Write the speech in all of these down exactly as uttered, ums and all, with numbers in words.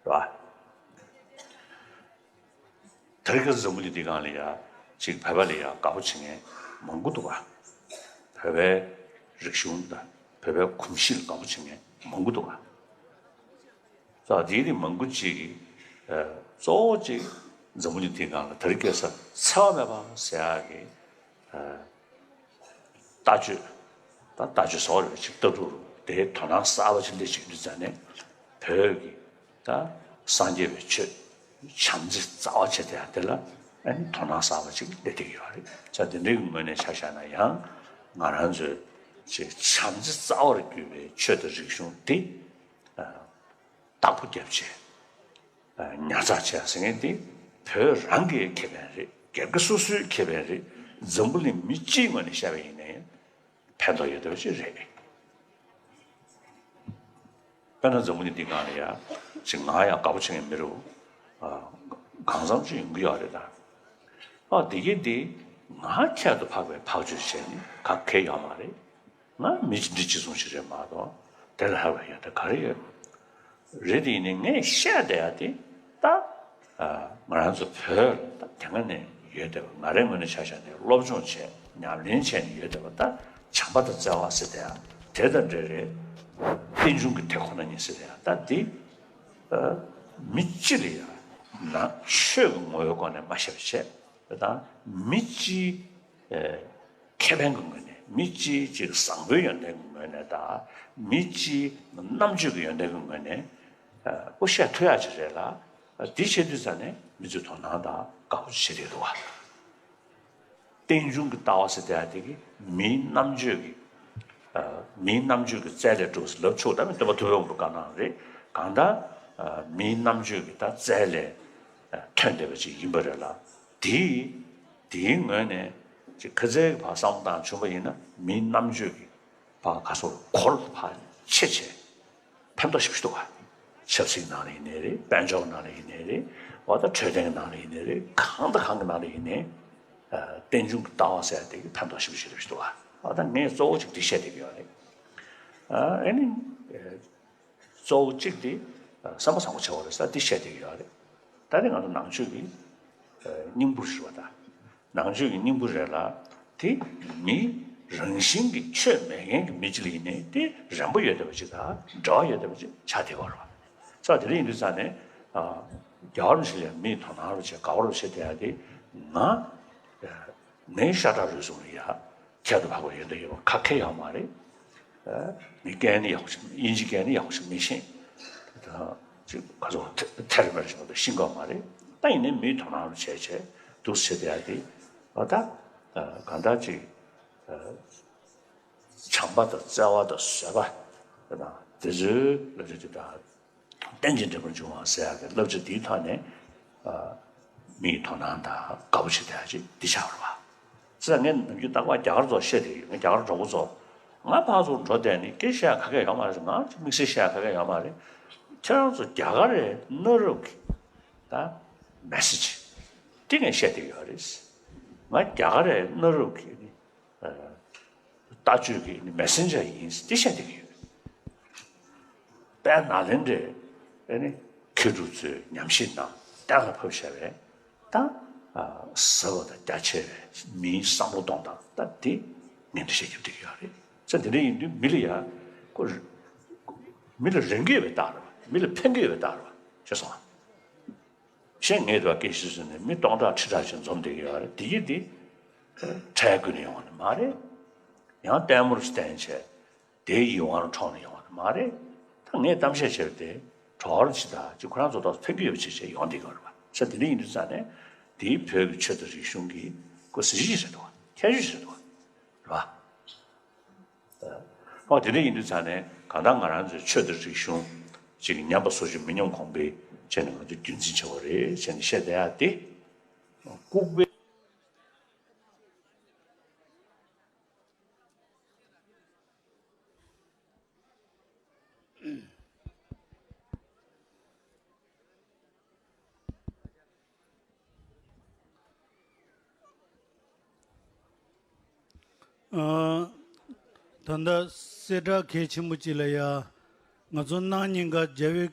བ། དེ་རིང་ཁ་སང་འཛམ་བུ་གླིང་འདིའི་སྒང་ལ་ཡ་ཅིག་བོད་པ་ལ་ཡ་དགའ་པོ་བྱེད་མཁན་མང་པོ་འདུག་བ། བོད་པའི་རིག་གཞུང་དང་བོད་པའི་གོམས་གཤིས་ལ་དགའ་པོ་བྱེད་མཁན་མང་པོ་འདུག་བ། ད་དེའི་རིགས་མང་པོ་ཅིག་གིས་ཨ་གཙོ་བོ་ཅིག་འཛམ་བུ་གླིང་འདིའི་སྒང་ལ་དེ་རིང་ཁ་སང་འཚེ་བ་མེད་པ་ཟེར་ཡག་གི་ཨ་ལྟ་སྤྱོད། ད་ལྟ་སྤྱོད་ཟེར་བ་རེད་པ། ཅིག་ལྟ་གྲུབ་རུ་དེའི་དོ་སྣང་གསར་པ་ཅིག་སླེབས་བྱེད་དུས་ཙང་ནས་བོད་ཀྱི་ད་སངས་རྒྱས་པའི་ཆོས་བྱམས་བརྩེ་རྩ་བ་བྱས་ཏེ་ཡང་དེ་ལ་ཨ་ནི་དོ་སྣང་གསར་པ་ཅིག་སླེབས་བསྡད་ཀྱི་ཡོད་རེད། ད་དེ་འདྲའི་ངོས་ནས་ཆ་བཞག་ན་ཡང་ང་རང་ཚོའི་ཅིག་བྱམས་བརྩེ་རྩ་བར་གྱུར་པའི་ཆོས་དང་རིག་གཞུང་འདི་ཨ་བདག་པོ་རྒྱབ་བྱས། ཉར་ཚགས་བྱས་ཟེར་མཁན་དེ་བོད་རང་གི་ཁེ་ཕན་རེད། སྒེར་གྱི་སོ་སོའི་ཁེ་ཕན་རེད། འཛམ་བུ་གླིང་མི་སྤྱིའི་ངོས་ནས་བཤད་པ་ཡིན་ནའི་ཕན་ཐོགས་ཡོད་བསྡད་པ་ཅིག་རེད། དཔེར་ན་འཛམ་བུ་གླིང་འདིའི་སྒང་ལ་ཡ་ཅིག་ང་ཡང་དགའ་པོ་བྱེད་མཁན་མི་རུ་ཨ་གང་འཚམ་ཅིག་ཡོང་གི་ཡོད་རེད་ད། ཨ་དེ་གི་འདི་ང་ཁྱད་དུ་འཕགས་པའི་འཕགས་ཆོས་བྱས་ནས་ག་གེ་ཡོད་མ་རེད། ང་མི་གཅིག་འདྲ་གཅིག་མཚུངས་ཤིག་རེད་མ་གཏོགས་དེ་ལས་ལྷག་པ་ཡོད་ད་ག་རེ་ཡོད། རེད་དེ་ཡིན་ནའི་ངས་བཤད་བསྡད་ཡ་དེ་ད་ཨ་ང་རང་ཚོ་བོད་ལ་ད་དེ་སྔ་ནས་ཡོད་བསྡད་པ། ང་རའི་ངོས་ནས་ཆ་བཞག་ནས་སློབ་སྦྱོང་བྱས་ཉམས་ལེན་བྱས་ནས་ཡོད་བསྡད་པ། ད་བྱམས་པ་དང་བརྩེ་བ་ཟེར་བསྡད་ཡ་དེ་དང་འབྲེལ་རེད། རྟེན་འབྱུང་གི་དེ་ཁོ་ན་ཉིད་ཟེར་བསྡད་ཡ་ད་འདི་ཨ་མི་སྤྱི་ལ་ཡ་ན་ཆོས་ཀྱི་ངོ་བོའི་སྒོ་ནས་མ་བཤད་པ་བྱས། དང་མི་སྤྱིའི་ཨ་ཁེ་ཕན་གྱི་ངོས་ནས། མི་སྤྱིའི་ཅིག་བཟང་པོའི་ཡོན་ཏན་གྱི་ངོས་ནས་དང་མི་སྤྱིའི་རྣམ་དཔྱོད་ཀྱི་ཡོན་ཏན་གྱི་ངོས་ནས་ཨ་བཤད་ཐུབ་ཡག་ཅིག་རེད་ལ། འདི་བྱེད་དུས་ཙང་ནས་མི་ཚོས་དོ་སྣང་དང་དགའ་པོ་བྱེད་བསྡད་འདུག་བ། རྟེན་འབྱུང་གི་ལྟ་བ་ཟེར་བསྡད་ཡ་དེ་གི་མིའི་རྣམ་དཔྱོད་ཀྱི་ཨ་མིའི་རྣམ་དཔྱོད་ཀྱི་རྩལ་ལས་གྲུབ་ཟེར་ལབ་ཆོག་ད་མི་སྟོན་པ་ཐུབ་པའི་དབང་པོ་བཀའ་གནང་རེད། གང་ལྟར་ཨ་མིའི་རྣམ་དཔྱོད་ཀྱི་ད་རྩལ་ལས་ཨ་ཐོན་བསྡད་པ་ཅིག་ཡིན་པ་རེད་ལ། དེའི་དེའི་ངོས་ནས་ཅིག་ཁ་སང་གི་བར་བསམ་བློ་བཏང་བྱུང་བ་ཡིན་ན་མིའི་རྣམ་དཔྱོད་ཀྱི་བར་ག་སོ་གོར་བར་ཆེ་ཆེ་ཕན་ཐོགས་ཞེ་པོ་ཞིག་འདུག་ག་ཆབ་སྲིད་ནང་ལ་ཡིན་ནའི་རེད། དཔལ་འབྱོར་ནང་ལ་ཡིན་ནའི་རེད། འོ་ད་འཕྲོད་བསྟེན་ནང་ལ་ཡིན་ནའི་རེད། གང་དང་གང་གི་ནང་ལ་ཡིན་ནའི་ཨ་རྟེན་འབྱུང་གི་ལྟ་བ་ཟེར་ཡ་དེ་གི་ཕན་ཐོགས་ཞེ་པོ་ཞིག་རེད་ཞུ་འདུག་ག་འོ་ད་ངས་གཙོ་བོ་གཅིག་འདི་བཤད་བསྡད་ཀྱི་ཡོད་རེད། ཨ་ཨ་ནི་ཨ་གཙོ་བོ་གཅིག་དེ་ཨ་བསམ་པ་བཟང་པོ་བྱེད་དགོས་རེད་ཟེར་འདི་བཤད་བསྡད་ཀྱི་ཡོད་རེད། ད་རེས་ང་ཚོ་ནང་ཆོས་ཀྱི་ཨ་སྙིང་པོ་ཞུ་བ་དང་། ནང་ཆོས་ཀྱི་སྙིང་པོ་རེད་ལ། དེ་མི་རང་བཞིན་གྱི་ཆོས་མེད་མཁན་གྱི་མི་གཅིག་ལ་ཡིན་ནའི་དེ་རན་པོ་ཡོད་བསྡད་པ་ཅིག་དང་འབྲེལ་བ་ཡོད་བསྡད་པ་ཅིག་ཆགས་བསྡད་ཡོད་རེད་བ། ས་དེ་འདྲ་ཡིན་དུས་ཙང་ནས་ཨ་རྒྱལ་བ་རིན་པོ་ཆེ་ལ་མིས་དོ་སྣང་རུ་བྱས་དགའ་བ་རུ་བྱས་བསྡད་ཡ་དེ་ང་ངའི་ཤ་ཁྲག་རུས་གསུམ་ལ་ཡ་ཁྱད་དུ་འཕགས་པའི་ཡོན་ཏན་ཡོད་པ་ག་གེ་ཡོད་མ་རེད། ཨ་ངས་སྐད་ནི་ཡག་པོ་ཞིག་དབྱིན་ཇི་སྐད་ནི་ཡག་པོ་ཞིག་མི་ཤེས། ད་ཅིག་ག་ཚོད་ཐེ་རེ་མེ་རེ་ཞིག་མ་གཏོགས་ཤེས་ཀྱི་ཡོད་མ་རེད། ད་ཡིན་ནའི་མིས་དོ་སྣང་རུ་བྱས་བྱས་འདུག་སེ་བྱས་བསྡད་ཡ་དེ་ཨ་ད་ཨ་གང་ལྟར་ཅིག་ཨ་བྱམས་པ་དང་བརྩེ་བ་དང་བཟོད་པ་དང་དེ་ཚོའི་ལ་རེ་དེ་དང་། རྟེན་ཅིང་འབྲེལ་པར་འབྱུང་བ་ཟེར་ཡག་གི་བསླབ་བྱ་འདིའི་ཐོག་ནས་ཨ་མིའི་དོ་སྣང་དང་དགའ་པོ་བྱེད་བསྡད་ཡག་ཅིག་འདི་ཆགས་པ་རེད་བ། ཙང་ངས་ནམ་རྒྱུན་རྟག་པར་རྒྱ་གར་ཚོར་བཤད་བསྡད་ཡོད། ངའི་རྒྱ་གར་གྲོགས་པོ་ཚོ་ང་ཕར་ཚུར་འགྲོ་བསྡད་ནས་སྐད་བཤད་ཡག་ག་གེ་ཡོད་མ་རེད། ང་ཅིག་དམིགས་བསལ་བཤད་ཡག་ག་གེ་ཡོད་མ་རེད། ཁྱེད་རང་ཚོ་རྒྱ་གར་རེད། གནའ་རབས་ཀྱི་ད་མེ་སེ་ཇི་དེ་ངས་བཤད་བསྡད་ཡོད་རེད། ང་རྒྱ་གར་རེད། གནའ་རབས་ཀྱི་ནི་ལྟ་སྤྱོད་ཀྱི་མེ་སེན་ཇར་ཡིན་ཟེར་བཤད་བསྡད་ཀྱི་ཡོད། དཔལ་ནཱ་ལེནྡྲའི་ཨ་ནི་མཁས་གྲུབ་ཚོས་ཉམས་ཞིབ་གནང་གཏན་ལ་ཕབ་བཞག་པའི་ད་ཟབ་པ་དང་རྒྱ་ཆེ་བའི་མིའི་བསམ་བློ་གཏོང་སྟངས་ད་དེ་ངས་འགྲེལ་བཤད་རྒྱབ་བསྡད་ཀྱི་ཡོད་རེད། ཙང་དེ་འདྲ་ཡིན་དུས་མི་ལ་ཡ་ཁོ་མི་ལ་རན་གྱི་ཡོད་པའི་རྟགས་རེད་བ། མི་ལ་ཕན་གྱི་ཡོད་པའི་རྟགས་རེད་བ། ཤེས་སོང་ང་། གཞན་ངས་དེ་བ་སྐད་ཆ་ཟེར་ནས་མི་སྟོང་ཕྲག་ཁྲི་ཕྲག་ཅིག་འཛོམས་བསྡད་ཀྱི་ཡོད་རེད། དེ་ཡིན་དེ་ཁྲལ་བརྒྱུད་ནས་ཡོང་བ་ནི་མ་རེད། ཡང་ལྟད་མོར་བསྟན་བྱས་དེའི་ཡིད་དབང་འཕྲོག་ནས་ཡོང་བ་ནི་མ་རེད། ད་ངས་གཏམ་བཤད་བྱས་པ་དེ་གྲོགས་རེ་ཅིག་དང་ཅིག་ཁོ་རང་ཚོ་ཐོག་ཕན་གྱི་ཡོད་པ་ཅིག་བྱས་ཡོང་བསྡད་ཀྱི་ཡོད་རེད་བ། ས་དེ་འདྲ་ཡིན་དུས་ཙང་ནས་དེའི་བོད་ཀྱི་ཆོས་དང་རིག་གཞུང་གི་ཁོ་གཟི་བརྗིད་ཅིག་རེད་འདུག་བ། ཁྱད་ཆོས་ཅིག་རེད་འདུག་བ། རེད་བ། ཨོ་དེ་འདྲ་ཡིན་དུས་ཙང་ནས་གང་ལྟར་ང་རང་ཚོའི་ཆོས་དང་རིག་གཞུང་ཅིག་ཉམས་པ་སོར་ཆུད་མི་ཉམས་གོང་འཕེལ་བྱས་ནས་ང་ཚོས་རྒྱུན་འཛིན་བྱེད་དགོས་རེད་ཟེར་ནས་བཤད་བསྡད་ཡག་དེ་ལྐུགས་པའི། ཨ། ད་ལྟ་གསལ་བསྒྲགས་གལ་ཆེན་པོ་གཅིག་ལ་ཡ། ང་ཚོ་གནངས་ཉིན་ཀ་རྒྱལ་བའི་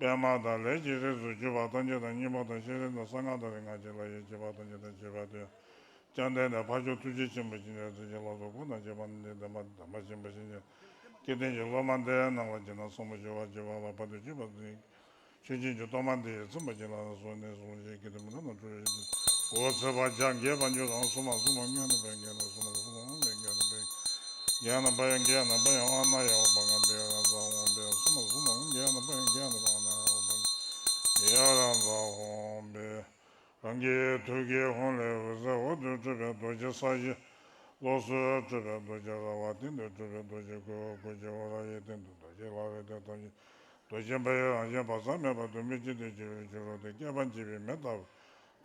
པདྨ་དང་ལས་ཀྱི་རིགས་སུ་གྱུར་པ་ཐམས་ཅད་དང་། སྙིང་པོ་དང་ཤེས་རིག་དང་གསང་སྔགས་དང་རིག་སྔགས་ཀྱི་ལྷ་ཡི་བྱེད་པ་ཐམས་ཅད་དང་བྱེད་པ་དོན་ཀྱང་ལྡན་ནས་འཕགས་མཆོག་ཐུགས་རྗེ་ཆེན་པོ་སྤྱན་རས་གཟིགས་ཀྱི་ལག་ཏུ་གུས་ན་བྱེད་པ་ནི་བདེན་པ་དམ་པ་ཆེན་པོ་ཞིང་ཁྱེད་ཀྱི་སྟེང་གི་སློབ་མ་འདི་རྣམས་ལ་བགྱིས་ན་བསམ་པ་ཞི་བར་གྱུར་པ་ལ་བར་དུ་གཅིག་པ་ཚུལ་ཆོས་ཅན་གྱི་སྟོང་པ་འདི་ཡི་ཚིམ་པ་ཅན་ལ་སོགས་ནས་གསུངས་ཤིང་། ཀྱེ་དེ་མི་འདྲ་ན་འཁྲུལ་བའི་འོད་ཟེར་བ་བརྒྱ་འགྱེད་པར་འགྱུར་རོ། སུམ་མ་སུམ་མ་ངེ་ན་པ་ཡང་ངེ་ན། སུམ་མ་སུམ་མ་འོང་པས་ངེ་ན་པ་ཡང་ངེ་ན་པ་ཡང་། འགྱེད་ན་པ་ཡང་ཨ་ན་ཡ་འོང་པ་ང་པེ་ར་ཛ་འོང་པས། སུམ་མ་སུམ་མ་འོང་། འགྱེད་ན་པ་ཡང་འགྱེད་ན་པ་ཨ་ན་ཡ་འོང་པ་ཡ་ར་ཛ་འོང་པས། རང་གི་ཐུགས་ཀྱི་ཧཱུྃ་ལས་འོད་ཟེར་འོག་ཏུ་འཕྲོས་པས་རྡོ་རྗེ་ས་གཞི། ལོགས་སུ་འཕྲོས་པས་རྡོ་རྗེ་ར་བ། སྟེང་དུ་འཕྲོས་པས་རྡོ་རྗེ་གོ་གོ་ཆེ་ཧོ་ར་ཡི། སྟེང་དུ་རྡོ་རྗེ་ལ་རེ་ཏེ་ཐམས་ཅད་རྡོ་རྗེ་འབར་བའི་རང་བཞིན་བག་ཚ་མེད་པ་དུ་མས། གཅིག་ཏུ་བསྒྱིར་བའི་ཕྱིར་རོ། དེ་བསྐལ་པ་འཇིག་པའི་མེ་ལྟ་བུ།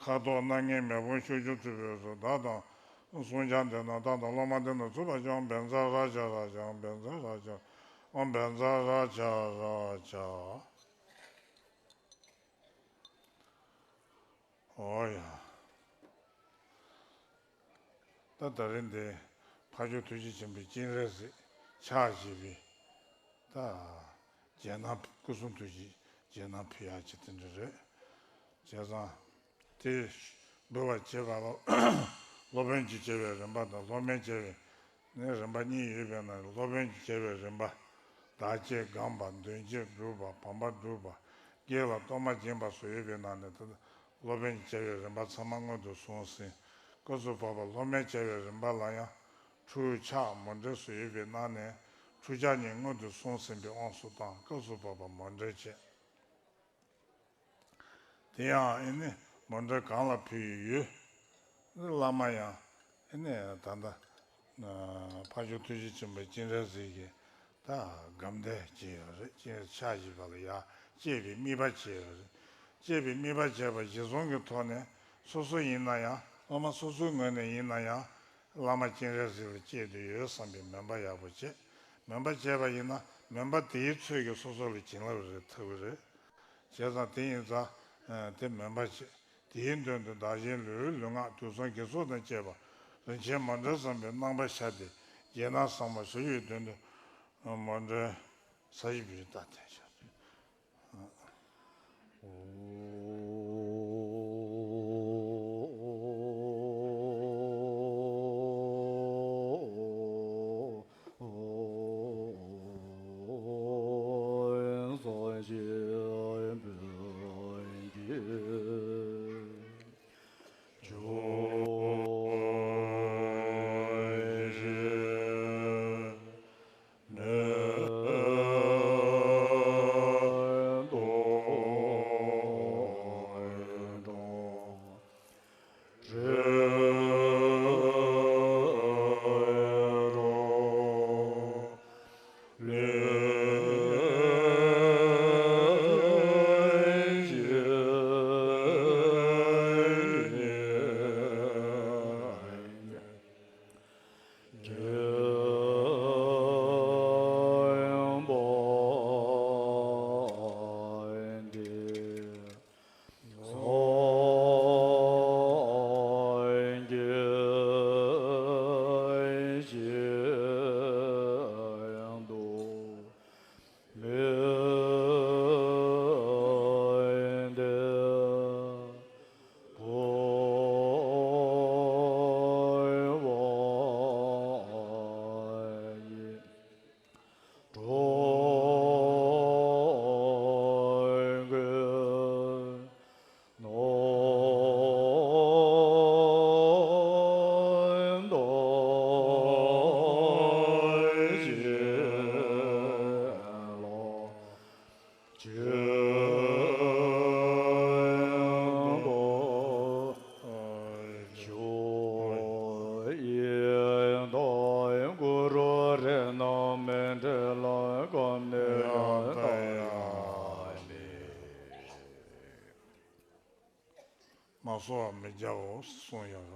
ཁ་དོག་སྣ་ལྔའི་མེ་དཔུང་ཤུགས་ཀྱིས་ཚུད་པའི་ཚུལ། བདག་དང་གསུང་སྤྱན་དེ་རྣམས་དང་། སློབ་མ་དེ་རྣམས་ཚུད་པར་བྱ། ཨོཾ་བཛྲ་རཀྵ་རཀྵ། ཨོཾ་བཛྲ་རཀྵ། ཨོཾ་བཛྲ་རཀྵ་རཀྵ། ཨོ་ཡ། ད་ད་རིང་འདི་འཕགས་མཆོག་ཐུགས་རྗེ་ཆེན་པོའི་སྤྱན་རས་གཟིགས་ཕྱག་བཞི་པའི་ད་རྗེས་གནང་སྐུ་གསུང་ཐུགས་ཀྱི་རྗེས་གནང་ཕུལ་ཡག་ཅིག་དེ་འདྲ་རེད། བྱས་ཙང་དེ་འབུལ་བ་བྱེད་པ་ལ་སློབ་དཔོན་གྱིས་བྱས་པའི་རིམ་པ་དང་སློབ་མས་བྱས་པའི་ནི་རིམ་པ་གཉིས་ཡོད་པའི་ནང་སློབ་དཔོན་གྱིས་བྱས་པའི་རིམ་པ། བདག་བསྐྱེད་བསྒོམ་པ། མདུན་བསྐྱེད་སྒྲུབ་པ། བམ་པ་སྒྲུབ་པ། བགེགས་ལ་གཏོར་མ་སྦྱིན་པ་སོགས་ཡོད་པའི་ནང་ནས་ད་སློབ་དཔོན་གྱིས་བྱས་པའི་རིམ་པ་ཚང་མ་སྔོན་དུ་སོང་ཟིན། སྐབས་སུ་བབ་པ་སློབ་མས་བྱས་པའི་རིམ་པ་ལ་ཡང་ཁྲུས་ཕྱག་མཎྜལ་སོགས་ཡོད་པའི་ནང་ནས་ཁྲུས་ཕྱག་གཉིས་སྔོན་དུ་སོང་ཟིན་པའི་དབང་སོ་དང་། སྐབས་སུ་བབ་པ་མཎྜལ་བྱས། དེ་ཡང་ཨེ་ནི་མཎྜལ་གང་ལ་ཕུལ་ཡོད། བླ་མ་ཡང་ཨེ་ནི་ད་ལྟ་འཕགས་མཆོག་ཐུགས་རྗེ་ཆེན་པོའི་སྤྱན་རས་གཟིགས་ཀྱི་ད་སྒོམ་བཟླས་བྱས་ཡོད་རེད། སྤྱན་ཕྱག་བཞི་པ་ལ་ཡར་བསྐྱེད་པའི་དམིགས་པ་བྱས་ཡོད་རེད། བསྐྱེད་པའི་དམིགས་པ་བྱས་པ་གཞིར་བཟུང་གི་ཐོག་ནས་སོ་སོ་ཡིན་ན་ཡང་། སློབ་མ་སོ་སོའི་ངོས་ནས་ཡིན་ན་ཡང་། བླ་མ་སྤྱན་རས་གཟིགས་ལ་བསྐྱེད་དུ་ཡོད་བསམ་པའི་མོས་པ་ཡག་པོ་བྱེད། མོས་པ་བྱས་པ་ཡིན་ན་མོས་པ་དེའི་ཚོད་ཀྱིས་སོ་སོ་ལ་བྱིན་རླབས་རེ་ཐེབས་ཀྱི་རེད། བྱས་ཙང་དེ་ཡིན་ཙང་། ཨ། དེ་མོས་པ་བྱེད། དེའི་མདུན་དུ་བདག་གཞན་ལུས་ལུས་ལུས་ངག་དུག་གསུམ་དགེ་ཚོགས་དང་བཅས་པ་རིན་ཆེན་མཎྜལ་བསམ་པའི་རྣམ་པར་ཤར་ཏེ་རྗེས་གནང་ཟབ་མོ་ཞུ་བའི་དོན་དུ་མཎྜལ་ས་གཞི་བུ་ཡི་ལྟར་བསྟན་བྱ། མ་གསོལ་བ་མི་རྒྱག་གོ་གསུངས་ཡོད་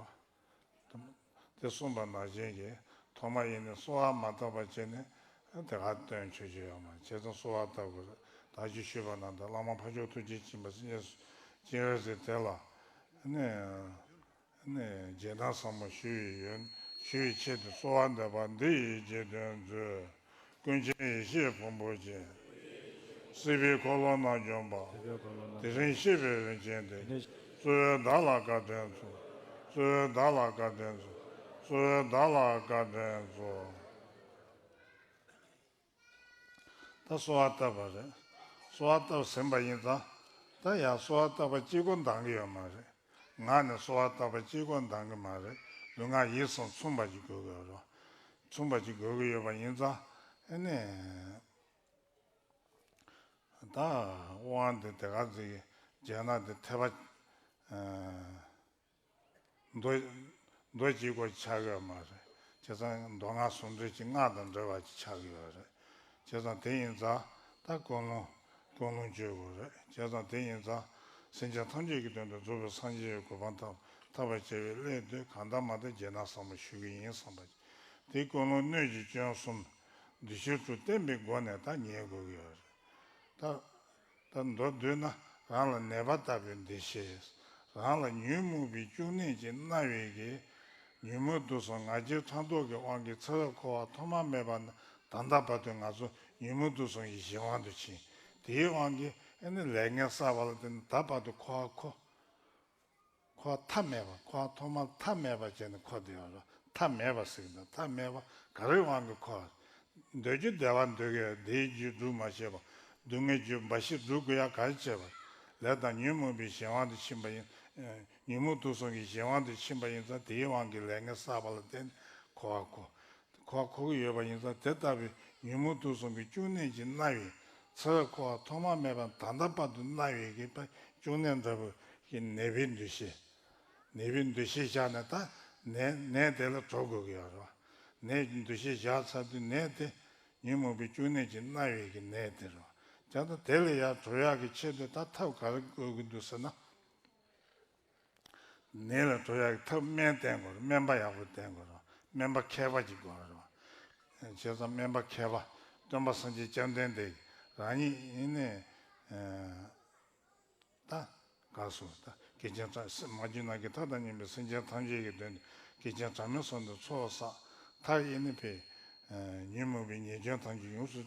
རེད། དེ་གསུངས་པ་ནང་བཞིན་གྱི་ཐོག་མ་ཡིན་ནས་གསོལ་བ་མ་བཏབ་པ་བྱས་ནས་དེ་ག་སྟོན་ཆོག་རྒྱུ་ཡོད་མ་རེད། བྱས་ཙང་གསོལ་བ་བཏབ་དགོས་རེད། ད་ཅི་ཞུས་པ་ནང་ལྟར་བླ་མ་འཕགས་མཆོག་ཐུགས་རྗེ་ཆེན་པོ་སེམས་ཅན་སྤྱན་རས་གཟིགས་དེ་ལ་ནི་ནི་རྗེས་གནང་ཟབ་མོ་ཞུ་ཡི་ཡོད། ཞུ་བའི་ཆེད་དུ་གསོལ་བ་འདེབས་པ་འདི་ཡི་རྗེས་ཟློས་མཛོད། ཀུན་མཁྱེན་ཡེ་ཤེས་ཕུང་པོ་ཆེ། སྲིད་པའི་འཁོར་ལོ་ན་འཇོམས་པ། སྲིད་པའི་འཁོར་ལོ་ན་དེ་རིང་སྐྱེས་པའི་རིན་ཆེན་དེ། དེ་རིང་གཙོ་བོའི་བདག་ལ་བཀའ་དྲིན་སྩོལ། གཙོ་བོའི་བདག་ལ་བཀའ་དྲིན་སྩོལ། གཙོ་བོའི་བདག་ལ་བཀའ་དྲིན་སྩོལ། ད་གསོལ་བ་བཏབ་པ་རེད། གསོལ་བ་བཏབ་ཟིན་པ་ཡིན་ཙང་། ད་ཡང་གསོལ་བ་བཏབ་པ་གཅིག་པོ་འདང་གི་ཡོད་མ་རེད། ངག་ནས་གསོལ་བ་བཏབ་པ་གཅིག་པོ་འདང་གི་མ་རེད། ལུས་ངག་ཡིད་གསུམ་མཚུངས་པ་ཞིག་དགོས་ཀྱི་ཡོད་རེད། མཚུངས་པ་ཞིག་དགོས་ཀྱི་ཡོད་པ་ཡིན་ཙང་། ཨ་ནི། ད་དབང་དེ་དེ་ག་ཚོད་ཀྱི་བརྗོད་ན་དེ་ཐེག་པ། ཨ། མདོ། མདོ་གཅིག་པོ་ཆགས་ཡོད་མ་རེད། བྱས་ཙང་མདོ་སྔགས་ཟུང་འབྲེལ་གྱི་སྔགས་དང་འབྲེལ་བ་ཅིག་ཆགས་ཡོད་རེད། བྱས་ཙང་དེ་ཡིན་ཙང་ད་ཀུན་སློང་། ཀུན་སློང་བཅོས་དགོས་རེད། བྱས་ཙང་དེ་ཡིན་ཙང་སེམས་ཅན་ཐམས་ཅད་ཀྱི་དོན་དུ་རྫོགས་པའི་སངས་རྒྱས་ཀྱི་གོ་འཕང་ཐོབ་ཐོབ་པར་བྱ་བའི་སླད་དུ་གང་ལྟར་མ་ལྟར་རྗེས་གནང་བསམ་པ་ཞུ་གི་ཡིན་བསམ་པ། དེ་ཀུན་སློང་སྣོད་ཀྱི་སྐྱོན་གསུམ་འདུ་ཤེས་དྲུག་བསྟེན་པའི་སྒོ་ནས་ད་ཉན་དགོས་ཀྱི་ཡོད་རེད། ད། ད་མདོར་བསྡུས་ན། རང་ལ་ནད་པ་ལྟ་བུའི་འདུ་ཤེས། རང་ལ་ཉོན་མོངས་པའི་བཅུད་ནད་ཀྱིས་མནར་བའི་གི། ཉོན་མོངས་དུག་གསུམ་ང་རྒྱལ་ཕྲག་དོག་གི་དབང་གིས་ཚེ་རབས་འཁོར་བ་ཐོག་མ་མེད་པ་ནས་ད་ལྟ་བར་དུ་ང་ཚོ་ཉོན་མོངས་དུག་གསུམ་གྱི་གཞན་དབང་དུ་ཕྱིན། དེའི་དབང་གིས་ཨ་ནི་ལས་ངན་བསགས་པ་ལ་བརྟེན་ནས་ད་བར་དུ་འཁོར་བར་འཁོར། འཁོར་བ་མཐའ་མེད་པ། འཁོར་བ་ཐོག་མ་མཐའ་མེད་པ་བྱས་ནས་འཁོར་བསྡད་ཡོད་རེད། མཐའ་མེད་པ་ཟེར་གྱི་འདུག་མཐའ་མེད་པ་ག་རེའི་དབང་གིས་འཁོར། འདོད་རྒྱུ་བདེ་བ་འདོད་ཀྱི་ཡོད། བདེའི་རྒྱུ་སྒྲུབ་མ་ཤེས་པ། སྡུག་བསྔལ་རྒྱུ་འབའ་ཞིག་སྒྲུབ་དགོས་ཡ་ག་རེ་བྱས་པ། ལས་དང་ཉོན་མོངས་པའི་གཞན་དབང་དུ་ཕྱིན་པ་ཡིན། ཉོན་མོངས་དུག་གསུམ་གྱི་གཞན་དབང་དུ་ཕྱིན་པ་ཡིན་ཙང་དེའི་དབང་གིས་ལས་ངན་བསགས་པ་ལ་བརྟེན་ནས་འཁོར་བར་འཁོར། འཁོར་བར་འཁོར་གྱི་ཡོད་པ་ཡིན་ཙང་དེ་ལྟ་བུའི་ཉོན་མོངས་དུག་གསུམ་གྱི་བཅུད་ནད་ཀྱིས་མནར་བའི། ཚེ་རབས་འཁོར་བ་ཐོག་མ་མེད་པ་ནས་ད་ལྟ་བར་དུ་མནར་བའི་གི་བཅུད་ནད་འདྲ་བོ་གི་ནད་པའི་འདུ་ཤེས། ནད་པའི་འདུ་ཤེས་བཞག་ནས་ད་ནད་ནད་དེ་ལ་གྲོགས་དགོས་ཀྱི་ཡོད་རེད་བ། ནད་ཀྱི་འདུ་ཤེས་བཞག་ཚར་དུས་ནད་དེ་ཉོན་མོངས་པའི་བཅུད་ནད་ཀྱིས་མནར་བའི་གི་ནད་དེ་རེད་བ། བྱས་ཙང་དེ་ལས་ཡར་གྲོལ་ཡག་གི་ཆེད་དུ་ད་ཐབས་ག་རེ་དགོས་ཀྱི་འདུག་ཟེར་ན། ནད་ལས་གྲོལ་ཡག་གི་ཐབས་སྨན་བསྟེན་དགོས་རེད། སྨན་པ་ཡག་པོ་བསྟེན་དགོས་རེད། སྨན་པ་མཁས་པ་ཅིག་དགོས་རེད་བ། བྱས་ཙང་སྨན་པ་མཁས་པ་སྟོན་པ་སངས་རྒྱས་བཅོམ་ལྡན་འདས་རང་ཉིད་ཡིན་ནས། ད་ག་སོ་ད་སྐྱེས་ཆེན་གྲངས་མ་གྱུར་ནམ་མཁའི་མཐའ་དང་མཉམ་པའི་སེམས་ཅན་ཐམས་ཅད་ཀྱི་དོན་དུ་སྐྱེས་ཆེན་གྲངས་མེད་གསུམ་དུ་ཚོགས་བསགས། མཐར་ཡིན་ནི་ཕའི་ཉོན་མོངས་པའི་ཉེས་སྐྱོན་ཐམས་ཅད་ཡོངས་སུ་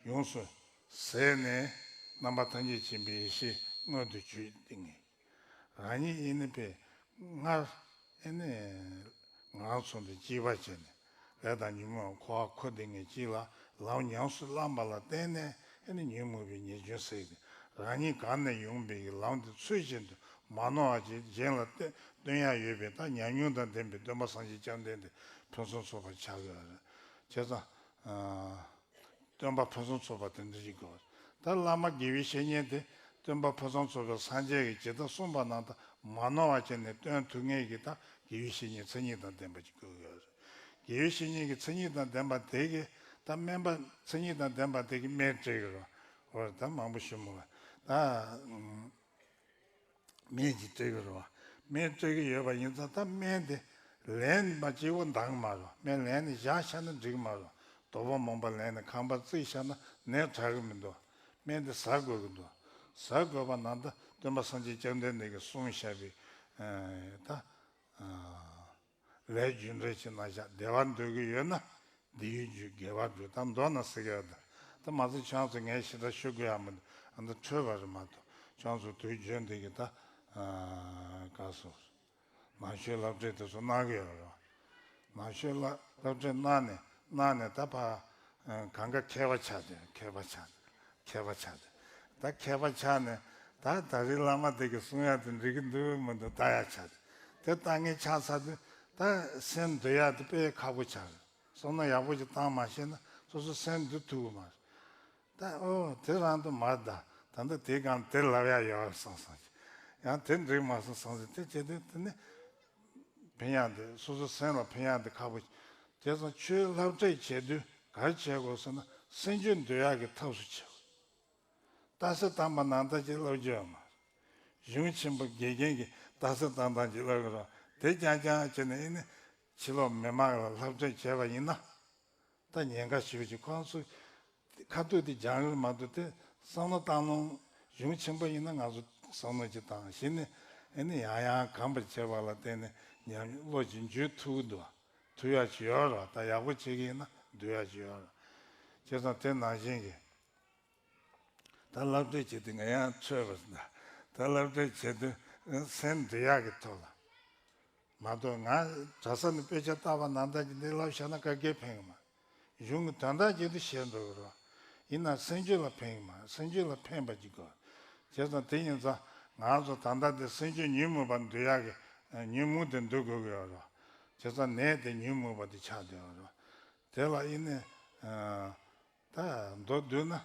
ཡོངས་སུ་ཟད་ནས་རྣམ་པ་ཐམས་ཅད་མཁྱེན་པའི་ཡེ་ཤེས་མངོན་དུ་གྱུར་ཏེ་ངེས། རང་ཉིད་ཡིན་ནི་ཕའི་སྔར་ཨེ་ནི་ང་རང་མཚོན་དུ་སྐྱེས་པ་བྱས་ནས་ལས་དང་ཉོན་མོངས་འཁོར་བར་འཁོར་བསྡད་མཁན་གཅིག་ལ་ལམ་ཉམས་སུ་བླངས་པ་ལ་བརྟེན་ནས་ཨེ་ནི་ཉོན་མོངས་པའི་ཉེས་སྐྱོན་སེལ་ཏེ་རང་ཉིད་གང་ནས་ཡོང་བའི་ལམ་དེ་ཚུལ་བཞིན་དུ་མ་ནོར་བ་ཅིག་གཞན་ལ་སྟོན་སྟོན་ཡ་ཡོད་པའི་ད་ཉམས་མྱོང་དང་ལྡན་པའི་སྟོན་པ་སངས་རྒྱས་བཅོམ་ལྡན་འདས་ཕུན་སུམ་ཚོགས་པ་ཆགས་ཡོད་རེད། བྱས་ཙང་། སྟོན་པ་ཕུན་སུམ་ཚོགས་པ་དེ་འདྲ་ཞིག་དགོས། ད་བླ་མ་དགེ་བའི་བཤེས་གཉེན་དེ་སྟོན་པ་ཕུན་སུམ་ཚོགས་པའི་སངས་རྒྱས་ཀྱིས་ཇི་ལྟར་གསུངས་པ་ནང་ལྟར་མ་ནོར་བ་བྱས་ནས་སྟོན་ཐུབ་མཁན་གྱི་ད་དགེ་བའི་བཤེས་གཉེན་མཚན་ཉིད་དང་ལྡན་པ་ཅིག་དགོས་ཀྱི་ཡོད་རེད། དགེ་བའི་བཤེས་གཉེན་གྱི་མཚན་ཉིད་དང་ལྡན་པ་དེ་གིས་ད་སྨན་པ་མཚན་ཉིད་དང་ལྡན་པ་དེ་གིས་སྨན་སྤྲད་ཀྱི་རེད། འོ་ད་མང་པོ་ཞུ་མི་དགོས། ད། སྨན་གྱིས་སྤྲད་ཀྱི་རེད་བ། སྨན་སྤྲད་ཀྱི་ཡོད་པ་ཡིན་ཙང་ད་སྨན་དེ་ལེན་པ་གཅིག་པོ་འདང་གི་མ་རེད། སྨན་ལེན་ནས་བཞག་བཞག་ན་འགྲིག་གི་མ་རེད། དོ་པོ་མང་པོ་ལེན་ནས་ཁང་པ་བརྩིགས་བཞག་ན་ནད་དྲག་གི་མི་འདུག་སྨན་དེ་ཟ་དགོས་ཀྱི་འདུག་ཟ་དགོས་པ་ནང་ད་སྟོན་པ་སངས་རྒྱས་བཅོམ་ལྡན་འདས་ཀྱིས་གསུངས་བཞག་པའི་ད། ལས་རྒྱུ་འབྲས་ཀྱི་རྣམ་གཞག་བདེ་བ་འདོད་ཀྱི་ཡོད་ན། བདེ་བའི་རྒྱུ་དགེ་བ་སྒྲུབ་ད་མདོར་ན་ཟེར་གྱི་ཡོད་ད། ད་མ་ཚད་ཁྱོད་ཚོ་ངས་ཞེ་དྲག་ཤོད་དགོས་ཡ་མི་འདུག་ཨ་ད་འཕྲོས་པ་རེད་མ་གཏོགས་ཁྱོད་ཚོ་དུས་རྒྱུན་འདི་གི་ད། ག་སོ། ནང་ཆོས་སློབ་ཁྲིད་དེ་ཚོ་གནང་གི་ཡོད་རེད། ནང་ཆོས་སློབ་སློབ་ཁྲིད་གནང་ནས་གནང་ནས་ད་ཕ། གང་ག་མཁས་པ་ཆགས་ཏེ་མཁས་པ་ཆགས་ཏེ་མཁས་པ་ཆགས་ཏེ་ད་མཁས་པ་ཆགས་ནས་ད་ད་རེས་བླ་མ་དེ་གི་གསུང་ཡ་དེ་འགྲིག་གི་འདུག་མི་འདུག་ལྟ་ཡ་ཆགས་ཏེ་དེ་ལྟ་མཁན་ཆགས་ཚར་དུས་ད་སེམས་འདུལ་ཡ་དེ་དཔེ་ཁག་པོ་ཆགས་རེད། བསམ་བློ་ཡག་པོ་ཞིག་བཏང་མ་ཤེས་ན་སོ་སོ་སེམས་འདུལ་ཐུབ་གི་མ་རེད། ད་ཨོ་དེ་རང་དུ་མ་ད་ད་ལྟ་དེ་གང་དེ་ལབ་ཡ་ཡོད་བསམ་བསམ་ཞིག་ཡང་དེ་འགྲིག་མ་སོང་བསམ་ཟིན་དེ་བྱེད་དུས་དེ་ནི། ཕན་ཡག་འདི་སོ་སོའི་སེམས་ལ་ཕན་ཡག་འདི་ཁག་པོ། དེ་ཙང་ཆོས་སློབ་ཁྲིད་བྱེད་དུས་ག་རེ་བྱེད་དགོས་ཟེར་ན་སེམས་རྒྱུད་འདུལ་ཡག་གི་ཐབས་སུ་བྱེད། རྟགས་གསལ་བཏང་པ་ནང་ལྟར་གྱི་སློབ་རྒྱུ་ཡོད་མ་རེད། གཞུང་ཆེན་པོ་དགེ་རྒན་གྱིས་རྟགས་གསལ་བཏང་སྟངས་ཀྱི་སློབ་ཀྱི་རོགས་དེ་རྐྱང་རྐྱང་བྱས་ནས་ཨེ་ནི་ཕྱི་ལོགས་མི་མང་ལ་སློབ་ཁྲིད་བྱས་པ་ཡིན་ན། ད་ཉེན་ཁ་ཞེ་པོ་ཅིག་ཁོང་ཚོ་ཁ་ཐུག་དེ་སྦྱང་རིགས་མ་གཏོགས་དེ་བསམ་བློ་བཏང་ལོང་གཞུང་ཆེན་པོ་ཡིན་ན་ང་ཚོ་བསམ་བློ་ཅིག་བཏང་གཞི་ནས་ཨེ་ནི་ཡང་ཡང་གོམས་པར་བྱེད་པ་ལ་བརྟེན་ནས་ཉམས་བློ་ཅིག་འཇུག་ཐུབ་ཀྱི་འདུག་ཐུབ་ཡག་ཅིག་ཡོད་རེད་བ། ད་ཡག་པོ་བྱེད་ཀྱི་ཡིན་ན་འདུལ་ཡག་ཅིག་ཡོད་རེད། བྱས་ཙང་དེ་ནང་བཞིན་གྱི་ ད་སློབ་ཁྲིད་བྱེད་དུས་ང་ཡང་འཕྲོད་པ་ཟིན། ད་སློབ་ཁྲིད་བྱེད་དུས་སེམས་འདུལ་ཡག་གི་ཐོག་ལ། མ་གཏོགས་ང་གྲྭ་ས་ནས་དཔེ་ཆ་ལྟ་བ་ནང་ལྟར་གྱི་འདི་ལབ་བཞག་ན་ག་གེ་ཕན་གི་མ། གཞུང་གི་དོན་དག་ཅིག་ཏུ་བཤད་འགྲོ་གི་རོ། ཡིན་ན་སེམས་རྒྱུད་ལ་ཕན་གི་མ། སེམས་རྒྱུད་ལ་ཕན་པ་ཅིག་དགོས། བྱས་ཙང་དེ་ཡིན་ཙང་ང་ཚོ་ད་ལྟ་འདི་སེམས་རྒྱུད་ཉོན་མོངས་པ་འདུལ་ཡག་གི་ཉོན་མོངས་དེ་འདུལ་དགོས་ཀྱི་ཡོད་རོ། བྱས་ཙང་ནད་དེ་ཉོན་མོངས་པ་དེ་ཆགས་བསྡད་ཡོད་རོ། དེ་ལ་ཡིན་ནས། ད་མདོར་བསྡུས་ན་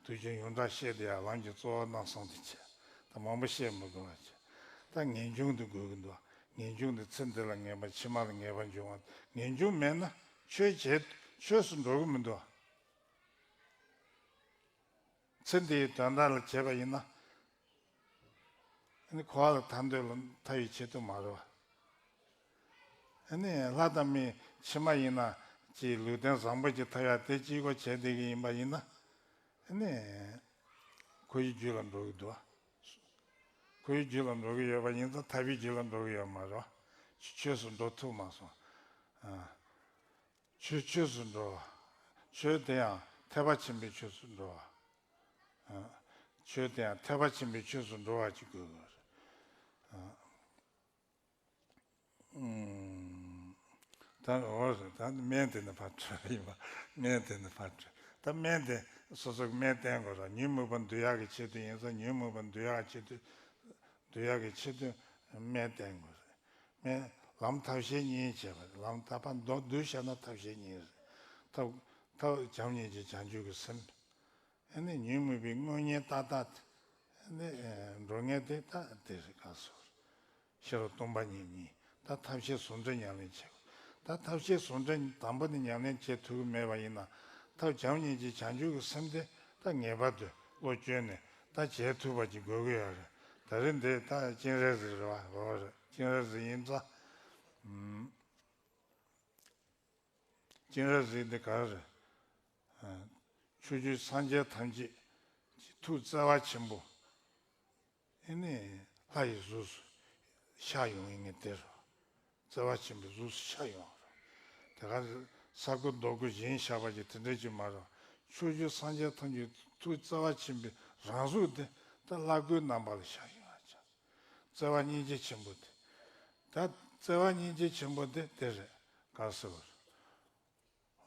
དུས་རྒྱུན་ཡོངས་གྲགས་བཤད་དེ་ཡང་ལམ་གྱི་གཙོ་བོ་རྣམ་གསུམ་དེ་བྱས། ད་མང་པོ་བཤད་མི་དགོས་པ་བྱས། ད་ངེས་འབྱུང་དེ་དགོས་ཀྱི་འདུག་ངེས་འབྱུང་དེ་ཚེ་འདི་ལ་ངེས་པ་ཕྱི་མ་ལ་ངེས་པ་འབྱུང་བ། ངེས་འབྱུང་མེད་ན་ཆོས་བྱེད་ཆོས་སུ་འགྲོ་གི་མི་འདུག་ཚེ་འདིའི་དོན་དག་ལ་བྱས་པ་ཡིན་ན། ཨ་ནི་འཁོར་བ་ལ་ཐར་འདོད་ལ་ཐར་བའི་ཆེད་དུ་མ་རེད་བ། ཨ་ནི་ལྷ་དང་མི་ཕྱི་མ་ཡིན་ན་ཅིག་ལུས་རྟེན་བཟང་པོ་ཅིག་ཐོབ་ཡག་དེ་གཅིག་པོ་བྱས་བསྡད་ཀྱི་ཡིན་པ་ཡིན་ན། ཨ་ནི་འཁོར་བའི་རྒྱུད་ལ་འགྲོ་གི་འདུག་བ། འཁོར་བའི་རྒྱུད་ལ་འགྲོ་གི་ཡོད་པ་ཡིན་ཙང་ཐར་པའི་རྒྱུད་ལ་འགྲོ་གི་ཡོད་མ་རེད་བ། ཆོས་སུ་འགྲོ་ཐུབ་མ་སོང་། ཨ། ཆོས་ཆོས་སུ་འགྲོ་བ། ཆོས་དེ་ཡང་ཐེག་པ་ཆེན་པོའི་ཆོས་སུ་འགྲོ་བ། ཨ། ཆོས་དེ་ཡང་ཐེག་པ་ཆེན་པོའི་ཆོས་སུ་འགྲོ་བ་ཅིག་དགོས་དགོས། ཨ། ཨུམ། ད་འོ་རེད། ད་སྨན་དེ་ནི་ཕར་འཕྲོས་ཡིན་པ། སྨན་དེ་ནི་ཕར་འཕྲོས། ད་སྨན་དེ་སོ་སོ་གི་སྨན་བསྟེན་དགོས་ར། ཉོན་མོངས་པ་འདུལ་ཡག་གི་ཆེད་དུ་ཡིན་ཙང་ཉོན་མོངས་པ་འདུལ་ཡག་གི་ཆེད་དུ། འདུལ་ཡག་གི་ཆེད་དུ་སྨན་བསྟེན་དགོས་རེད། སྨན་ལམ་ཐབས་ཤེས་གཉིས་བྱས་པ་རེད། ལམ་ད་ཕར་མདོར་བསྡུས་བཤད་ན་ཐབས་ཤེས་གཉིས་རེད། ཐབས་ཐབས་བྱམས་སྙིང་རྗེ་བྱང་ཆུབ་ཀྱི་སེམས། ཨ་ནི་ཉོན་མོངས་པའི་དངོས་གཉེན་ཏག་ཏག་དེ། ཨ་ནི་འགྲོ་ངེས་དེ་ད་དེ་རེད། ག་སོ། ཤེས་རབ་སྟོང་པ་ཉིད་གཉིས། ད་ཐབས་ཤེས་ཟུང་འབྲེལ་ཉམས་ལེན་བྱེད་དགོས། ད་ཐབས་ཤེས་ཟུང་འབྲེལ་དང་པོ་ནས་ཉམས་ལེན་བྱེད་ཐུབ་ཀྱི་མེད་པ་ཡིན་ན། ཐབས་བྱམས་སྙིང་རྗེ་བྱང་ཆུབ་ཀྱི་སེམས་དེ་ད་ངེས་པར་དུ་བློ་བཅོལ་ནས་ད་བྱེད་ཐུབ་པ་ཅིག་དགོས་ཀྱི་ཡོད་རེད། ད་རེས་འདི་ད་སྤྱན་རས་གཟིགས་རེད་བ། འོ་རེད། སྤྱན་རས་གཟིགས་ཡིན་ཙང་། ཨུམ། སྤྱན་རས་གཟིགས་འདི་ག་རེ་རེད། ཨ། ཕྱོགས་བཅུའི་སངས་རྒྱས་ཐམས་ཅད་ཀྱི་ཐུགས་བརྩེ་བ་ཆེན་པོ། ཨེ་ནི་ལྷ་ཡི་གཟུགས་སུ་ཤར་ཡོང་ཡིན་ངེས་དེ་རེད། བརྩེ་བ་ཆེན་པོའི་གཟུགས་སུ་ཤར་ཡོང་བ་རེད། དེ་ག་ས་རྐུ་རྡོ་རྐུ་བཞིན་བཞག་པ་ཅིག་དེ་འདྲ་ཅིག་མ་རེད། ཕྱོགས་བཅུའི་སངས་རྒྱས་ཐམས་ཅད་ཐུགས་བརྩེ་བ་ཆེན་པོའི་རང་གཟུགས་དེ་ད་ལྷ་སྐུའི་རྣམ་པ་ལ་ཤར་ཡོང་བ་ཅིག་བརྩེ་བ་སྙིང་རྗེ་ཆེན་པོ་དེ། ད་བརྩེ་བ་སྙིང་རྗེ་ཆེན་པོ་དེ་དེ་རེད། ག་ཟེར་བ་རེད།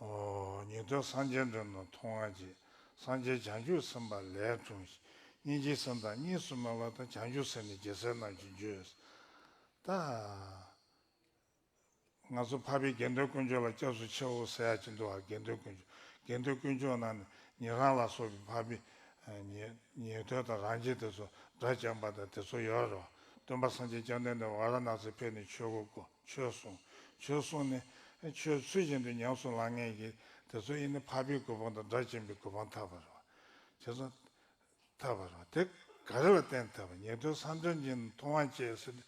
ཨོ། ཉན་ཐོས་སངས་རྒྱས་འདྲ་རྣམས་མཐོང་བར་བྱེད། སངས་རྒྱས་བྱང་ཆུབ་སེམས་དཔའ་ལས་འཁྲུངས་ཤིང་། སྙིང་རྗེའི་སེམས་དང་གཉིས་སུ་མེད་པ་དང་། བྱང་ཆུབ་སེམས་ནི་རྒྱལ་སྲས་རྣམས་ཀྱི་རྒྱུ། ད་ང་ཚོ་འཕགས་པའི་དགེ་འདུན་དཀོན་མཆོག་ལ་སྐྱབས་སུ་མཆིའོ་ཟེར་ཡག་ཅིག་འདུག་བ། དགེ་འདུན་དཀོན་མཆོག་དགེ་འདུན་དཀོན་མཆོག་ནང་ནས་ཉན་རང་ལ་སོགས་པའི་འཕགས་པའི་ཉན་ཉན་ཐོས་དང་རང་རྒྱལ་དེ་ཚོ་དགྲ་བཅོམ་པ་དང་དེ་ཚོ་ཡོད་རེད་བ། སྟོན་པ་སངས་རྒྱས་བཅོམ་ལྡན་འདས་ཝཱ་ར་ཎཱ་སི་ཕེབས་ནས་ཆོས་འཁོར་བསྐོར། ཆོས་གསུངས། ཆོས་གསུངས་ནས་ཆོས་ཚུལ་བཞིན་དུ་ཉམས་སུ་བླང་མཁན་གྱི་དེ་ཚོ་ཡིན་ན་འཕགས་པའི་གོ་འཕང་དང་དགྲ་བཅོམ་པའི་གོ་འཕང་ཐོབ་པ་རེད་བ། བྱས་ཙང་ཐོབ་པ་རེད་བ། དེ་ག་རེ་ལ་བརྟེན་ཐོབ་པ། ཉན་ཐོས་སམ་ཊམ་ཅིག་མཐོང་བར་བྱེད་ཟེར་ཏེ།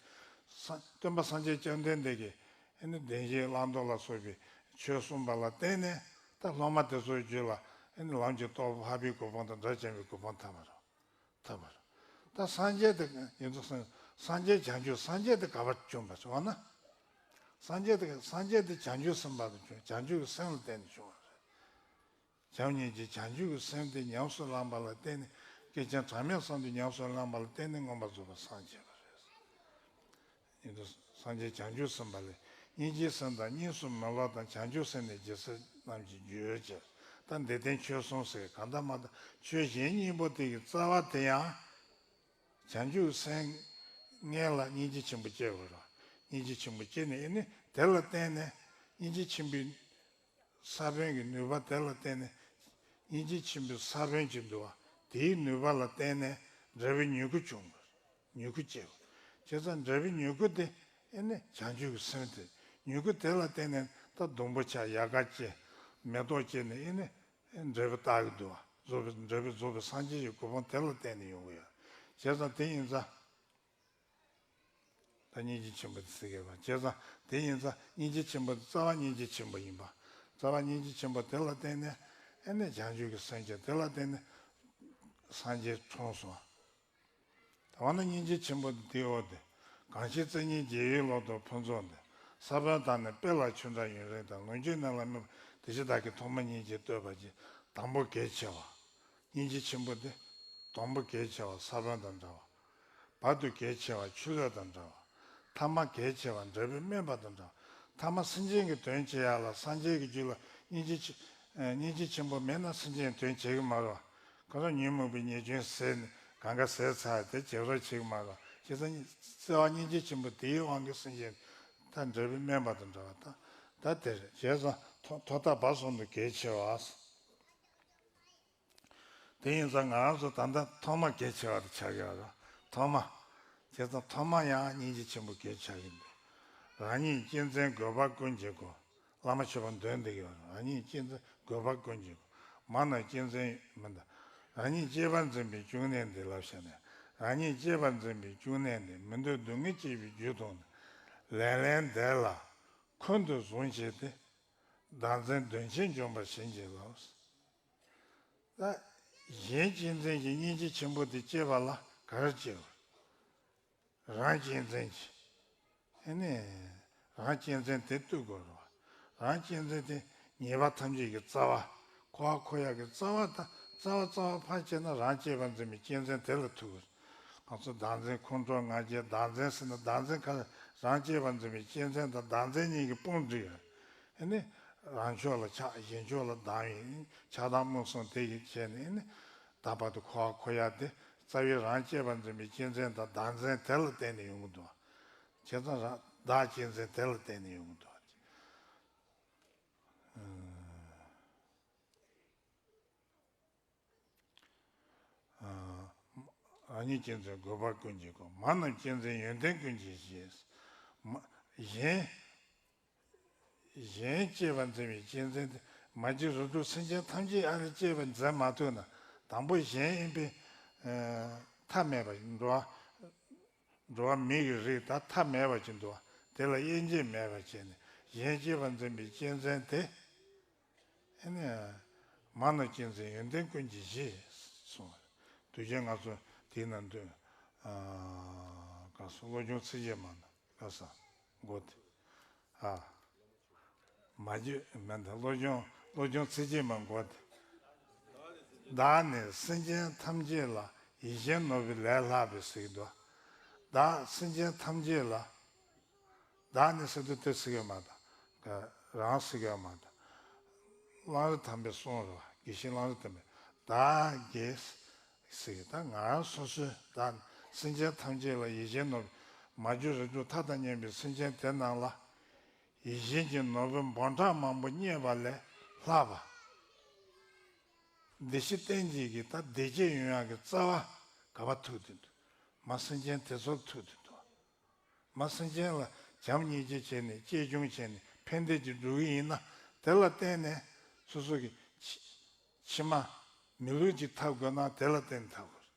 ས་སྟོན་པ་སངས་རྒྱས་བཅོམ་ལྡན་འདས་ཀྱིས་ཨ་ནི་བདེན་བཞིའི་བླང་དོར་ལ་སོགས་པའི་ཆོས་གསུངས་པ་ལ་བརྟེན་ནས། ད་སློབ་མ་དེ་ཚོའི་རྒྱུད་ལ་ཨ་ནི་ལམ་གྱི་རྟོགས་པ་འཕགས་པའི་གོ་འཕང་དང་དགྲ་བཅོམ་པའི་གོ་འཕང་ཐོབ་པ་རེད། ཐོབ་པ་རེད། ད་སངས་རྒྱས་དེ་ཡིན་ཙང་སངས་སངས་རྒྱས་བྱང་ཆུབ། སངས་རྒྱས་དེ་ག་པར་བྱོན་པ་ཟེར་བ་ན། སངས་རྒྱས་དེ་སངས་རྒྱས་དེ་བྱང་ཆུབ་སེམས་དཔའ་དུ་བྱོན། བྱང་ཆུབ་ཀྱི་སེམས་ལ་བརྟེན་ནས་བྱུང་བ་རེད། བྱམས་སྙིང་རྗེ་བྱང་ཆུབ་ཀྱི་སེམས་དེ་ཉམས་སུ་བླངས་པ་ལ་བརྟེན་ནས། སྐད་ཅིག་གྲངས་མེད་ཙམ་དུ་ཉམས་སུ་བླངས་པ་ལ་བརྟེན་ནས་མངོན་པར་རྫོགས་པར་སངས་རྒྱས་པ་རེད། ཡིན་དུ་སངས་རྒྱས་བྱང་ཆུབ་སེམས་དཔའ་ལས། སྙིང་རྗེའི་སེམས་དང་གཉིས་སུ་མེད་པ་དང་། བྱང་ཆུབ་སེམས་ནི་རྒྱལ་སྲས་རྣམས་ཀྱི་རྒྱུ་ཡོད་ཅེས། ད་འདི་སྟེང་ཆོས་གསུམ་ཟེར་གང་ལྟར་མ་ལྟར་ཆོས་གཞན་གཉིས་པོ་དེ་གི་རྩ་བ་དེ་ཡང་། བྱང་ཆུབ་སེམས་ལྔ་ལ་སྙིང་རྗེ་ཆེན་པོ་སྐྱེ་དགོས་ར། སྙིང་རྗེ་ཆེན་པོ་སྐྱེས་ནས་ཨེ་ནི་དེ་ལ་བརྟེན་ནས་སྙིང་རྗེ་ཆེན་པོའི་ས་བོན་གྱི་ནུས་པ་དེ་ལ་བརྟེན་ནས། སྙིང་རྗེ་ཆེན་པོའི་ས་བོན་གྱི་འདུ་བ་དེའི་ནུས་པ་ལ་བརྟེན་ནས་འབྲས་བུའི་མྱུ་གུ་འབྱུང་དགོས། མྱུ་གུ་སྐྱེ་དགོས། བྱས་ཙང་འབྲས་བུའི་མྱུ་གུ་དེ་ཨེ་ནི་བྱང་ཆུབ་ཀྱི་སེམས་དེ། མྱུ་གུ་དེ་ལ་བརྟེན་ནས་ད་སྡོང་པོ་ཆགས། ཡལ་ག་སྐྱེ། མེ་ཏོག་སྐྱེས་ནས་ཨེ་ནི་འབྲས་བུ་བཏགས་ཀྱི་འདུག་བ། རྫོགས་པའི་འབྲས་བུ་རྫོགས་པའི་སངས་རྒྱས་ཀྱི་གོ་འཕང་དེ་ལ་བརྟེན་ནས་ཡོང་གི་ཡོད། བྱས་ཙང་དེ་ཡིན་ཙང་། ད་སྙིང་རྗེ་ཆེན་པོ་དེ་ཟེར་གི་ཡོད་པ། བྱས་ཙང་དེ་ཡིན་ཙང་སྙིང་རྗེ་ཆེན་པོ་དེ་རྩ་བ་སྙིང་རྗེ་ཆེན་པོ་ཡིན་པ། རྩ་བ་སྙིང་རྗེ་ཆེན་པོ་དེ་ལ་བརྟེན་ནས་ཨེ་ནི་བྱང་ཆུབ་ཀྱི་སེམས་སྐྱེས། དེ་ལ་བརྟེན་ནས་སངས་རྒྱས་འཁྲུངས་སོང་། དེ་བ་ན་སྙིང་རྗེ་ཆེན་པོ་དེ་འོ་དེ། གང་ཞིག་བརྩེ་ཉིད་རྒྱལ་བའི་ཀློང་དུ་ཕུན་ཚོགས་འདི། ས་བོན་དག་ནི་སྤེལ་ལ་ཆུ་འདྲ་ཡུན་རིང་དང་། ལོངས་སྤྱོད་ནད་ལ་སྨིན་པ་དེ། ཇི་བདག་གིས་ཐོག་མ་སྙིང་རྗེས་བསྟོད་པར་བགྱི། དང་པོ་གལ་ཆེ་བ། སྙིང་རྗེ་ཆེན་པོ་དེ། སྡོང་པོ་གལ་ཆེ་བ་ས་བོན་དང་འདྲ་བ། བར་དུ་གལ་ཆེ་བ་ཆུ་རོལ་དང་འདྲ་བ། ཐ་མ་གལ་ཆེ་བ་འབྲས་བུ་སྨིན་པ་དང་འདྲ་བ། ཐ་མ་སེམས་ཅན་གྱི་དོན་བྱེད་ཡ་ལ་སངས་རྒྱས་ཀྱི་རྒྱུད་ལ་སྙིང་རྗེ་ཆེ- ཨ་སྙིང་རྗེ་ཆེན་པོ་མེད་ན་སེམས་ཅན་དོན་བྱེད་ཀྱི་མ་རེད་བ། ཁོ་རང་ཉོན་མོངས་པའི་ཉེས་སྐྱོན་ཟད་ནས་གང་ག་ཟད་ཚར་དེ་བྱེད་རོགས་བྱེད་ཀྱི་མ་རེད་བ། བྱས་ཙང་བརྩེ་བ་སྙིང་རྗེ་ཆེན་པོ་དེའི་དབང་གིས་སེམས་ཅན་ད་འབྲས་བུ་སྨིན་པ་དང་འདྲ་བ། ད་ད་དེ་རེད། བྱས་ཙང་ཐོག་ཐོག་མཐའ་བར་གསུམ་དུ་གལ་ཆེ་བ། དེ་ཡིན་ཙང་ང་རང་ཚོ་ད་ལྟ་ཐོག་མ་གལ་ཆེ་བ་དེ་ཆགས་ཀྱི་ཡོད་རེད། ཐོག་མ། བྱས་ཙང་ཐོག་མ་ཡང་སྙིང་རྗེ་ཆེན་པོ་གལ་ཆགས་ཀྱི་འདུག་རང་ཉིད་གཅེས་འཛིན་རྒོད་པ་ཀུན་གྱི་སྒོ། བླ་མ་མཆོད་པ་འདོན་བསྡད་ཀྱི་ཡོད་རེད། རང་ཉིད་གཅེས་འཛིན་རྒོད་པ་ཀུན་གྱི་སྒོ། མ་ན་གཅེས་འཛིན་མི་འདའ། རང་ཉིད་གཅེས་པར་འཛིན་པའི་བཅུག་གནས་འདི་ལབ་བྱས་ནས། རང་ཉིད་གཅེས་པར་འཛིན་པའི་བཅུག་གནས་འདི། མི་འདོད་སྡུག་བསྔལ་སྐྱེད་པའི་རྒྱུ་དང་ནི། ལེན་ལེན་འདས་ལ་ཁོན་དུ་བཟུང་བྱས་ཏེ། བདག་འཛིན་གདོན་ཆེན་འཇོམས་པར་བྱིན་གྱིས་རློབས། ད་གཞན་གཅེས་འཛིན་གྱི་སྙིང་རྗེ་ཆེན་པོ་དེ་སྐྱེས་པ་ལ་ག་རེ་སྐྱེ་བ། རང་གཅེས་འཛིན་གྱི། ཨེ་ནས། རང་གཅེས་འཛིན་དེ་བཏུལ་དགོས་རེད་བ། རང་གཅེས་འཛིན་དེ་ཉེས་པ་ཐམས་ཅད་ཀྱི་རྩ་བ། འཁོར་བ་འཁོར་ཡག་གི་རྩ་བ་དང་རྩ་བ་རྩ་བ་ཕར་བཅད་ན་རང་གཅེས་པར་འཛིན་པའི་གཅེས་འཛིན་དེ་ལ་ཐུག་དགོས། ང་ཚོ་བདག་འཛིན་ཁོང་ཁྲོ་ང་རྒྱལ་བདག་འཛིན་ཟེར་ན་བདག་འཛིན་ག་རེ། རང་གཅེས་པར་འཛིན་པའི་གཅེས་འཛིན་དང་བདག་འཛིན་གཉིས་ཀྱི་དཔུང་སྒྲིག་ཨེ་ནི། རང་ཕྱོགས་ལ་ཆགས་གཞན་ཕྱོགས་ལ་སྡང་བའི་ཆགས་སྡང་རྨུགས་ཟུང་དེ་ཡིས་བྱས་ནས་ཨེ་ནི། ད་བར་དུ་འཁོར་བ་འཁོར་ཡ་དེ་རྩ་བའི་རང་གཅེས་པར་འཛིན་པའི་གཅེས་འཛིན་དང་བདག་འཛིན་དེ་ལ་བརྟེན་ནས་ཡོང་གི་འདུག་བྱས་ཙང་རང་བདག་གཅེས་འཛིན་དེ་ལ་བརྟེན་ནས་ཡོང་གི་འདུག་ཨ། རང་ཉིད་གཅེས་འཛིན་རྒོད་པ་ཀུན་གྱི་སྒོ། མ་རྣམས་གཅེས་འཛིན་ཡོན་ཏན་ཀུན་གྱི་གཞི། མ་གཞན། གཞན་གཅེས་པར་འཛིན་པའི་གཅེས་འཛིན་དེ་མ་གྱུར་རིགས་དྲུག་སེམས་ཅན་ཐམས་ཅད་ཨ་ནི་གཅེས་པར་འཛིན་མ་ཐུབ་ན། དང་པོ་གཞན་ཡིན་པའི་ཨ་མཐའ་མེད་པ་འགྲོ་བ། འགྲོ་བ་མི་ཡི་རིགས་ད་མཐའ་མེད་པ་ཅིག་འདུག་དེ་ལ་དབྱེ་འབྱེད་མེད་པ་བྱས་ནས་གཞན་གཅེས་པར་འཛིན་པའི་གཅེས་འཛིན་དེ། ཨེ་ནས། མ་རྣམས་གཅེས་འཛིན་ཡོན་ཏན་ཀུན་གྱི་གཞི། གསུངས། དུས་རྒྱུན་ང་ཚོ་དེའི་ནང་དུ། ཨ། ག་སོ་བློ་སྦྱོང་ཚིག་བརྒྱད་མ་ན་ག་ས་མགོ་དེ། ཨ། མ་བརྗོད་མེད་འདི་བློ་སྦྱོང་བློ་སྦྱོང་ཚིག་བརྒྱད་མ་མགོ་དེ། བདག་ནི་སེམས་ཅན་ཐམས་ཅད་ལ་ཡིད་བཞིན་ནོར་བུ་ལས་ལྷག་པའི་ཟེར་གྱི་འདུག་བདག་སེམས་ཅན་ཐམས་ཅད་ལ། བདག་ནི་ཟེར་དུས་དེ་ཟེར་གྱི་མ་དང་། རང་ཟེར་གྱི་མ་དང་། གླང་རི་ཐང་པས་གསུངས་རོ། དགེ་བཤེས་གླང་རི་ཐང་པས་བདག་གིས་ཟེར་གྱི་ད་ང་རང་སོ་སོའི་བདག་སེམས་ཅན་ཐམས་ཅད་ལ་ཡིད་བཞིན་ནོར་བུ་མ་གྱུར་རིགས་དྲུག་མཐའ་དང་མཉམ་པའི་སེམས་ཅན་དེ་རྣམས་ལ་ཡིད་བཞིན་གྱི་ནོར་བུ་འབུམ་ཕྲག་མང་པོ་བརྙེས་པ་ལས་ལྷག་པ། བདེ་སྐྱིད་རྟེན་གྱི་གི་ད་བདེ་སྐྱིད་ཡོང་ཡག་གི་རྩ་བ་ག་པར་ཐུག་དུས་འདུག་མ་སེམས་ཅན་དེ་ཚོར་ཐུག་དུས་འདུག་མ་སེམས་ཅན་ལ་བྱམས་སྙིང་རྗེ་བྱས་ནས་གཅེས་སྐྱོང་བྱས་ནས་ཕན་བདེ་ཅིག་སྒྲུབ་ཀྱི་ཡིན་ན་དེ་ལ་བརྟེན་ནས་སོ་སོ་གི་ཕྱི་ཕྱི་མ་མི་ལུས་ཅིག་ཐོབ་དགོས་ན་དེ་ལ་བརྟེན་ནས་ཐོབ་དགོས།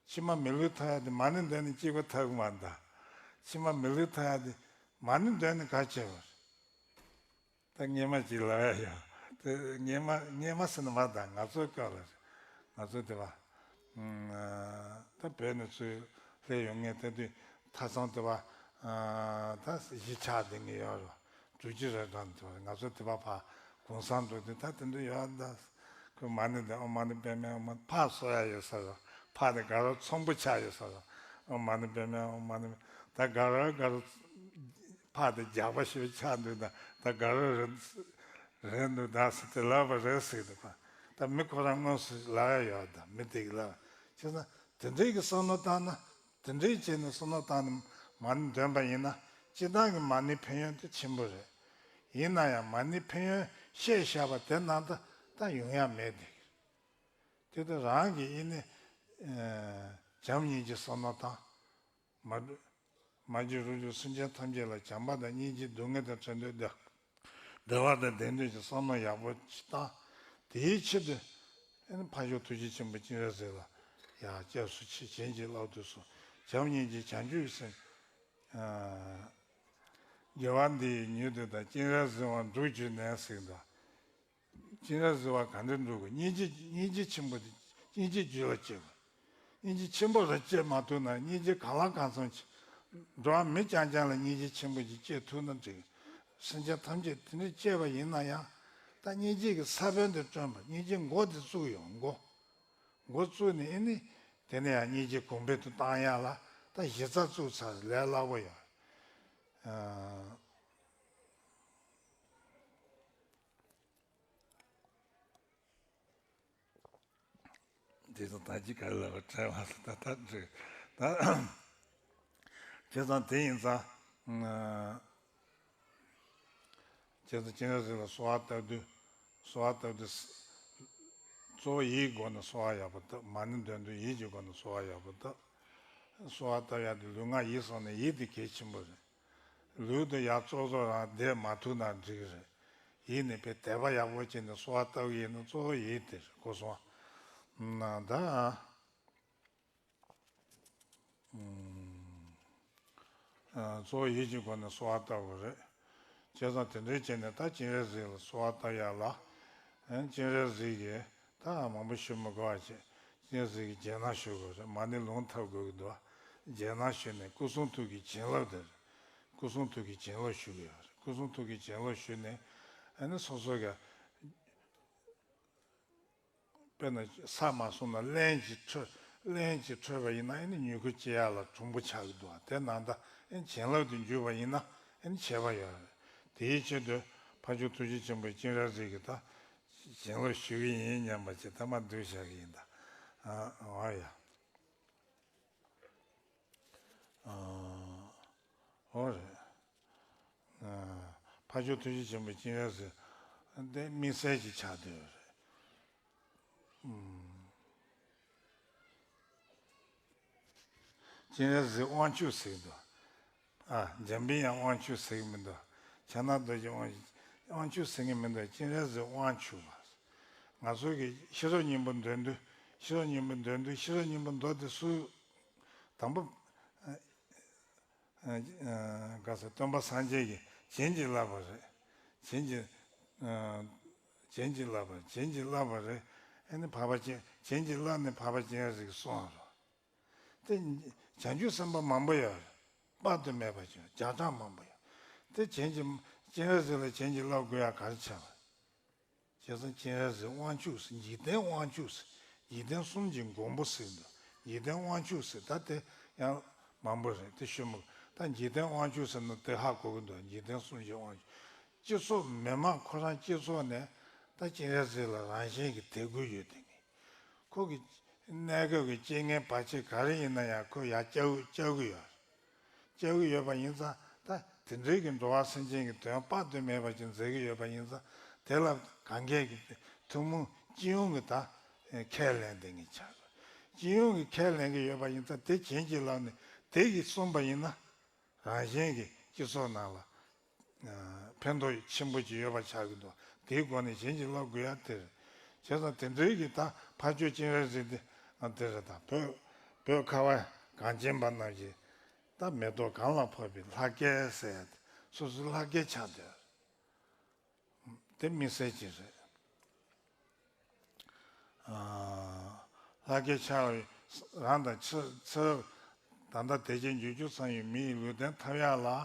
ཕྱི་མ་མི་ལུས་ཐོབ་ཡ་དེ་མ་ཎི་འདོན་ནས་གཅིག་པ་ཐོབ་གི་མ་རེད་ད། ཕྱི་མ་མི་ལུས་ཐོབ་ཡ་དེ་མ་ཎི་འདོན་ནས་ག་བྱས་པ་རེད། ད་སྔོན་མ་ཅིག་ལབ་ཡ་ཡོད། དེ་སྔོན་མ་སྔོན་མ་ཟེར་ན་མ་ད་ང་ཚོའི་སྐབས་ལ་རེད། ང་ཚོ་དེ་བ། ཨ། ད་བོད་ནས་ཚུར་སླེབས་ཡོང་མཁན་དེ་དུས་ཐ་ཚང་དེ་བ། ཨ། ད་གཞིས་ཆགས་དེ་ངས་ཡོད་རོ། དྲུག་ཅུ་རེ་གྲངས་དེ་བ་ང་ཚོ་དེ་བ་ཕ་གུང་སེང་འགྲོ་དུས་ད་དེ་འདྲ་ཡོད་ད། ཁོས་མ་ཎི་དེ་ཨོཾ་མ་ཎི་པདྨེ་ཧཱུྃ་མ་ཕར་གསོ་ཡ་ཡོད་ས་རོ། ཕར་དེ་དགའ་རབ་ཚོམ་བུ་ཆགས་ཡོད་ས་རོ། ཨོཾ་མ་ཎི་པདྨེ་ཧཱུྃ་མ་ཎི་ད་དགའ་རབ་དགའ་རབ། ཕར་དེ་རྒྱགས་པ་ཞེ་པོ་ཆགས་འདུག་ད་ད་དགའ་རབ་རེད། རེད་འདུག་ད་ཟེར་དེ་ལབ་པ་རེད་ཟེར་གི་འདུག་པ། ད་མི་ཁོ་རང་དངོས་སུ་ལབ་ཡ་ཡོད་ད་མི་དེ་གི་ལབ། བྱས་ན་དེ་འདྲའི་གི་བསམ་བློ་བཏང་ན་དེ་འདྲའི་བྱས་ནས་བསམ་བློ་བཏང་ནས་མ་ཎི་འདོན་པ་ཡིན་ན་སྤྱིར་བཏང་གི་མ་ཎིའི་ཕན་ཡོན་དེ་ཆེན་པོ་རེད། ཡིན་ན་ཡང་མ་ཎིའི་ཕན་ཡོན་བཤད་བཞག་པ་དེ་ནང་ད་ད་ཡོང་ཡ་མེད་དེ། དེ་ལྟར་རང་གི་ཡིན་ནི། ཨ། བྱམས་སྙིང་རྗེ་བསམ་བློ་བཏང་། མ་མ་གྱུར་རིགས་དྲུག་སེམས་ཅན་ཐམས་ཅད་ལ་བྱམས་པ་དང་སྙིང་རྗེ་སྡུག་བསྔལ་དང་བྲལ་འདོད་བདེ་བདེ་བ་དང་ལྡན་འདོད་ཀྱི་བསམ་བློ་ཡག་པོ་ཅིག་བཏང་། དེའི་ཆེད་དུ་ཨ་ནི་ཕ་ཤོག་ཐུགས་རྗེ་ཆེན་པོ་སྤྱན་རས་གཟིགས་ལ་ཡ་སྐྱབས་སུ་མཆི། བྱིན་གྱིས་བརླབ་ཏུ་གསོལ། བྱམས་སྙིང་རྗེ་བྱང་ཆུབ་སེམས། ཨ། དགེ་བ་འདི་ཡི་མྱུར་དུ་བདག་སྤྱན་རས་གཟིགས་དབང་འགྲུབ་གྱུར་ནས་ཟེར་གི་འདུག་སྤྱན་རས་གཟིགས་དབང་ག་འདྲ་འགྲུབ་དགོས། སྙིང་རྗེ་སྙིང་རྗེ་ཆེན་པོ་དེ་སྙིང་རྗེ་རྒྱུད་ལ་སྐྱེ་དགོས། སྙིང་རྗེ་ཆེན་པོ་ར་སྐྱེ་མ་ཐུབ་ན་སྙིང་རྗེ་གང་ལ་གང་འཚམ་ཅིག་འགྲོ་བ་མི་རྐྱང་རྐྱང་ལ་སྙིང་རྗེ་ཆེན་པོ་ཅིག་སྐྱེ་ཐུབ་ན་འགྲིག་སེམས་ཅན་ཐམས་ཅད་དེ་འདྲ་སྐྱེས་པ་ཡིན་ན་ཡང་ད་སྙིང་རྗེ་གི་ས་བོན་དེ་བསྐྲུན་པ་སྙིང་རྗེ་མགོ་དེ་བཙུགས་ཡོང་མགོ། མགོ་བཙུགས་ནས་ཨེ་ནི། དེ་ནས་ཡང་སྙིང་རྗེ་གོང་འཕེལ་དུ་བཏང་ཡ་ལ་ད་གཞི་རྩ་བཙུགས་ཚར་ལས་སླ་པོ་ཡོད། ཨ། དེ་ཚོ་ད་ཅི་ག་ལ་བ་དྲན་བ་ད་ད་འགྲིག་ད། བྱས་ཙང་དེ་ཡིན་ཙང་། ཨ། བྱས་ཙང་སྤྱན་རས་གཟིགས་ལ་གསོལ་བ་བཏབ་དུས། གསོལ་བ་བཏབ་དུས། གཙོ་བོ་ཡིད་སྒོ་ནས་གསོལ་བ་ཡག་པོ་བཏབ། མ་ཎི་འདོན་དུས་ཡིད་ཀྱི་སྒོ་ནས་གསོལ་བ་ཡག་པོ་བཏབ། གསོལ་བ་བཏབ་ཡག་དེ་ལུས་ངག་ཡིད་གསུམ་ནས་ཡིད་དེ་གལ་ཆེན་པོ་རེད། ལུས་དེ་ཡར་ཙོག་ཙོག་རང་བསྡད་མ་ཐུབ་ན་འགྲིག་རེད། ཡིད་ནི་དཔེ་དད་པ་ཡག་པོ་བྱས་ནས་གསོལ་བ་བཏབ་ཡིན་ན་གཙོ་བོ་ཡིད་དེ་རེད། གོ་སོང་ང་། ད། ཨ། གཙོ་བོ་ཡིད་ཀྱི་སྒོ་ནས་གསོལ་བ་བཏབ་དགོས་རེད། བྱས་ཙང་དེ་འདྲའི་བྱས་ནས་ད་སྤྱན་རས་གཟིགས་ལ་གསོལ་བ་བཏབ་ཡག་ལ། ཨ། སྤྱན་རས་གཟིགས་ཀྱིས་ད་མང་པོ་ཞུ་མི་དགོས་པ་བྱས། སྤྱན་རས་གཟིགས་ཀྱིས་རྗེས་གནང་ཞུ་དགོས་རེད། མ་ཎི་ལུང་བསྟན་དགོས་ཀྱི་འདུག་རྗེས་གནང་ཞུས་ནས་སྐུ་གསུང་ཐུགས་ཀྱི་བྱིན་རླབས་དེ་རེད། སྐུ་གསུང་ཐུགས་ཀྱི་བྱིན་རླབས་ཞུ་གི་ཡོད་རེད། སྐུ་གསུང་ཐུགས་ཀྱི་བྱིན་རླབས་ཞུས་ནས། ཨ་ནི་སོ་སོ་ག་དཔེར་ན་ས་མ་སོང་ན་རླན་གྱིས་འཕྲོས། རླན་གྱིས་འཕྲོས་པ་ཡིན་ན་ཨེ་ནི་མྱུ་གུ་སྐྱེ་ཡག་ལ་གྲུང་པོ་ཆགས་ཀྱི་འདུག་དེ་ནང་ལྟར་ཨེ་བྱིན་རླབས་དེ་འཇུག་པ་ཡིན་ན་ཨེ་ནི་ཁྱད་པར་ཡོད་རེད། དེའི་ཆེད་དུ་ཕ་ཇོ་ཐུགས་རྗེ་ཆེན་པོའི་སྤྱན་རས་གཟིགས་ཀྱིས་ད་བྱིན་རླབས་ཞུ་གི་ཡིན་སྙམ་པ་ཅིག་ད་མ་འདུག་བཞག་གི་ཡིན་ད། ཨ། འོ་ཡ། ཨ། འོ་རེད། ཨ། ཕ་ཇོ་ཐུགས་རྗེ་ཆེན་པོའི་སྤྱན་རས་གཟིགས་དེ་དམིགས་བསལ་གྱི་ཆགས་བསྡད་ཡོད་རེད། ཨུམ། སྤྱན་རས་གཟིགས་དབང་ཕྱུག་ཟེར་གྱི་འདུག་ཨ། འཇམ་པའི་དབྱངས་དབང་ཕྱུག་ཟེར་གྱི་མི་འདུག་བྱང་ནག་རྡོ་རྗེ་དབང་། དབང་ཕྱུག་ཟེར་གྱི་མི་འདུག་སྤྱན་རས་གཟིགས་དབང་ཕྱུག་པ། ང་ཚོ་གི་ཤེས་རབ་སྙིང་པོ་འདོན་དུས། ཤེས་རབ་སྙིང་པོ་འདོན་དུས་ཤེས་རབ་སྙིང་པོ་མདོ་དེ་སུ། དང་པོ། ཨ། ཨ། ག་ས་སྟོན་པ་སངས་རྒྱས་ཀྱིས་བྱིན་གྱིས་བརླབས་པ་རེད། བྱིན་གྱིས། ཨ། བྱིན་གྱིས་བརླབས་པ། བྱིན་གྱིས་བརླབས་པ་རེད། ཨ་ནི་འཕགས་པ་སྤྱན། བྱིན་གྱིས་བརླབས་ནས་འཕགས་པ་སྤྱན་རས་གཟིགས་གསུངས་པ་རེད། དེ་བྱང་ཆུབ་སེམས་དཔའ་མང་པོ་ཡོད་རེད། དཔག་ཏུ་མེད་པ་ཅིག་བརྒྱ་ཕྲག་མང་པོ་ཡོད། དེ་བྱིན་གྱིས། སྤྱན་རས་གཟིགས་ལ་བྱིན་གྱིས་བརླབ་དགོས་ཡ་ག་རེ་བྱས་པ། བྱས་ཙང་སྤྱན་རས་གཟིགས་དབང་ཕྱུག་ཟེར། འཇིག་རྟེན་དབང་ཕྱུག་ཟེར། འཇིག་རྟེན་གསུམ་གྱི་མགོན་པོ་ཟེར་འདུག་འཇིག་རྟེན་དབང་ཕྱུག་ཟེར་ད་དེ་ཡང་མང་པོ་རེད་དེ་ཤོད་མོ། ད་འཇིག་རྟེན་དབང་ཕྱུག་ཟེར་ན་དེ་ཧ་གོ་གི་འདུག་འཇིག་རྟེན་གསུམ་གྱི་དབང་ཕྱུག་སྤྱི་ཚོགས་མི་མང་ཁོ་རང་སྤྱི་ཚོགས་ནས་ད་སྤྱན་རས་གཟིགས་ལ་རང་བཞིན་གྱི་དད་གུས་ཡོད་དེ་ངེས། ཁོ་གི་གནས་སྐབས་ཀྱི་རྐྱེན་ངན་བར་ཆད་ག་རེ་ཡིན་ན་ཡང་ཁོ་ཡར་བསྐྱལ་བསྐྱལ་གི་ཡོད། བསྐྱལ་གི་ཡོད་པ་ཡིན་ཙང་ད་དེ་འདྲའི་གི་འགྲོ་བ་སེམས་ཅན་གྱི་དོན་དཔག་ཏུ་མེད་པ་ཅིག་མཛད་གི་ཡོད་པ་ཡིན་ཙང་དེ་ལ་གང་གས་ཀྱི་ཐུན་མོང་སྤྱི་ཡོངས་ཀྱི་ད་ཁས་ལེན་དེ་ངེས་ཆགས་དགོས། སྤྱི་ཡོངས་ཀྱི་ཁས་ལེན་གི་ཡོད་པ་ཡིན་ཙང་དེ་བྱིན་གྱིས་བརླབས་ནས་དེ་གིས་གསུངས་པ་ཡིན་ན། རང་གཞན་གྱི་སྤྱི་ཚོགས་ནང་ལ་ཕན་ཐོགས་ཆེན་པོ་ཅིག་ཡོད་པ་ཆགས་ཀྱི་འདུག་དེའི་སྒོ་ནས་བྱིན་གྱིས་བརླབ་དགོས་ཡ་དེ་རེད། བྱས་ཙང་དེ་འདྲའི་གི་ད་ཕ་ཇོ་སྤྱན་རས་གཟིགས་དེ་དེ་རེད། ད་བོད་བོད་ཁ་བ་གངས་ཅན་པ་རྣམས་ཀྱི་ད་མེ་ཏོག་གང་ལ་ཕོག་པའི་ལྷ་སྐལ་ཟེར་ཡ་དེ་སོ་སོའི་ལྷ་སྐལ་ཆགས་བསྡད་ཡོད་རེད། དེ་དམིགས་བསལ་ཅིག་རེད། ཨ། ལྷ་སྐལ་ཆགས་པའི་རང་དང་ཚེ་ཚེ་རབས་ད་ལྟ་དལ་བརྒྱད་འབྱོར་བཅུ་ཚང་བའི་མི་ཡི་ལུས་རྟེན་ཐོབ་ཡག་ལ་ཨ་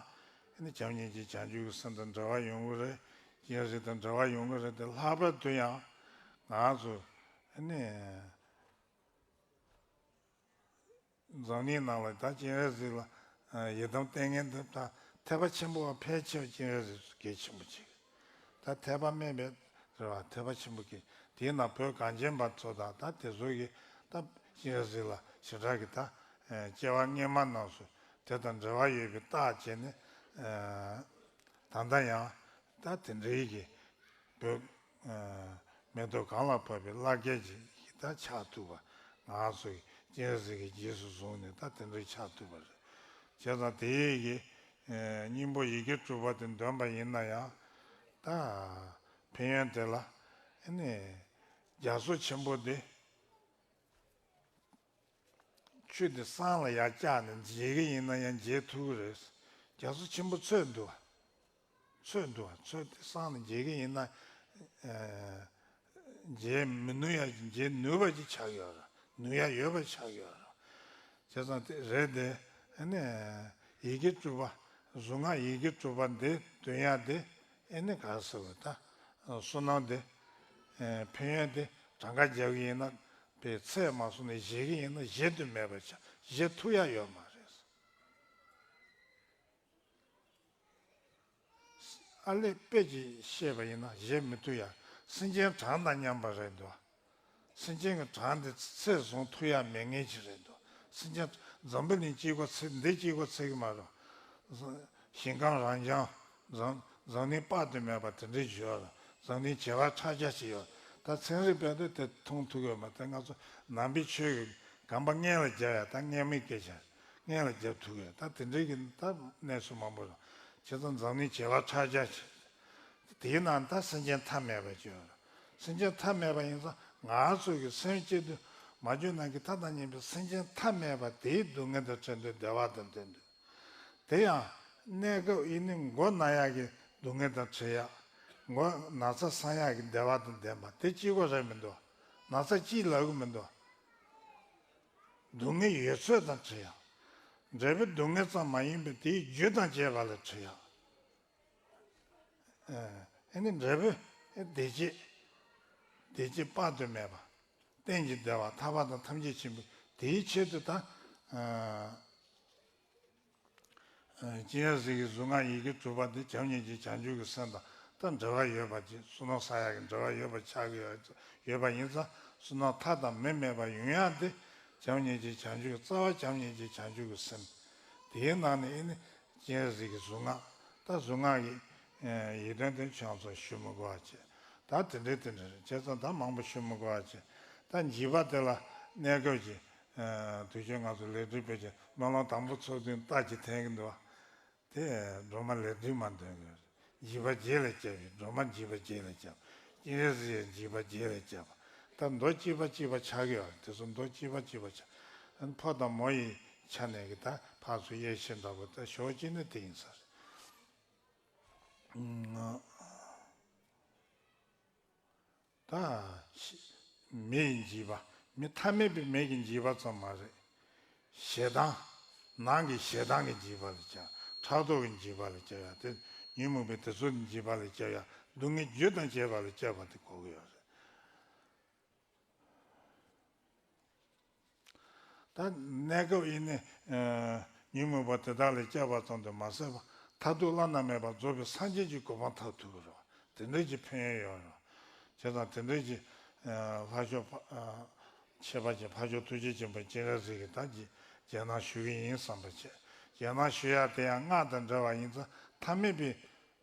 ནི་བྱམས་སྙིང་རྗེ་བྱང་ཆུབ་ཀྱི་སེམས་དང་འབྲེལ་བ་ཡོང་གི་རེད། སྤྱན་རས་གཟིགས་དང་འབྲེལ་བ་ཡོང་གི་རེད་དེ་ལྷག་པར་དུ་ཡང་ང་ཚོ་ཨ་ནི། འཛམ་གླིང་ནང་ལ་ད་སྤྱན་རས་གཟིགས་ལ་ཡི་དམ་བསྟེན་མཁན་དེ་ད་ཐེག་པ་ཆེན་པོ་བ་ཕལ་ཆེ་བ་སྤྱན་རས་གཟིགས་སུ་གལ་ཆེན་པོ་ཅིག་ད་ཐེག་པ་དམན་པའི་རེད་བ་ཐེག་པ་ཆེན་པོ་གི་དེའི་ནང་བོད་གངས་ཅན་པ་ཚོ་དང་ད་དེ་ཚོ་གི་ད་སྤྱན་རས་གཟིགས་ལ་ཞེ་དྲག་གི་ད་སྐྱེ་བ་སྔོན་མ་རྣམས་སུ་དེ་དང་འབྲེལ་བ་ཡོད་པའི་རྟགས་བྱས་ནས་ད་ལྟ་ཡང་། ད་དེ་འདྲའི་གི་བོད་མེ་ཏོག་གང་ལ་ཕོག་པའི་བླ་སྐལ་ཅིག་ད་ཆགས་ཐུབ་པ་ང་ཚོ་གི་སྤྱན་རས་གཟིགས་ཀྱི་རྗེས་སུ་བཟུང་ནས་ད་དེ་འདྲའི་ཆགས་ཐུབ་པ་རེད། བྱས་ཙང་དེའི་གི་སྙིང་པོ་ཡི་གེ་དྲུག་པ་དེ་འདོན་པ་ཡིན་ན་ཡང་ད་ཕན་ཡོན་དེ་ལ་ཨ་ནི་རྒྱ་མཚོ་ཆེན་པོ་དེ། ཆུ་དེ་བསང་ལ་ཡར་བཅག་ནས་འཇལ་གི་ཡིན་ན་ཡང་འཇལ་ཐུབ་ཀྱི་རེད། རྒྱ་མཚོ་ཆེན་པོ་ཚོད་འདུག་བ། ཚོད་འདུག་བ། ཚོད་དེ་བསང་ནས་འཇལ་གི་ཡིན་ན། ཨ། འཇལ་མི་ནུས་ཡ་འཇལ་ནུས་པ་ཅིག་ཆགས་ཡོད་རེད། ནུས་ཡ་ཡོད་པ་ཆགས་ཡོད་རེད། བྱས་ཙང་དེ་རེད་དེ། ཨ་ནི། ཡི་གེ་དྲུག་པ། གཟུངས་སྔགས་ཡི་གེ་དྲུག་པ་འདི་འདོན་ཡ་དེ། ཨ་ནི་ག་རེ་ཟེར་བ་ད། བསོད་ནམས་དེ། ཨ། ཕན་ཡོན་དེ་གྲངས་ཀ་རྒྱག་གི་ཡིན་ན། པའི་ཚད་མ་སོང་ནས་བཞེད་ཀྱི་ཡིན་ན་བཞེད་དུ་མེད་པ་ཆགས། བཞེད་ཐུབ་ཡ་ཡོད་མ་རེད། ཨ་ལས་དཔེ་ཅིག་བཤད་པ་ཡིན་ན་བཞེད་མི་ཐུབ་ཡ། སེམས་ཅན་གྲངས་དང་མཉམ་པ་རེད་འདུག་སེམས་ཅན་གྱི་གྲངས་དེ་ཚད་བཟུང་ཐུབ་ཡ་མེད་ངེས་ཅིག་རེད་འདུག་སེམས་ཅན་འཛམ་བུ་གླིང་གཅིག་པོ་ཚེ་འདི་གཅིག་པོ་ཚེ་གི་མ་རེད། ཞིང་ཁམས་རབ་འབྱམས། འཛམ་འཛམ་གླིང་དཔག་ཏུ་མེད་པ་དེ་འདྲའི་ཡོད་རེད། འཛམ་གླིང་བྱེ་བ་ཕྲག་བརྒྱ་ཞིག་ཡོད། ད་ཚན་རིག་པས་ད་དེ་མཐོང་ཐུབ་ཡོད་མ་རེད། ང་ཚོ་ནང་པའི་ཆོས་ཀྱི་གོམ་པ་སྔོན་ལ་རྒྱབ་ཡ། ད་སྔོན་མའི་སྐད་ཆ་སྔོན་ལ་རྒྱབ་ཐུབ་ཡོད། ད་དེ་འདྲའི་གི་ད་གནས་ཚུལ་མང་པོ་རེད། བྱས་ཙང་འཛམ་གླིང་བྱེ་བ་ཕྲག་བརྒྱ་ཞིག་དེའི་ནང་ད་སེམས་ཅན་མཐའ་མེད་པ་ཅིག་ཡོད་རེད། སེམས་ཅན་མཐའ་མེད་པ་ཡིན་ཙང་ང་ཚོ་གི་སེམས་བསྐྱེད་དུས་མ་བྱོན་ནང་གི་མཐའ་དང་མཉམ་པའི་སེམས་ཅན་མཐའ་མེད་པ་དེའི་སྡུག་བསྔལ་དང་བྲལ་འདོད། བདེ་བ་དང་ལྡན་འདོད། དེ་ཡང་གནས་སྐབས་ཡིན་ནི་མགོ་ན་ཡག་གི་སྡུག་བསྔལ་དང་བྲལ་ཡག་མགོ་ན་ཚ་སངས་ཡག་གི་བདེ་བ་དང་ལྡན་པ་དེ་གཅིག་པོ་རེད་མི་འདུག་ན་ཚ་གཅིག་ལབ་གི་མི་འདུག་སྡུག་བསྔལ་ཡོད་ཚད་དང་བྲལ་ཡག་འབྲས་བུ་སྡུག་བསྔལ་ཙམ་མ་ཡིན་པའི་དེའི་རྒྱུ་དང་བཅས་པ་ལ་བྲལ་ཡག་ཨ་ནི་འབྲས་བུ་བདེ་སྐྱིད། བདེ་སྐྱིད་དཔག་ཏུ་མེད་པ། གཏན་གྱི་བདེ་བ་ཐར་པ་དང་ཐམས་ཅད་མཁྱེན་པའི་དེའི་ཆེད་དུ་ད། སྤྱན་རས་གཟིགས་ཀྱི་གཟུངས་སྔགས་ཡི་གེ་དྲུག་པ་འདི་བྱམས་སྙིང་རྗེ་བྱང་ཆུབ་ཀྱི་སེམས་དང་ད་འབྲེལ་བ་ཡོད་པ་ཅིག་བསོད་ནམས་བསགས་ཡག་གི་འབྲེལ་བ་ཡོད་པ་ཆགས་ཀྱི་ཡོད་ཡོད་པ་ཡིན་ཙང་བསོད་ནམས་མཐའ་དང་མུ་མེད་པ་ཡོང་ཡག་འདི་བྱམས་སྙིང་རྗེ་བྱང་ཆུབ་རྩ་བ་བྱམས་སྙིང་རྗེ་བྱང་ཆུབ་ཀྱི་སེམས། དེའི་ནང་ནས་ཨེ་ནི་སྤྱན་རས་གཟིགས་ཀྱི་གཟུངས་སྔགས་ད་གཟུངས་སྔགས་ཀྱི་ཡིག་དོན་དེ་ཁྱོད་ཚོ་ཞུ་མི་དགོས་པ་བྱས། ད་དེ་འདྲའི་དེ་འདྲ་རེད། བྱས་ཙང་ད་མང་པོ་ཞུ་མི་དགོས་པ་བྱས། ད་འཇིགས་པ་དེ་ལ་གནས་སྐབས་ཀྱི་དུས་ཆེན་ང་ཚོ་ལས་སྒྲིག་པས་ཀྱི་སྨོན་ལམ་དང་པོ་ཚོགས་དུས་རྟགས་ཀྱི་འཐེན་གྱི་འདུག་བ། དེ་སྒྲོལ་མ་ལས་སྒྲིག་མ་འདོན་གྱི་འཇིགས་པ་བརྒྱད་ལས་སྐྱབས་པའི་སྒྲོལ་མ་འཇིགས་པ་བརྒྱད་ལས་སྐྱབས། སྤྱན་རས་གཟིགས་འཇིགས་པ་བརྒྱད་ལས་སྐྱབས། ད་མདོ་གཅིག་པ་གཅིག་པ་ཆགས་ཀྱི་ཡོད་རེད། དེ་ཚོ་མདོ་གཅིག་པ་གཅིག་པ་ཆགས། ཕོ་དང་མོ་ཡི་ཆ་ནས་ཀྱི་ད་ཕར་ཚུར་དབྱེ་ཕྱེ་འདྲ་པོ་ད་ཞོག་གཅིག་ནི་དེ་ཡིན་ས་རེད། ད་མི་ཡི་འཇིགས་པ་མི་ཐ་མལ་པའི་མི་གི་འཇིགས་པ་ཙམ་མ་རེད། ཞེ་སྡང་ནང་གི་ཞེ་སྡང་གི་འཇིགས་པ་ལ་སྐྱབས། ཕྲག་དོག་གི་འཇིགས་པ་ལ་སྐྱབས་ཡ་དེ་ཉོན་མོངས་པའི་དེ་ཚོ་གི་འཇིགས་པ་ལ་སྐྱབས་ཡ་སྡུག་བསྔལ་རྒྱུ་དང་བཅས་པ་ལ་སྐྱབས་པ་དེ་གོ་གི་ཡོད་རེད། ད་གནས་སྐབས་ཡིན་ནི་ཉོན་མོངས་པ་དེ་དག་ལས་སྐྱབས་པ་ཙམ་དུ་མ་ཟད་པར་མཐར་ཐུག་བླ་ན་མེད་པར་རྫོགས་པའི་སངས་རྒྱས་ཀྱི་གོ་འཕང་ཐོབ་ཐུབ་ཀྱི་རེད་བ། དེ་འདྲའི་གྱི་ཕན་ཡོན་ཡོད་རེད་བ། བྱས་ཙང་དེ་འདྲའི་གྱི་ལྷ་མཆོག་ཕ་ཁྱད་པར་ཅན་འཕགས་མཆོག་ཐུགས་རྗེ་ཆེན་པོ་སྤྱན་རས་གཟིགས་ཀྱི་ད་ཀྱི་རྗེས་གནང་ཞུ་གི་ཡིན་བསམ་པ་བྱས། རྗེས་གནང་ཞུ་ཡག་དེ་ཡང་སྔགས་དང་འབྲེལ་བ་ཡིན་ཙང་ཐ་མལ་པའི་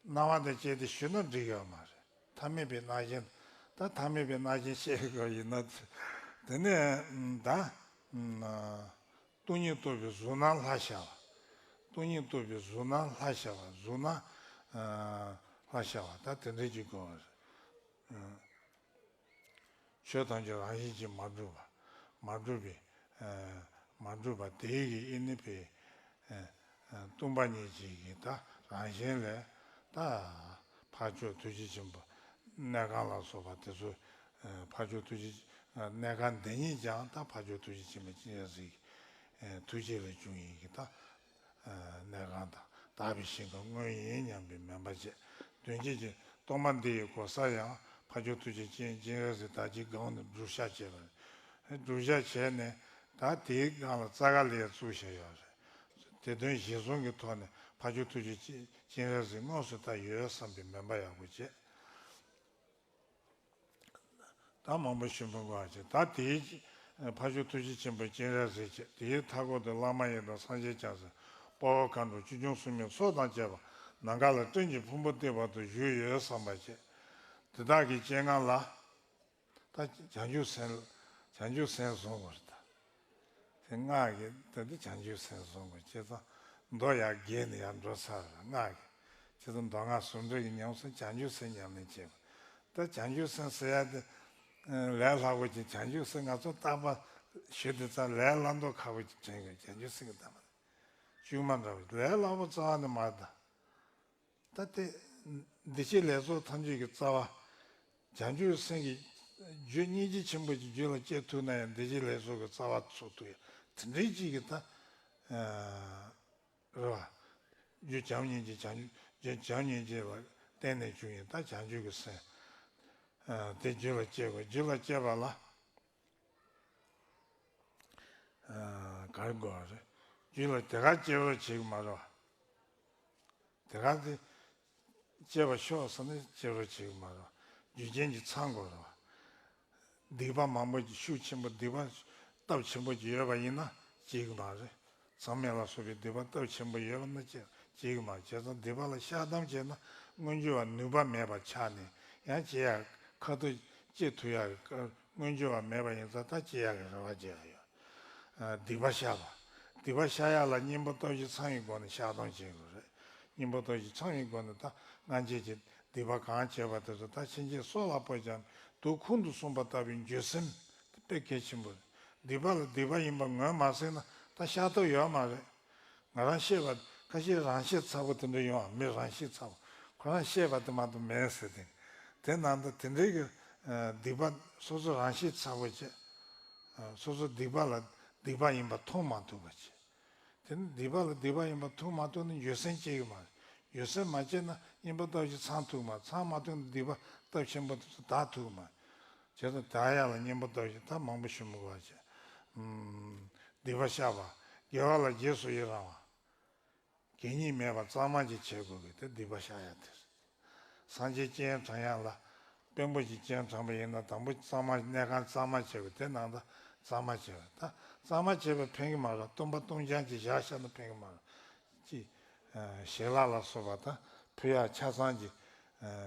སྣང་བ་དང་བཅས་ཏེ་ཞུས་ན་འགྲིག་ཡོད་མ་རེད། ཐ་མལ་པའི་རྣམ་མཁྱེན། ད་ཐ་མལ་པའི་རྣམ་མཁྱེན་བཤད་དགོས་ཡིན་ན། དེ་ནས་ད་སྟོང་ཉིད་རྟོགས་པའི་གཟུགས་སྣང་ལྷ་ཤར་བ། སྟོང་ཉིད་རྟོགས་པའི་གཟུགས་སྣང་ལྷ་ཤར་བ། གཟུགས་སྣང་ལྷ་ཤར་བ་ད་དེ་འདྲའི་གཅིག་དགོས་པ་རེད། ཆོས་ཐམས་ཅད་རང་བཞིན་གྱིས་མ་གྲུབ་པ། མ་གྲུབ་པའི། མ་གྲུབ་པ་དེའི་གི་ཨེ་ནི་པའི། སྟོང་པ་ཉིད་ཀྱི་གི་ད་རང་བཞིན་ལས་ད་འཕགས་མཆོག་ཐུགས་རྗེ་ཆེན་པོ་གནས་ཁང་ལ་སོགས་པ་དེ་ཚོ་འཕགས་མཆོག་ཐུགས་རྗེ་གནས་ཁང་འདི་ཉིད་ཀྱང་ད་འཕགས་མཆོག་ཐུགས་རྗེ་ཆེན་པོ་སྤྱན་རས་གཟིགས་ཐུགས་རྗེ་ལས་བྱུང་ཡིན་གྱི་ད། གནས་ཁང་དང་དག་པའི་ཞིང་ཁམས་དངོས་ཡིན་སྙམ་པའི་མོས་པ་བྱས། མདུན་བསྐྱེད་ཀྱི་གཏོར་མ་འདི་ཡི་གོ་ས་ཡང་འཕགས་མཆོག་ཐུགས་རྗེ་ཅན་སྤྱན་རས་གཟིགས་བདག་གི་སྒང་ནས་སྒྲུབ་ཞག་བྱས་པ་རེད། སྒྲུབ་ཞག་བྱས་ནས་ད་དེའི་སྒང་ལ་རྩ་ཁ་ལས་བཙུགས་བཞག་ཡོད་རེད། དེ་དོན་གཞིར་བཟུང་གི་ཐོག་ནས་འཕགས་མཆོག་ཐུགས་རྗེ་ཅན་སྤྱན་རས་གཟིགས་དངོས་སུ་ད་ཡོད་བསམ་པའི་མོས་པ་ཡག་པོ་བྱས། ད་མང་པོ་ཞུ་མི་དགོས་པ་བྱས། ད་དེའི་འཕགས་མཆོག་ཐུགས་རྗེ་ཆེན་པོ་སྤྱན་རས་གཟིགས་བྱས། དེའི་མཐའ་སྐོར་དུ་བླ་མ་ཡི་དམ་སངས་རྒྱས་བྱང་སེམས་དཔའ་བོ་མཁའ་འགྲོ་ཆོས་སྐྱོང་སྲུང་མའི་ཚོགས་དང་བཅས་པ་ནམ་མཁའ་ལ་སྤྲིན་གྱི་ཕུང་པོ་བཏེགས་པ་དུ་བཞུགས་ཡོད་བསམ་པ་བྱས། དེ་དག་གི་སྤྱན་སྔར་ལ་ད་བྱང་ཆུབ་སེམས་བྱང་ཆུབ་སེམས་བཟུང་དགོས་རེད་ད། དེ་སྔགས་ཀྱི་ད་འདི་བྱང་ཆུབ་སེམས་བཟུང་དགོས། བྱས་ཙང་མདོ་ཡར་རྒྱས་ནས་ཡར་འགྲོ་ཚར་རེད་སྔགས་ཀྱི། བྱས་ཙང་མདོ་སྔགས་ཟུང་འབྲེལ་གྱི་ཉམས་སུ་བྱང་ཆུབ་སེམས་ཉམས་ལེན་བྱེད་དགོས། ད་བྱང་ཆུབ་སེམས་ཟེར་ཡ་དེ་ལས་སླ་པོ་ཅིག་བྱང་ཆུབ་སེམས་ང་ཚོ་རྟག་པར་ཞུ་དུས་ཙང་ལས་སླ་མདོག་ཁ་པོ་ཅིག་དྲན་དགོས། བྱང་ཆུབ་སེམས་ཀྱི་ལྟ་བ་དེ་གཅུང་མ་འདྲ་བོ་ལས་སླ་པོ་རྩ་བ་ནས་མ་རེད་ད། ད་དེ་འདི་ཕྱི་ལས་ཚོགས་ཐམས་ཅད་ཀྱི་རྩ་བ། བྱང་ཆུབ་སེམས་ཀྱི་རྒྱུ་སྙིང་རྗེ་ཆེན་པོ་གྱི་རྒྱུད་ལ་སྐྱེ་ཐུབ་ན་ཡང་འདི་ཕྱི་ལས་ཚོགས་ཀྱི་རྩ་བ་ཚུགས་ཐུབ་ཡ་དེ་འདྲའི་ཅིག་གི་ད་རེད་བ། རྒྱུ་བྱམས་སྙིང་རྗེ་བྱང་རྒྱུ་བྱམས་སྙིང་རྗེ་ལ་བརྟེན་ནས་བྱུང་ཡིན། ད་བྱང་ཆུབ་ཀྱི་སེམས་དེ་རྒྱུད་ལ་སྐྱེ་དགོས། རྒྱུད་ལ་སྐྱེས་པ་ལ། ག་རེ་དགོས་པ་རེད། རྒྱུད་ལ་དེ་ག་སྐྱེ་རོགས་བྱེད་ཀྱི་མ་རེད་བ། དེ་ག་དེ་སྐྱེ་བ་ཤོག་ཟེར་ནས་སྐྱེ་རོགས་བྱེད་ཀྱི་མ་རེད་བ། རྒྱུ་རྐྱེན་གྱིས་ཚང་དགོས་རེད་བ། སྡིག་པ་མང་པོ་ཅིག་ཤུགས་ཆེན་པོ་སྡིག་པ་སྟོབས་ཆེན་པོ་ཅིག་ཡོད་པ་ཡིན་ན་སྐྱེ་གི་མ་རེད། མཚམས་མེད་ལ་སོགས་པའི་སྡིག་པ་སྟོབས་ཆེན་པོ་ཡོད་པ་ན་སྐྱེ་སྐྱེ་གི་མ་རེད། བྱས་ཙང་སྡིག་པ་ལ་བཤགས་སྡོམ་བྱས་ན་མངོན་གྱུར་བ་ནུས་པ་མེད་པ་ཆགས་ནས་ཡང་སྐྱེ་ཡག་ཁ་ཐུག་སྐྱེ་ཐུབ་ཡག་གི་མངོན་གྱུར་བ་མེད་པ་ཡིན་ཙང་ད་སྐྱེ་ཡག་གི་རེ་བ་བྱེད་ཡག་ཡོད། སྡིག་པ་བཤགས་པ། སྡིག་པ་བཤགས་ཡག་ལ་གཉེན་པོ་སྟོབས་བཞི་ཚང་བའི་སྒོ་ནས་བཤགས་སྡོམ་བྱེད་དགོས་རེད། གཉེན་པོ་སྟོབས་བཞི་ཚང་བའི་སྒོ་ནས་ད་སྔ་རྗེས་ཀྱི་སྡིག་པ་གང་བྱས་པ་དེ་ཚོ་ད་ཕྱིན་ཆད་སྲོག་ལ་ཕོག་ཀྱང་དུག་ཁུང་དུ་སོང་བ་ལྟ་བུའི་འགྱོད་སེམས་དེ་དཔེ་གལ་ཆེན་པོ་རེད། སྡིག་པ་ལ་སྡིག་པ་ཡིན་པ་ངོས་མ་ཟིན་ན་ད་བཤགས་ཐབས་ཡོད་མ་རེད། ང་རང་ཤེས་པ་ཁ་ཤས་རང་ཤེད་ཚ་པོ་དེ་འདྲ་ཡོང་བ། མི་རང་ཤེད་ཚ་པོ་ཁོ་རང་ཤེས་པ་དེ་མ་གཏོགས་མེད་ཟེར་དེ། དེ་ནང་དུ་དེ་འདྲའི་གི་སྡིག་པ་སོ་སོ་རང་ཤེད་ཚ་པོ་བྱས། སོ་སོ་སྡིག་པ་ལ་སྡིག་པ་ཡིན་པ་མཐོང་མ་ཐུབ་པ་བྱས། དེ་ནི་སྡིག་པ་ལ་སྡིག་པ་ཡིན་པ་མཐོང་མ་ཐུབ་ན་འགྱོད་སེམས་སྐྱེ་གི་མ་རེད། འགྱོད་སེམས་མ་སྐྱེས་ན་གཉེན་པོ་སྟོབས་བཞི་ཚང་ཐུབ་མ་རེད། ཚང་མ་ཐུབ་ན་སྡིག་པ་སྟོབས་ཆེན་པོ་དེ་ཚོ་དག་ཐུབ་མ་རེད། བྱས་ཙང་དག་ཡག་ལ་གཉེན་པོ་སྟོབས་བཞི་ད་མང་པོ་ཞུ་མི་དགོས་པ་བྱས། སྡིག་པ་བཤགས་པ། དགེ་བ་ལ་རྗེས་སུ་ཡི་རང་བ། གད་སྙིགས་མེད་པ་གཙང་མ་ཅིག་བྱེད་དགོས་ཀྱི་དེ་སྡིག་པ་བཤགས་ཡག་དེ་རེད། སངས་རྒྱས་སྤྱན་དྲངས་ཡག་ལ་དཔོན་པོ་ཞིག་སྤྱན་དྲངས་པ་ཡིན་ན་དང་པོ་གཙང་མ་གནས་ཁང་གཙང་མ་བྱེད་དགོས། དེ་ནང་ད་གཙང་མ་བྱེད་དགོས། ད་གཙང་མ་བྱས་པས་ཕན་གྱི་མ་རེད། སྟོང་པ་སྟོང་རྐྱང་ཅིག་བཞག་བཞག་ན་ཕན་གྱི་མ་རེད། ཅིག་ཞལ་ལག་ལ་སོགས་པ་དང་ཕུལ་ཡག་ཆ་ཚང་གི་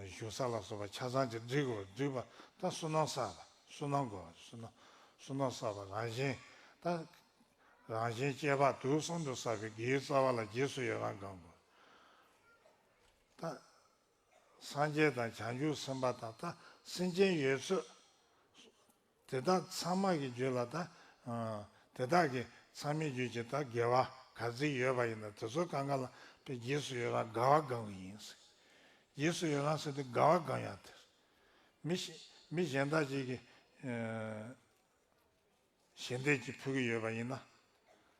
བཞུགས་ས་ལ་སོགས་པ་ཆ་ཚང་གི་སྒྲིག་དགོས། སྒྲིག་པ་ད་བསོད་ནམས་བསགས་པ། བསོད་ནམས་དགོས་པ། བསོད་ནམས་བསོད་ནམས་བསགས་པ་རང་བཞིན་ད། རང་གཞན་གཅེས་པ་དུས་གསུམ་དུ་བསགས་པའི་དགེ་བའི་རྩ་བ་ལ་རྗེས་སུ་ཡི་རང་གང་དགོས། ད་སངས་རྒྱས་དང་བྱང་ཆུབ་སེམས་དཔའ་དང་ད་སེམས་ཅན་ཡོད་ཚད་དེ་དག་ཚང་མ་གི་རྒྱུད་ལ་ད་དེ་དག་གི་ཚང་མའི་རྒྱུད་ཀྱི་ད་དགེ་བ་ག་ཚོད་ཡོད་པ་ཡིན་ན་དེ་ཚོ་གང་ག་ལ་དཔེ་རྗེས་སུ་ཡི་རང་དགའ་བ་གང་གི་ཡིན་ཟེར། རྗེས་སུ་ཡི་རང་ཟེར་དུས་དགའ་བ་གང་ཡང་དེ་མི་ཞིག་མི་གཞན་དག་ཅིག་གི་ཞལ་འདེབས་ཀྱིས་ཕུལ་གྱི་ཡོད་པ་ཡིན་ན།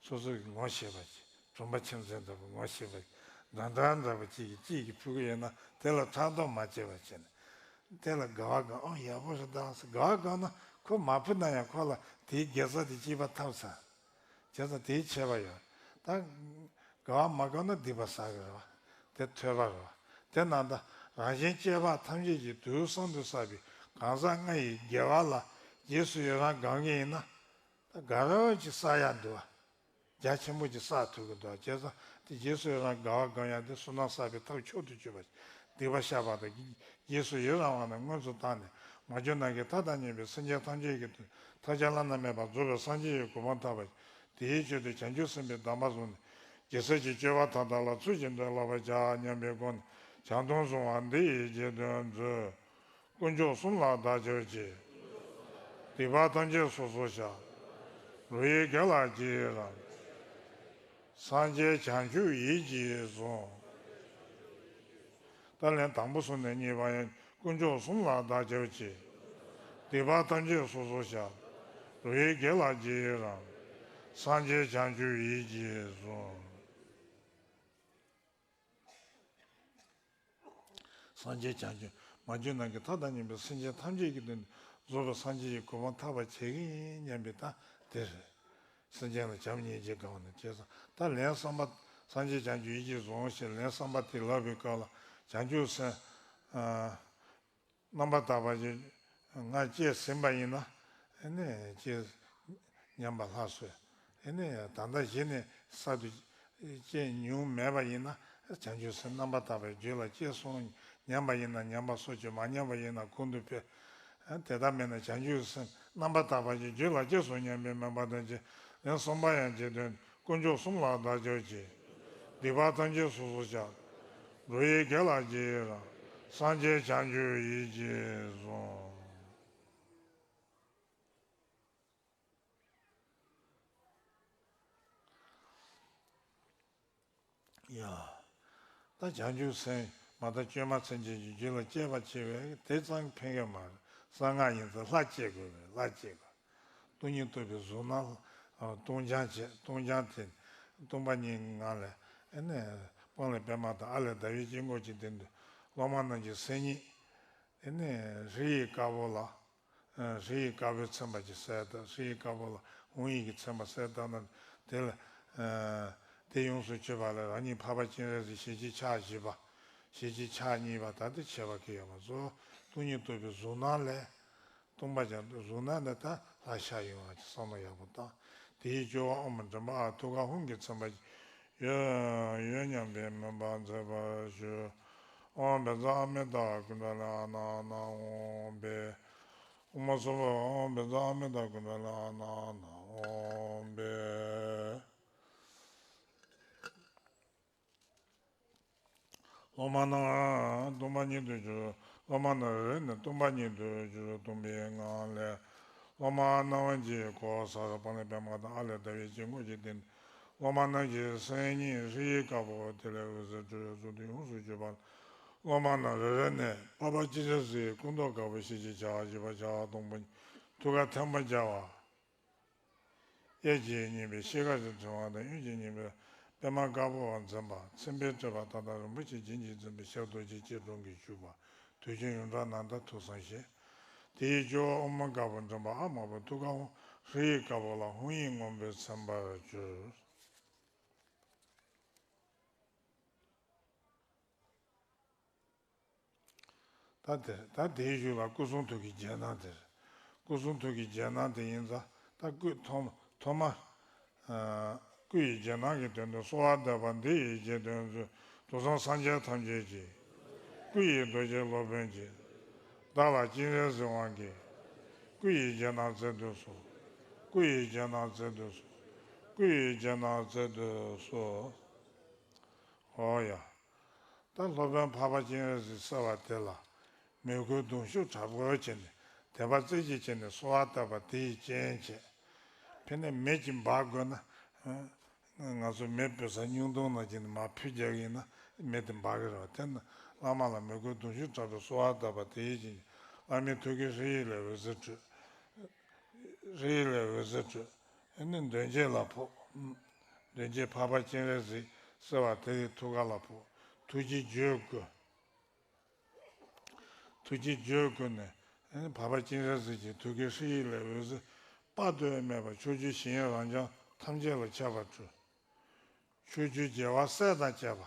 སོ་སོ་གིས་ངོ་ཤེས་པ་ཅིག་གྲོང་པ་ཁྱིམ་མཚེས་འདྲ་པོ་ངོ་ཤེས་པ་ཅིག་འདྲ་འདྲ་འདྲ་པོ་ཅིག་གིས་ཅིག་གིས་ཕུལ་གྱི་ཡོད་ན་དེ་ལ་ཕྲག་དོག་མ་བྱེད་པ་བྱས་ནས། དེ་ལ་དགའ་བ་དགའ། ཨོ་ཡག་པོ་རེད་ད་ཟེར་དགའ་བ་དགའ་ན་ཁོ་མ་ཕུལ་ན་ཡང་ཁོ་ལ་དེའི་དགེ་རྩ་དེ་སྐྱེས་པ་ཐོབ་ཚར། བྱས་ཙང་དེའི་ཆད་པ་ཡོད། ད་དགའ་བ་མ་དགའ་ན་སྡིག་པ་བསགས་ཀྱི་རེད་བ། དེ་ཐོས་པ་རེད་བ། དེ་ན་ད་རང་གཞན་གཅེས་པ་ཐམས་ཅད་ཀྱི་དུས་གསུམ་དུ་བསགས་པའི་གང་ཟག་ལྔ་ཡི་དགེ་བ་ལ་རྗེས་སུ་ཡི་རང་གང་གི་ཡིན་ན། ད་དགའ་རབ་ཅིག་བསགས་ཡག་འདུག་བ། རྒྱ་ཆེན་པོ་ཅིག་བསགས་ཐུབ་ཀྱི་འདུག་བ། བྱས་ཙང་དེ་རྗེས་སུ་ཡི་རང་དགའ་བ་དགའ་ཡག་དེ་བསོད་ནམས་བསགས་པའི་ཐབས་མཆོག་ཏུ་གྱུར་པ། སྡིག་པ་བཤགས་པ་དང་རྗེས་སུ་ཡི་རང་བ་རྣམས་སྔོན་དུ་བཏང་ནས་མ་གྱུར་ནམ་མཁའི་མཐའ་དང་མཉམ་པའི་སེམས་ཅན་ཐམས་ཅད་ཀྱི་དོན་ཐམས་ཅད་བླ་ན་མེད་པར་རྫོགས་པའི་སངས་རྒྱས་ཀྱི་གོ་འཕང་ཐོབ་པ། དེའི་ཆེད་དུ་བྱང་ཆུབ་སེམས་དཔའི་གདམས་པ་བཟུང་ནས་རྒྱལ་སྲས་ཀྱི་སྤྱོད་པ་མཐའ་དག་ལ་ཚུལ་བཞིན་དུ་བསླབ་པར་བྱ་སྙམ་པའི་སྒོ་ནས་བྱང་སྡོམ་བཟུང་བ་འདི་ཡི་རྗེས་ཟློས་མཛོད། དཀོན་མཆོག་གསུམ་ལ་བདག་སྐྱབས་མཆི། སྡིག་པ་ཐམས་ཅད་སོ་སོར་བཤགས། རོ་ཡི་དགེ་ལ་རྗེས་ཡི་རང་། སངས་རྒྱས་བྱང་ཆུབ་ཡིད་ཀྱིས་བཟུང་། ད་ལན་དང་པོ་གསུངས་ནས་གཉིས་པ་ཡང་དཀོན་མཆོག་གསུམ་ལ་བདག་སྐྱབས་མཆི། སྡིག་པ་ཐམས་ཅད་སོ་སོར་བཤགས། རོ་ཡི་དགེ་ལ་རྗེས་ཡི་རང་། སངས་རྒྱས་བྱང་ཆུབ་ཡིད་ཀྱིས་བཟུང་། སངས་རྒྱས་བྱང་ཆུབ་མ་གྱུར་ནམ་མཁའི་མཐའ་དང་མཉམ་པའི་སེམས་ཅན་ཐམས་ཅད་ཀྱི་དོན་དུ་རྫོགས་པའི་སངས་རྒྱས་ཀྱི་གོ་འཕང་ཐོབ་པར་བྱེད་ཀྱི་ཡིན་སྙམ་པའི་ད་དེ་རེད། སེམས་ཅན་ལ་བྱམས་སྙིང་རྗེ་སྒང་ནས་བྱས་ཙང་ད་ལན་གསུམ་པ་སངས་རྒྱས་བྱང་ཆུབ་ཡིད་ཀྱིས་བཟུང་ཞེས་ལན་གསུམ་པ་དེ་ལབ་པའི་སྐབས་ལ་བྱང་ཆུབ་སེམས། རྣམ་པར་དག་པ་ཅིག་ང་སྐྱེས་ཟིན་པ་ཡིན་ན་ཨེ་ནས་ཅིག་ཉམས་པ་སླར་གསོ་ཨེ་ནས་ད་ལྟ་གཞི་ནས་གསར་དུ་སྐྱེས་མྱོང་མེད་པ་ཡིན་ན་བྱང་ཆུབ་སེམས་རྣམ་པར་དག་པའི་རྒྱུད་ལ་སྐྱེས་སོང་ཉམས་པ་ཡིན་ན་ཉམས་པ་གསོ་བཅོས་མ་ཉམས་པ་ཡིན་ན་གོང་དུ་འཕེལ། དེ་ལྟ་མིན་ན་བྱང་ཆུབ་སེམས་རྣམ་པར་དག་པ་ཅིག་རྒྱུད་ལ་སྐྱེས་སོང་སྙམ་པའི་མོས་པ་དང་བཅས་ལན་གསུམ་པ་ཡང་རྗེས་ཟློས། དཀོན་མཆོག་གསུམ་ལ་བདག་སྐྱབས་མཆི། སྡིག་པ་ཐམས་ཅད་སོ་སོར་བཤགས། རོ་ཡི་དགེ་ལ་རྗེས་ཡི་རང་། སངས་རྒྱས་བྱང་ཆུབ་ཡིད་ཀྱིས་བཟུང་། ཡ། ད་བྱང་ཆུབ་སེམས་མ་དང་བཅོས་མ་སེམས་ཅན་གྱི་རྒྱུད་ལ་སྐྱེས་པ་བྱས་པས་དེ་ཙམ་ཕན་གྱི་མ་རེད། གསང་སྔགས་ཡིན་ཙང་ལྷ་སྐྱེ་དགོས་པས་ལྷ་སྐྱེ་དགོས། སྟོང་ཉིད་རྟོགས་པའི་གཟུགས་སྣང་སྟོང་སྦྱང་བྱེད་སྟོང་སྦྱང་དེ་སྟོང་པ་ཉིད་ངང་ལས་ཨེ་ནས་སྤང་ལེབ་པདྨ་དང་ཨ་ལས་ཟླ་བའི་དཀྱིལ་འཁོར་གྱི་སྟེང་དུ་སློབ་མ་རྣམས་ཀྱི་སེམས་ཉིད་ཨེ་ནས་རི་ཡི་དཀར་པོ་ལ། ཨ་ཧྲཱིཿཡིག་དཀར་པོས་མཚན་པ་གྱིས་གསལ་བཏབ། ཧྲཱིཿཡིག་དཀར་པོ་ལ་ཧཱུྃ་ཡིག་གིས་མཚན་པ་གསལ་བཏབ་ན། དེ་ལ་ཨ་དེ་ཡོངས་སུ་གྱུར་པ་ལ་རང་ཉིད་འཕགས་པ་སྤྱན་རས་གཟིགས་ཞལ་གཅིག་ཕྱག་བཞི་པ། ཞལ་གཅིག་ཕྱག་གཉིས་པ། ད་དེ་ཕྱེ་བ་གི་ཡོད་པ་གཙོ་བོ་སྟོང་ཉིད་རྟོགས་པའི་གཟུགས་སྣང་ལས། སྟོང་པ་རྐྱང་གཟུགས་སྣང་ནི་ད་ལྷར་ཤར་ཡོང་བ་ཅིག་བསམ་བློ་ཡག་པོ་བཏང་། དེའི་སྦྱོར་བ་ཨོཾ་མ་མགྲིན་པ་ཨཱཿ་ཐུགས་ཀར་ཧཱུྃ་གིས་མཚན་པ་ཡོད་ཡོད་སྙམ་པའི་མོས་པ་མཛད་པར་ཞུ། ཨོཾ་བཛྲ་ཨ་མི་ཏ་ཀུན་ཌ་ལི་ཨ་ན་ཨ་ན་ཨོཾ་བྷཻ། ཨོཾ་སྭ་བྷཱ་ཨོཾ་བཛྲ་ཨ་མི་ཏ་ཀུན་ཌ་ལི་ཨ་ན་ཨ་ན་ཨོཾ་བྷཻ། སློབ་མ་རྣམས་སྟོང་པ་ཉིད་དུ་གྱུར། སློབ་མ་རྣམས་རེ་རེ་ནས་སྟོང་པ་ཉིད་དུ་གྱུར་སྟོང་པའི་ངང་ལས། སློབ་མ་རྣམས་ཀྱིས་གོ་ས་ར་པ་ལས་པདྨ་དང་ཨ་ལས་ཟླ་བའི་དཀྱིལ་འཁོར་གྱི་སྟེང་དུ། སློབ་མ་རྣམས་ཀྱི་སེམས་ཉིད་ཧྲཱིཿཡིག་དཀར་པོ་དེ་ལས་འོད་ཟེར་འཕྲོས་གཟུགས་དེ་ཡོངས་སུ་གྱུར་པ། སློབ་མ་རྣམས་རེ་རེ་ནས་འཕགས་པ་སྤྱན་རས་གཟིགས་སྐུ་མདོག་དཀར་པོ་ཞལ་གཅིག་ཕྱག་བཞི་པ་ཕྱག་སྟོང་པ་ཉིད་ཐུགས་ཀར་ཐིམ་པར་བྱ་བ། གཡས་ཀྱིས་བསྙེན་པའི་ཤེལ་དཀར་གྱི་ཕྲེང་བ་དང་གཡོན་གྱིས་བསྙེན་པའི་པདྨ་དཀར་པོས་མཚན་པ་མཚན་དཔེས་སྤྲས་པ་མཐའ་དག་རིན་པོ་ཆེ་བརྒྱན་གྱིས་མཚན་པའི་ཞབས་རྡོ་རྗེ་སྐྱིལ་ཀྲུང་གིས་བཞུགས་པ། དུས་རྒྱུན་ཡོངས་གྲགས་རྣམ་དག་ཐུགས་བསམ་བཞེས། དེའི་སྦྱོར་བ་ཨོཾ་མ་དཀར་པོ་མགྲིན་པ་ཨཱཿ་དམར་པོ་ཐུགས་ཀར་ཧཱུྃ། ཧྲཱིཿཡིག་དཀར་པོ་ལ་ཧཱུྃ་ཡིག་སྔོན་པོས་མཚན་པར་གྱུར། ད་དེ་ད་དེའི་གཞུག་ལ་སྐུ་གསུང་ཐུགས་ཀྱི་རྒྱན་སྣང་དེ་རེད། སྐུ་གསུང་ཐུགས་ཀྱི་རྒྱན་སྣང་དེ་ཡིན་ཙང་ད་སྐུ་ཐོག་མ་ཐོག་མ། ཨ་སྐུ་ཡི་རྒྱན་སྣང་གི་དོན་དུ་གསོལ་བ་འདེབས་པ་འདི་ཡི་རྗེས་ཟློས་མཛོད། དུག་གསུམ་སངས་རྒྱས་ཐམས་ཅད་ཀྱི། སྐུ་ཡི་རྡོ་རྗེ་སློབ་དཔོན་གྱིས། བདག་ལ་སྤྱན་རས་གཟིགས་དབང་གིས། སྐུ་ཡི་རྒྱན་སྣང་སྩལ་དུ་གསོལ། སྐུ་ཡི་རྒྱན་སྣང་སྩལ་དུ་གསོལ། སྐུ་ཡི་རྒྱན་སྣང་སྩལ་དུ་གསོལ། ཨོ་ཡ། ད་སློབ་དཔོན་འཕགས་པ་སྤྱན་རས་གཟིགས་ཟེར་བ་དེ་ལ་མོས་གུས་གདུང་ཤུགས་དྲག་པོ་བྱས་ནས་དད་པ་རྩེ་གཅིག་བྱས་ནས་གསོལ་བ་བཏབ་པ་དེ་ཡི་རྐྱེན་བྱས། ཕན་ནས་མེ་གཅིག་འབར་དགོས་ན། ང་ཚོ་མེ་སྤོས་ས་སྙིང་དུང་ནང་བཞིན་མར་ཕུད་རྒྱག་གི་ཡིན་ན་མེ་དེ་འབར་གི་རེད་བ། དེ་ནི་བླ་མ་ལ་མོས་གུས་གདུང་ཤུགས་དྲག་པོས་གསོལ་བ་བཏབ་པ་དེ་ཡི་རྐྱེན་གྱིས་བླ་མའི་ཐུགས་ཀའི་ཧྲཱིཿཡིག་ལས་འོད་ཟེར་འཕྲོས། ཧྲཱིཿཡིག་ལས་འོད་ཟེར་འཕྲོས། ཨ་ནི་མདུན་བསྐྱེད་ལ་ཕོག་མདུན་བསྐྱེད་འཕགས་པ་སྤྱན་རས་གཟིགས་ཟེར་བ་དེ་ཡི་ཐུགས་ཀ་ལ་ཕོག་ཐུགས་རྗེས་བརྗོད་བསྐུལ། ཐུགས་རྗེས་བརྗོད་བསྐུལ་ནས། ཨ་ནི་འཕགས་པ་སྤྱན་རས་གཟིགས་ཀྱི་ཐུགས་ཀའི་ཧྲཱིཿཡིག་ལས་འོད་ཟེར་དཔག་ཏུ་མེད་པ་ཕྱོགས་བཅུའི་ཞིང་རབ་འབྱམས་ཐམས་ཅད་ལ་ཁྱབ་པར་འཕྲོས། ཕྱོགས་བཅུའི་རྒྱལ་བ་སྲས་དང་བཅས་པ།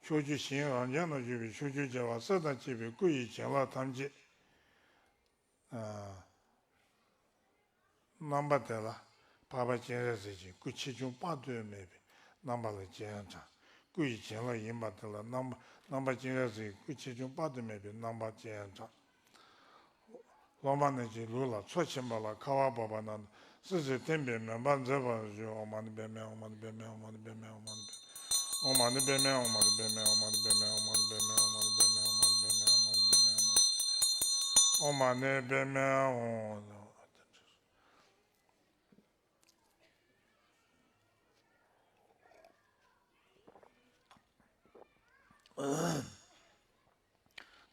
ཕྱོགས་བཅུའི་ཞིང་རབ་འབྱམས་ན་བཞུགས་པའི་ཕྱོགས་བཅུའི་རྒྱལ་བ་སྲས་དང་བཅས་པའི་སྐུ་ཡི་བྱིན་རླབས་ཐམས་ཅད། ཨ་རྣམ་པ་དེ་ལ་འཕགས་པ་སྤྱན་རས་གཟིགས་ཀྱི་སྐུ་ཆེ་ཆུང་དཔག་ཏུ་མེད་པའི་རྣམ་པ་ལ་སྤྱན་དྲངས། སྐུ་ཡི་བྱིན་རླབས་ཡིན་པ་དེ་ལ་རྣམ་པ་རྣམ་པ་སྤྱན་རས་གཟིགས་ཀྱི་སྐུ་ཆེ་ཆུང་དཔག་ཏུ་མེད་པའི་རྣམ་པ་སྤྱན་དྲངས། སློབ་མ་རྣམས་ཀྱི་ལུས་ལ་མཚོ་ཆེན་པོ་ལ་ཁ་བ་བབས་པ་ན་སིལ་སིལ་ཐིམ་པའི་མོས་པ་མཛད་པར་ཞུ། ཨོཾ་མ་ཎི་པདྨེ་ཨོཾ་མ་ཎི་པདྨེ་ཨོཾ་མ་ཎི་པདྨེ་ཨོཾ་མ་ཎི་པདྨེ་ཨོཾ་མ་ཎི་པདྨེ་ཨོཾ་མ་ཎི་པདྨེ་ཨོཾ་མ་ཎི་པདྨེ་ཨོཾ་མ་ཎི་པདྨེ་ཨོཾ་མ་ཎི་པདྨེ་ཨོཾ་མ་ཎི་པདྨེ་ཨོཾ་མ་ཎི་པདྨེ་ཨོཾ།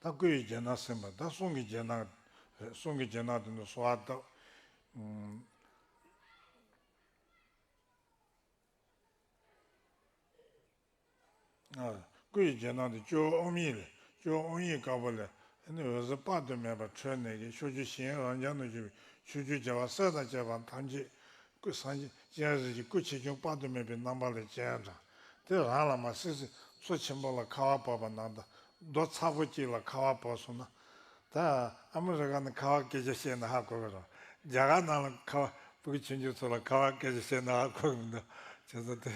ད་སྐུ་ཡི་རྒྱན་སྣང་ཟེར་བ་ད་གསུང་གི་རྒྱན་སྣང་རེད། གསུང་གི་རྒྱན་སྣང་དེ་ནི་གསོལ་བ་བཏབ། ཨ། སྐུ་ཡི་རྒྱན་སྣང་དེ་སྤྱི་བོ་ཨོཾ་ཡིག་ལས་སྤྱི་བོ་ཨོཾ་ཡིག་དཀར་པོ་ལས་ཨ་ནི་འོད་ཟེར་དཔག་ཏུ་མེད་པ་འཕྲོས་ནས་ཀྱི་ཕྱོགས་བཅུའི་ཞིང་རབ་འབྱམས་ན་བཞུགས་པའི་ཕྱོགས་བཅུའི་རྒྱལ་བ་སྲས་དང་བཅས་པ་ཐམས་ཅད་སྐུ་སངས་རྒྱས་སྤྱན་རས་གཟིགས་ཀྱི་སྐུ་ཆེ་ཆུང་དཔག་ཏུ་མེད་པའི་རྣམ་པ་ལ་སྤྱན་དྲངས། དེ་རང་ལ་མར་སིལ་སིལ་མཚོ་ཆེན་པོ་ལ་ཁ་བ་བབས་པ་ནང་དུ་རྡོ་ཚ་པོ་གཅིག་ལ་ཁ་བ་བབས་སོང་ན། ད་ཨ་མི་རི་ཀ་ནས་ཁ་བ་སྐད་ཆ་བཤད་ན་ཧ་གོ་གི་རེད། རྒྱ་གར་ནང་ལ་ཁ་བ་བོད་ཀྱི་ཆུང་ཆུང་ཚོ་ལ་ཁ་བ་སྐད་ཆ་བཤད་ན་ཧ་གོ་གི་མི་འདུག་བྱས་ཙང་དེ་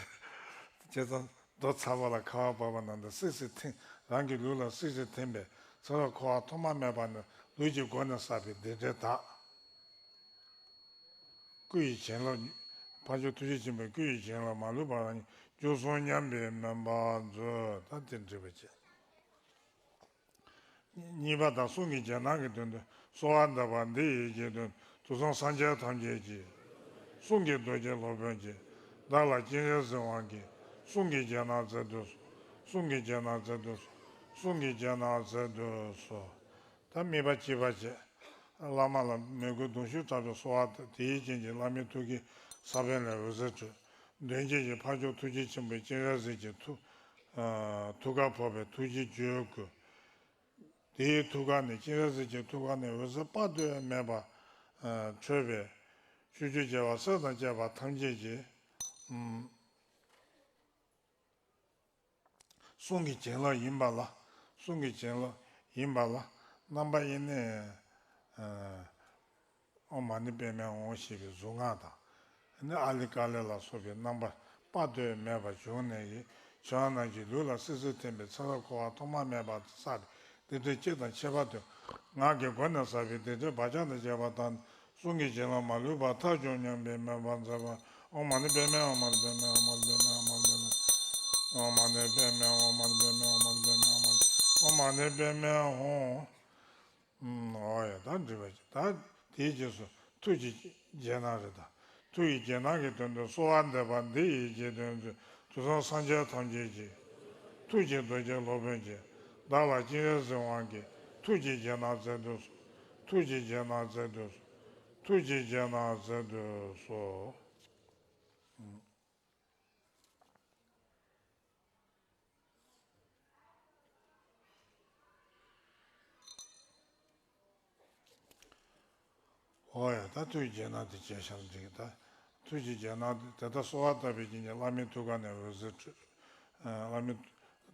བྱས་ཙང་། རྡོ་ཚ་པོ་ལ་ཁ་བ་བབས་པ་ནང་དུ་སིལ་སིལ་ཐིམ། རང་གི་ལུས་ལ་སིལ་སིལ་ཐིམ་པས་ཚེ་རབས་འཁོར་བ་ཐོག་མ་མེད་པ་ནས་ལུས་ཀྱི་སྒོ་ནས་བསགས་པའི་བདེ་འབྲས་དག་སྐུ་ཡི་བྱིན་རླབས། འཕགས་མཆོག་ཐུགས་རྗེ་ཆེན་པོའི་སྐུ་ཡི་བྱིན་རླབས་མ་ལུས་པ་རང་ཉིད་འཇུག་སོང་སྙམ་པའི་མོས་པ་མཛོད། ད་དེ་འགྲིག་པ་བྱས། གཉིས་པ་དང་གསུང་གི་རྒྱན་སྣང་གི་དོན་དུ་གསོལ་བ་འདེབས་པ་འདི་ཡི་རྗེས་ཟློས། དུག་གསུམ་སངས་རྒྱས་ཐམས་ཅད་ཀྱི། གསུང་གི་རྡོ་རྗེ་སློབ་དཔོན་གྱིས། བདག་ལ་སྤྱན་རས་གཟིགས་དབང་གིས། གསུང་གི་རྒྱན་སྣང་སྩལ་དུ་གསོལ། གསུང་གི་རྒྱན་སྣང་སྩལ་དུ་གསོལ། གསུང་གི་རྒྱན་སྣང་སྩལ་དུ་གསོལ། ད་དམིགས་པ་གཅིག་པ་བྱས། བླ་མ་ལ་མོས་གུས་གདུང་ཤུགས་དྲག་པོས་གསོལ་བ་བཏབ། དེའི་རྐྱེན་གྱིས་བླ་མའི་ཐུགས་ཀའི་ས་བོན་ལས་འོད་ཟེར་འཕྲོས། མདུན་བསྐྱེད་ཀྱི་འཕགས་མཆོག་ཐུགས་རྗེ་ཆེན་པོའི་སྤྱན་རས་གཟིགས་ཀྱི་ཐུགས། ཨ་ཐུགས་ཀར་ཕོག་པས་ཐུགས་རྗེས་བརྗོད་བསྐུལ། དེའི་ཐུགས་ཀ་ནས། སྤྱན་རས་གཟིགས་ཀྱི་ཐུགས་ཀ་ནས་འོད་ཟེར་དཔག་ཏུ་མེད་པ་འཕྲོས་པས། ཕྱོགས་བཅུའི་རྒྱལ་བ་སྲས་དང་བཅས་པ་ཐམས་ཅད་ཀྱིས། གསུང་གི་བྱིན་རླབས་ཡིན་པ་ལ། གསུང་གི་བྱིན་རླབས་ཡིན་པ་ལ། རྣམ་པ་ཨེ་ནི། ཨོཾ་མ་ཎི་པདྨེ་ཧཱུྃ་ཞེས་པའི་གཟུངས་སྔགས་དང་། ཨེ་ནི་ཨཱ་ལི་ཀཱ་ལི་ལ་སོགས་པའི་རྣམ་པ་དཔག་ཏུ་མེད་པ་བྱུང་ནས་ཀྱི། ཁྱེད་རང་རྣམས་ཀྱི་ལུས་ལ་སིལ་སིལ་ཐིམ་པས་ཚེ་རབས་འཁོར་བ་ཐོག་མ་མེད་པ་དང་བསགས་པའི་སྡིག་སྒྲིབ་སྤྱི་དང་ཁྱད་པར་དུ། ངག་གི་སྒོ་ནས་བསགས་པའི་སྡིག་སྒྲིབ་བག་ཆགས་དང་བཅས་པ་དག་ནི། གསུང་གི་བྱིན་རླབས་མ་ལུས་པ་མཐར་གྱུར་སྙམ་པའི་མོས་པ་མཛད་པ། ཨོཾ་མ་ཎི་པདྨེ་ཧཱུྃ། མ་ཎི་པདྨེ་ཧཱུྃ། མ་ཎི་པདྨེ་ཧཱུྃ། མ་ཎི་པདྨེ་ཧཱུྃ། ཨོཾ་མ་ཎི་པདྨེ་ཧཱུྃ། མ་ཎི་པདྨེ་ཧཱུྃ། མ་ཎི་པདྨེ་ཧཱུྃ། ཨོཾ་མ་ཎི་པདྨེ་ཧཱུྃ། ཨོ་ཡ། ད་འདྲི་བ་ཅི། ད་དེའི་རྗེས་སུ་ཐུགས་ཀྱི་རྒྱན་སྣ་རེད་ད། ཐུགས་ཀྱི་རྒྱན་སྣ་གི་དོན་དུ་གསོལ་བ་འདེབས་པ་འདི་ཡི་རྗེས་ཟློས་མཛོད། དུས་གསུམ་སངས་རྒྱས་ཐམས་ཅད་ཀྱི། ཐུགས་ཀྱི་རྡོ་རྗེ་སློབ་དཔོན་གྱིས། བདག་ལ་སྤྱན་རས་གཟིགས་དབང་གི། ཐུགས་ཀྱི་རྒྱན་སྣ་མཛད་དུ་གསོལ། ཐུགས་ཀྱི་རྒྱན་སྣ་མཛད་དུ་གསོལ། ཐུགས་ཀྱི་རྒྱན་སྣ་མཛད་དུ་གསོལ། ཨོ་ཡ། ད་ཐུགས་རྗེ་ན་དེ་བྱས་ཤར་འགྲིག་ད། ཐུགས་ཀྱི་རྗེ་ན་དེ་ད་གསོལ་བ་བཏབ་པའི་རྐྱེན་གྱིས་བླ་མའི་ཐུགས་ཀ་ནས་འོད་ཟེར་འཕྲོས། ཨ། བླ་མའི་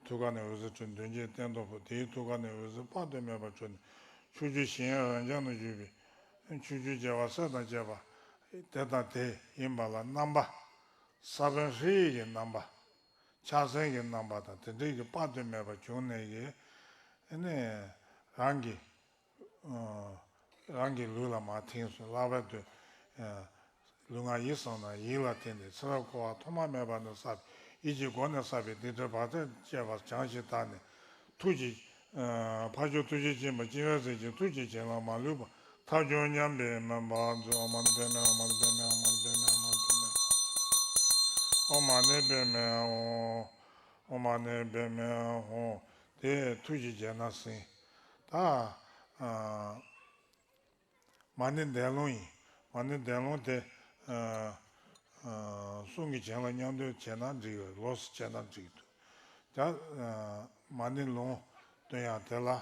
ཐུགས་ཀ་ནས་འོད་ཟེར་འཕྲོས། མདུན་བསྐྱེད་སྟན་ཐོབ་པོ། དེའི་ཐུགས་ཀ་ནས་འོད་ཟེར་དཔག་ཏུ་མེད་པ་འཕྲོས་ནས་ཕྱོགས་བཅུའི་གཞལ་ཡས་རབ་འབྱམས་ན་བཞུགས་པའི་ཕྱོགས་བཅུའི་རྒྱལ་བ་སྲས་དང་བཅས་པ་དེ་དང་དེ་ཡིན་པ་ལ། རྣམ་པ་ས་བོན་ཧྲཱིཿ་ཡི་རྣམ་པ། ཕྱག་མཚན་གྱི་རྣམ་པ་དང་དེ་འདྲའི་གི་དཔག་ཏུ་མེད་པ་བྱུང་ནས་ཀྱི། ཨ་ནི་རང་གི། ཨ། རང་གི་ལུས་ལ་མར་ཐིམ་སོང་། ལྷག་པར་དུ། ཨ། ལུས་ངག་ཡིད་གསུམ་ན་ཡིད་ལ་ཐིམ་ནས་ཚེ་རབས་འཁོར་བ་ཐོག་མ་མེད་པ་ནས་བསགས་པའི་ཡིད་ཀྱི་སྒོ་ནས་བསགས་པའི་སྡིག་སྒྲིབ་བག་ཆགས་བཅས་པ་བྱང་ཞིང་དག་ནས། ཐུགས་ཀྱི། ཨ། འཕགས་མཆོག་ཐུགས་རྗེ་ཆེན་པོ་སྤྱན་རས་གཟིགས་ཀྱི་ཐུགས་ཀྱི་བྱིན་རླབས་མ་ལུས་པ་མཐར་གྱུར་སྙམ་པའི་མོས་པ་མཛོད། ཨོཾ་མ་ཎི་པདྨེ་ཧཱུྃ། མ་ཎི་པདྨེ་ཧཱུྃ། མ་ཎི་པདྨེ་ཧཱུྃ། མ་ཎི་པདྨེ་ཧཱུྃ། ཨོཾ་མ་ཎི་པདྨེ་ཧཱུྃ། ཨོཾ་མ་ཎི་པདྨེ་ཧཱུྃ། དེ་ཐུགས་ཀྱི་རྒྱན་ན་ཟིན། ད། ཨ། མ་ཎི་འདས་ལུང་ཡིན། མ་ཎི་འདས་ལུང་དེ། ཨ། ཨ། གསུང་གི་རྒྱན་ལ་མཉམ་འདོན་བྱས་ན་འགྲིག་གི། ལོགས་སུ་བྱས་ན་འགྲིག་འདུག་ད། ཨ། མ་ཎི་ལུང་འདོན་ཡང་དེ་ལ། ཨ།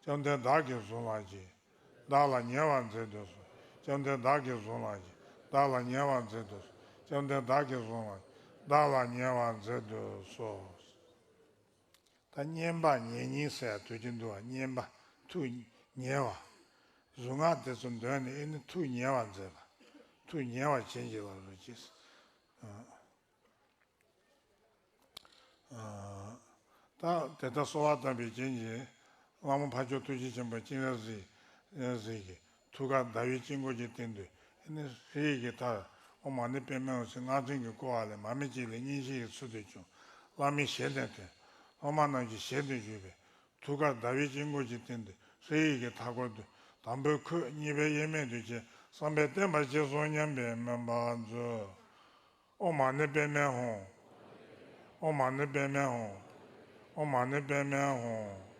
བཅོམ་ལྡན་བདག་གིས་བཟུང་བར་བགྱི། བདག་ལ་ཉེ་བར་མཛད་དུ་གསོལ། བཅོམ་ལྡན་བདག་གིས་བཟུང་བར་བགྱི། བདག་ལ་ཉེ་བར་མཛད་དུ་གསོལ། བཅོམ་ལྡན་བདག་གིས་བཟུང་བར་བགྱི། བདག་ལ་ཉེ་བར་མཛད་དུ་གསོལ། ད་བསྙེན་པ་ཉེ་བསྙེན་ཟེར་ཡ་དུས་ཀྱི་འདུག་བ། བསྙེན་པ་ཐུགས་ཉེ་བ། གཟུངས་སྔགས་དེ་ཚོ་འདོན་ནས་ཨེ་ནི་ཐུགས་ཉེ་བར་མཛད་པ། ཐུགས་ཉེ་བར་བྱིན་གྱིས་བརླབ་རོགས་གྱིས། ཨ། ཨ། ད་དེ་ལྟར་གསོལ་བ་བཏབ་པའི་རྐྱེན་གྱིས། བླ་མ་འཕགས་མཆོག་ཐུགས་རྗེ་ཆེན་པོ་སྤྱན་རས་གཟིགས། གཟིགས་ཀྱི་ཐུགས་ཀར་ཟླ་བའི་དཀྱིལ་འཁོར་གྱི་སྟེང་དུ། ཨེ་ནི་ཧྲཱིཿ་ཀྱི་མཐར། ཨོཾ་མ་ཎི་པདྨེ་ཧཱུྃ་ཞེས་སྔགས་ཕྲེང་གིས་བསྐོར་བ་ལས། མར་མེ་མཆེད་ལས་སྙན་ཤལ་གྱི་ཚུལ་དུ་བྱུང་། བླ་མའི་ཞལ་ནས་ཐོན། སློབ་མ་རྣམས་ཀྱི་ཞལ་དུ་བཞུགས་པས། ཐུགས་ཀར་ཟླ་བའི་དཀྱིལ་འཁོར་གྱི་སྟེང་དུ་ཧྲཱིཿ་ཀྱི་མཐའ་སྐོར་དུ། དང་པོའི་ཁོད་གཉིས་པའི་དབྱེར་མེད་དུ་བྱས། བསམ་པས་བརྟན་པར་བཅས་སོ་སྙམ་པའི་མོས་པ་མཛོད། ཨོཾ་མ་ཎི་པདྨེ་ཧཱུྃ། ཨོཾ་མ་ཎི་པདྨེ་ཧཱུྃ། ཨོཾ་མ་ཎི་པདྨེ་ཧཱུྃ།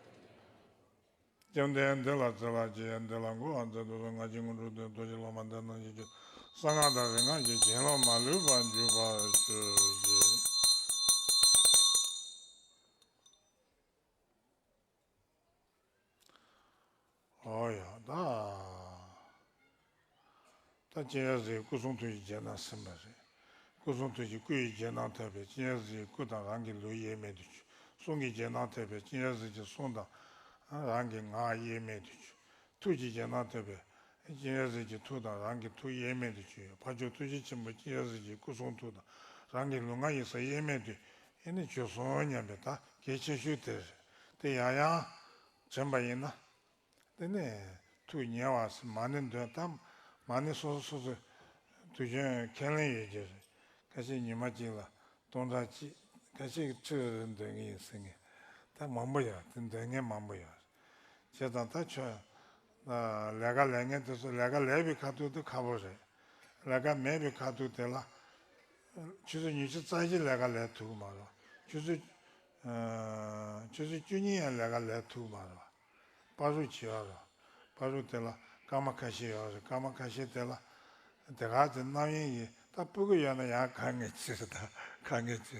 བཅོམ་ལྡན་འདས་ལ་བརྩེ་བ་བསྐྱེད། འདི་ལ་མགོ་བོས་མཛད་དུ་གསོལ། ང་བཞིན་སྔོན་འགྲོ་དོན་རྟོགས་ཀྱི་སློབ་མ་འདི་རྣམས་ཀྱི་རྒྱུད་གསང་སྔགས་དང་རིག་སྔགས་ཀྱི་བྱིན་རླབས་མ་ལུས་པར་འཇུག་པར་ཤོག་ཅིག་ཨོ་ཡ་ད། ད་སྤྱན་རས་གཟིགས་སྐུ་གསུང་ཐུགས་ཀྱི་རྒྱན་ན་ཟིན་པ་རེད། སྐུ་གསུང་ཐུགས་ཀྱི་སྐུ་ཡི་རྒྱན་ན་ཐོད་པས་སྤྱན་རས་གཟིགས་ཀྱི་སྐུ་དང་རང་གི་ལུས་དབྱེར་མེད་དུ་གྱུར། གསུང་གི་རྒྱན་ན་ཐོད་པས་སྤྱན་རས་གཟིགས་ཀྱི་གསུང་དང་རང་གི་ངག་དབྱེར་མེད་དུ་གྱུར། ཐུགས་ཀྱི་རྒྱན་ན་ཐོད་པས་སྤྱན་རས་གཟིགས་ཀྱི་ཐུགས་དང་རང་གི་ཐུགས་དབྱེར་མེད་དུ་གྱུར་ཡོད། འཕགས་མཆོག་ཐུགས་རྗེ་ཆེན་པོ་སྤྱན་རས་གཟིགས་ཀྱི་སྐུ་གསུང་ཐུགས་དང་རང་གི་ལུས་ངག་ཡིད་གསུམ་དབྱེར་མེད་དུ་ཨེ་ནི་གྱུར་སོང་སྙམ་པའི་ད་གལ་ཆེ་ཤོས་དེ་རེད། དེ་ཡང་ཡང་དྲན་པ་ཡིན་ན། དེ་ནས་ཐུགས་ཉེ་བ་ཟེར་མ་ཎི་འདོན་སྟངས། མ་ཎི་སོ་སོ་སོ་སོའི་དུས་རྒྱུན་ཁས་ལེན་ཡོད་ཀྱི་རེད། ཁ་ཤས་ཉི་མ་གཅིག་ལ་སྟོང་ཕྲག་གཅིག་ཁ་ཤས་ཁྲི་རེ་རེ་འདོན་གྱི་ཡིན་ཟེར་མཁན་ད་མང་པོ་ཡོད། དེ་འདོན་མཁན་མང་པོ་ཡོད་རེད། བྱས་ཙང་ད་ཁྱོད་ལས་ཀ་ལས་མཁན་དེ་ཚོ་ལས་ཀ་ལས་པའི་ཁ་ཐུག་དེ་ཁག་པོ་རེད། ལས་ཀ་མེད་པའི་ཁ་ཐུག་དེ་ལ་ཆུ་ཚོད་ཉི་ཤུ་རྩ་བཞི་ལས་ཀ་ལས་ཐུབ་ཀྱི་མ་རེད། ཆུ་ཚོད་ཆུ་ཚོད་བཅུ་གཉིས་ཡང་ལས་ཀ་ལས་ཐུབ་ཀྱི་མ་རེད། བར་དུ་བྱེད་ཡོད་རེད། བར་དུ་དེ་ལ་སྐར་མ་ཁ་ཤས་ཡོད་རེད། སྐར་མ་ཁ་ཤས་དེ་ལ་དེ་ག་དེ་རྣམ་གཡེང་གིས་ད་སྤུ་གུ་ཡོད་ན་ཡང་དཀའ་ངལ་ཅི་རེད། ད་དཀའ་ངལ་ཅི།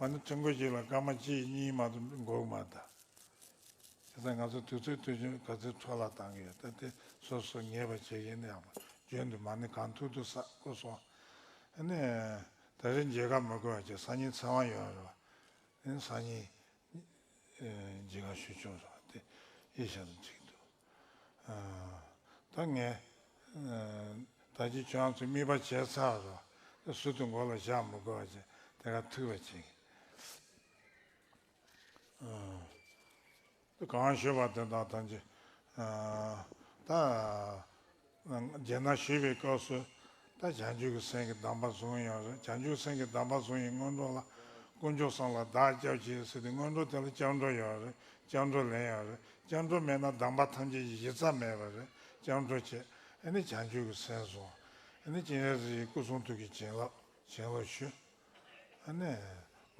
མ་ཎི་ཐུན་གོ་གཅིག་ལ་སྐར་མ་གཅིག་གཉིས་མ་གཏོགས་འགོར་མ་ད། བྱས་ཙང་ང་ཚོ་དུས་ཚོད་དུས་ཆེན་ག་ཚོད་འཕྲོ་བརླག་བཏང་གི་ཡོད། ད་དེ་སོ་སོ་ངེས་པ་བྱེད་ཀྱི་ཡིན་ན་ཡང་རྒྱུན་དུ་མ་ཎི་གང་ཐུབ་ཐུབ་བསགས་སྐུ་སོང་། ཨ་ནི་ད་རེས་མཇལ་ཁ་མི་དགོས་པ་བྱས། སང་ཉིན་ཚེས་པ་ཡོད་རེད་བ། ཨ་ནི་སང་ཉིན་མཇལ་ཁ་ཞུ་ཆོག་རེད་བ། དེ་ཡིད་ཆེས་དང་གཅིག་འདུག་ད་ངས་ད་ཅི་ཁྱོད་རང་ཚོས་དམིགས་པ་བྱས་ཚར་རེད་བ། ཟུར་དུ་མགོ་ལ་བཞག་མི་དགོས་པ་བྱས། དེ་ག་ཐུག་པ་བྱེད་ཀྱི། ཨ། གང་ཞུས་པ་དེ་དག་ཐམས་ཅད། ཨ། ད་རྗེས་གནང་ཞུས་པའི་སྐབས་སུ། ད་བྱང་ཆུབ་ཀྱི་སེམས་ཀྱི་གདམས་པ་བཟུང་ཡོད་རེད། བྱང་ཆུབ་སེམས་ཀྱི་གདམས་པ་བཟུང་ཡི་སྔོན་འགྲོ་ལ་དཀོན་མཆོག་གསུམ་ལ་བདག་སྐྱབས་མཆི་ཟེར་ཏེ་སྔོན་འགྲོ་དེ་ལ་སྐྱབས་འགྲོ་ཡོད་རེད། སྐྱབས་འགྲོ་ལེན་ཡོད་རེད། སྐྱབས་འགྲོ་མེད་ན་གདམས་པ་ཐམས་ཅད་ཀྱི་གཞི་རྩ་མེད་པ་རེད། སྐྱབས་འགྲོ་བྱས། ཨ་ནི་བྱང་ཆུབ་ཀྱི་སེམས་བཟུང་། ཨ་ནི་སྤྱན་རས་གཟིགས་ཀྱི་སྐུ་གསུང་ཐུགས་ཀྱི་བྱིན་རླབས། བྱིན་རླབས་ཞུ། ཨ་ནི་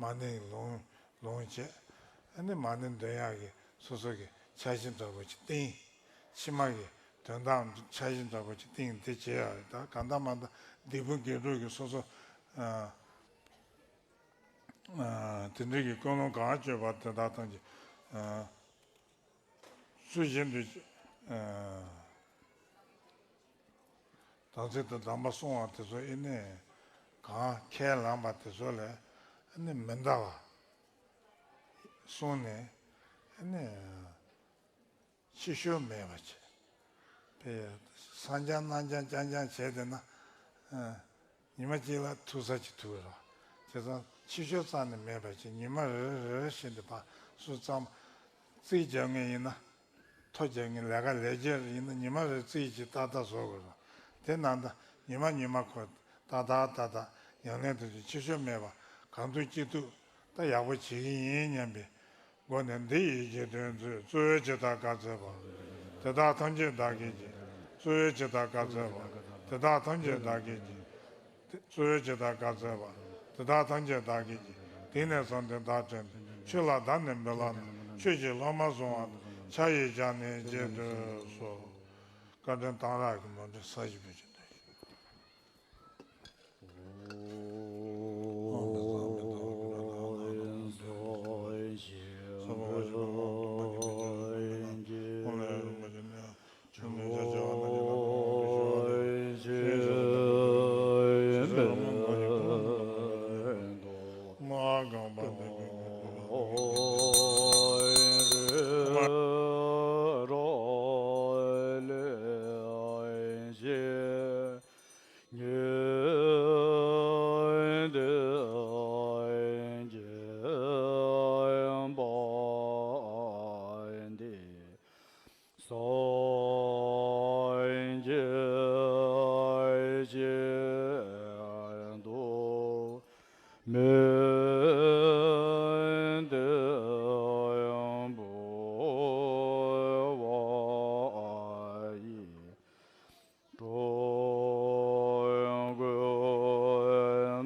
མ་ཎི་ལུང་ལུང་བྱས། ཨ་ནི་མ་ཎི་འདོན་ཡག་གི་སོ་སོ་གི་འཆར་གཞི་འདྲ་པོ་ཅིག་བཏིང་། ཕྱི་མ་གི་དོན་དག་འཆར་གཞི་འདྲ་པོ་ཅིག་བཏིང་། དེ་བྱེད་ཡག་རེད། ད་གང་ལྟར་མ་ལྟར་འདི་པོ་དགེ་ཕྲུག་གི་སོ་སོ། ཨ། ཨ། དེ་འདྲའི་གི་ཀུན་སློང་གང་བཅོས་པ་དེ་དག་ཐམས་ཅད། ཨ། ཚུལ་བཞིན་དུ། ཨ། དམ་ཚིག་དང་གདམས་པ་སྲུང་བ་དེ་ཚོ་ཨེ་ནས་གང་ཁས་བླངས་པ་དེ་ཚོ་ལས་ཨེ་ནས་མི་འདའ་བ་སྲུང་ནས། ཨེ་ནས་ཕྱི་བཤོལ་མེད་པ་བྱེད། དེ་སངས་རྒྱས་རྣམས་ཀྱང་རྐྱང་རྐྱང་བྱས་བསྡད་ན། ཨ། ཉི་མ་གཅིག་ལ་ཐུག་ས་ཅིག་ཐུག་རོགས། བྱས་ཙང་ཕྱི་བཤོལ་རྩ་ནས་མེད་པ་བྱེད། ཉི་མ་རེ་རེ་རེ་བཞིན་དུ་ཕར་ཚུར་བརྩམས། རྩིས་རྒྱག་མཁན་ཡིན་ན། ཐོ་རྒྱག་མཁན་ལས་ཀ་ལས་བྱེད་ཡིན་ན་ཉི་མ་རེ་རྩིས་ཅིག་ཏག་ཏག་བཟོ་དགོས་རོགས། དེ་ནང་ད་ཉི་མ་ཉི་མ་ཁོ་ཏག་ཏག་ཏག་ཏག་ཉམས་ལེན་དུ་ཕྱི་བཤོལ་མེད་པ་གང་ཐུབ་ཅི་ཐུབ་ད་ཡག་པོ་བྱེད་ཀྱི་ཡིན་སྙམ་པའི་སྒོ་ནས། འདི་ཡི་རྗེས་ཟློས་མཛོད། གཙོ་བོས་ཇི་ལྟར་བཀའ་སྩལ་པ། དེ་དག་ཐམས་ཅད་བདག་གིས་བགྱི། གཙོ་བོས་ཇི་ལྟར་བཀའ་སྩལ་པ། དེ་དག་ཐམས་ཅད་བདག་གིས་བགྱི། གཙོ་བོས་ཇི་ལྟར་བཀའ་སྩལ་པ། དེ་དག་ཐམས་ཅད་བདག་གིས་བགྱི། དེང་ནས་བཟུང་སྟེ་བདག་དོན་དུ། ཆོས་ལ་བདག་ནི་འབུལ་ལགས་ན། ཆོས་ཀྱི་སློབ་མར་བཟུང་བ་དང་ ཕྱག་གཡས་བརྐྱངས་ནས་རྗེས་ཟློས་སོགས། བཀའ་དྲིན་གཏང་རག་གི་མ་འདྲ་ས་ཞིག་བེད་སྤྱོད་གནང་ཞིང་། སངས་རྒྱས་བཅས་དུ་མི་བདེན་པ་ཡི་གྲོགས་ཀུན་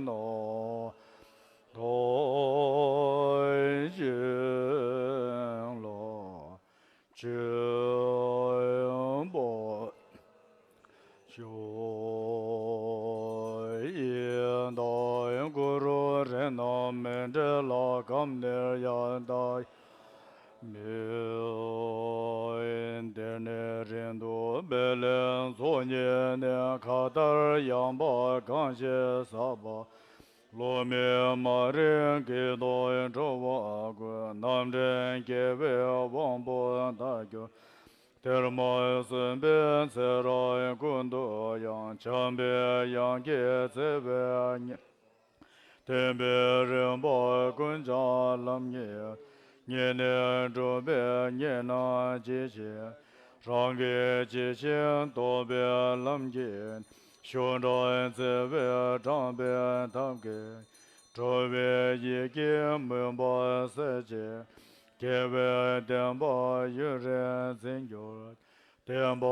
ནམ་མཁའ་ལ་སྤྱན་འདྲེན་ཞུ་ཡི། ད་གུ་རུ་རིགས་རྣམས་མི་འབྲལ་ལ། སྐབས་འདིར་ཡང་དག་མི་འདིར་ནི་རིང་དུ་སྦས་ལས་ཚོགས་གཉིས་ནི། མཁའ་ལྟར་ཡངས་པ་གང་ཞིག་ཟབ་པ། ལོ་མི་མ་རིག་གི་དོན་འགྲོ་བ་ཀུན། རྣམ་འདྲེན་དགེ་བའི་དབང་པོ་དག་གྱུར། དེར་མ་སོན་པའི་ཚེ་རབས་ཀུན་ཏུ་ཡང་། བྱམས་པའི་དབྱངས་ཀྱིས་བརྩེ་བའི་སྙིང་། བསྟན་པའི་རིམ་པ་ཀུན་ཀྱང་ལམ་གཉིས། གཉིས་ནི་སྒྲུབ་པའི་གཉིས་རྣམས་ཇི་བཞིན། རང་གིས་ཇི་བཞིན་རྟོགས་པའི་ལམ་གྱིས། ཤུགས་དྲག་བརྩེ་བས་དྲངས་པའི་ཐབས་ཀྱིས། འགྲོ་བའི་ཡིད་ཀྱི་མུན་པ་སེལ་ཕྱིར། རྒྱལ་བའི་བསྟན་པ་ཡུན་རིང་འཛིན་གྱུར། བསྟན་པ་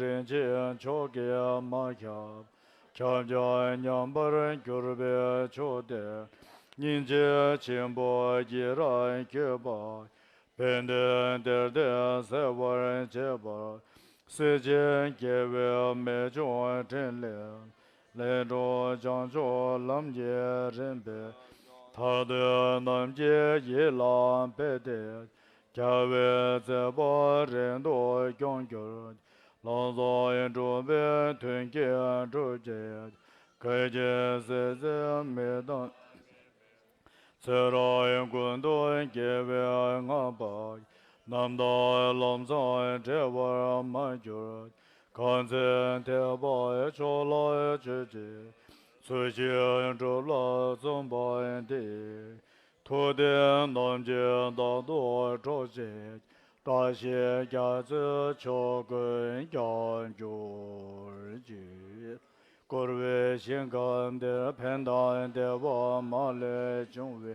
རིན་ཆེན་མཆོག་གིས་མ་ཁྱབ། ཁྱབ་ཀྱང་ཉམས་པར་གྱུར་པའི་ཕྱོགས་དེར། སྙིང་རྗེ་ཆེན་པོ་བགྱིས་རབ་བསྐྱོད་པ། དཔལ་ལྡན་གཏེར་སྟོན་གསལ་བར་བྱེད་པར། སྲས་ཆེན་རྒྱལ་བའི་རྨད་བྱུང་ཕྲིན་ལས། ལས་འགྲོ་བྱང་ཕྱོགས་ལམ་གྱི་རིམ་པས། ཐར་འདོད་རྣམས་ཀྱི་ཡིད་ལ་འཕེལ་ཏེ། རྒྱལ་བའི་མཛད་པ་རིང་དུ་སྐྱོང་གྱུར། ལམ་ཟབ་སྒྲུབ་པའི་དོན་གྱིས་འགྲུབ་ཅིང་། གལ་ཆེ་སྲིད་རྩེ་མི་གཏོང་། ཚེ་རབས་ཀུན་ཏུ་དགེ་བའི་བསྔགས་པ། རྣམ་དག་ལམ་བཟང་འབྲེལ་བར་མ་གྱུར། གང་ཚེ་ཐེག་པ་མཆོག་ལ་སྤྱོད་ཅིང་། ཚུལ་བཞིན་སྒྲུབ་ལ་བརྩོན་པ་འདི། ཐུབ་བསྟན་རྣམས་ཀྱི་བདག་ཏུ་གྲོལ་ཅིང་། བཀྲ་ཤིས་རྒྱ་མཚོའི་ཕྱོགས་ཀུན་ཀྱང་གྱུར་ཅིག། བསྐོར་བའི་ཞིང་ཁམས་འདིར། ཕན་དང་བདེ་བ་མ་ལུས་འབྱུང་བའི།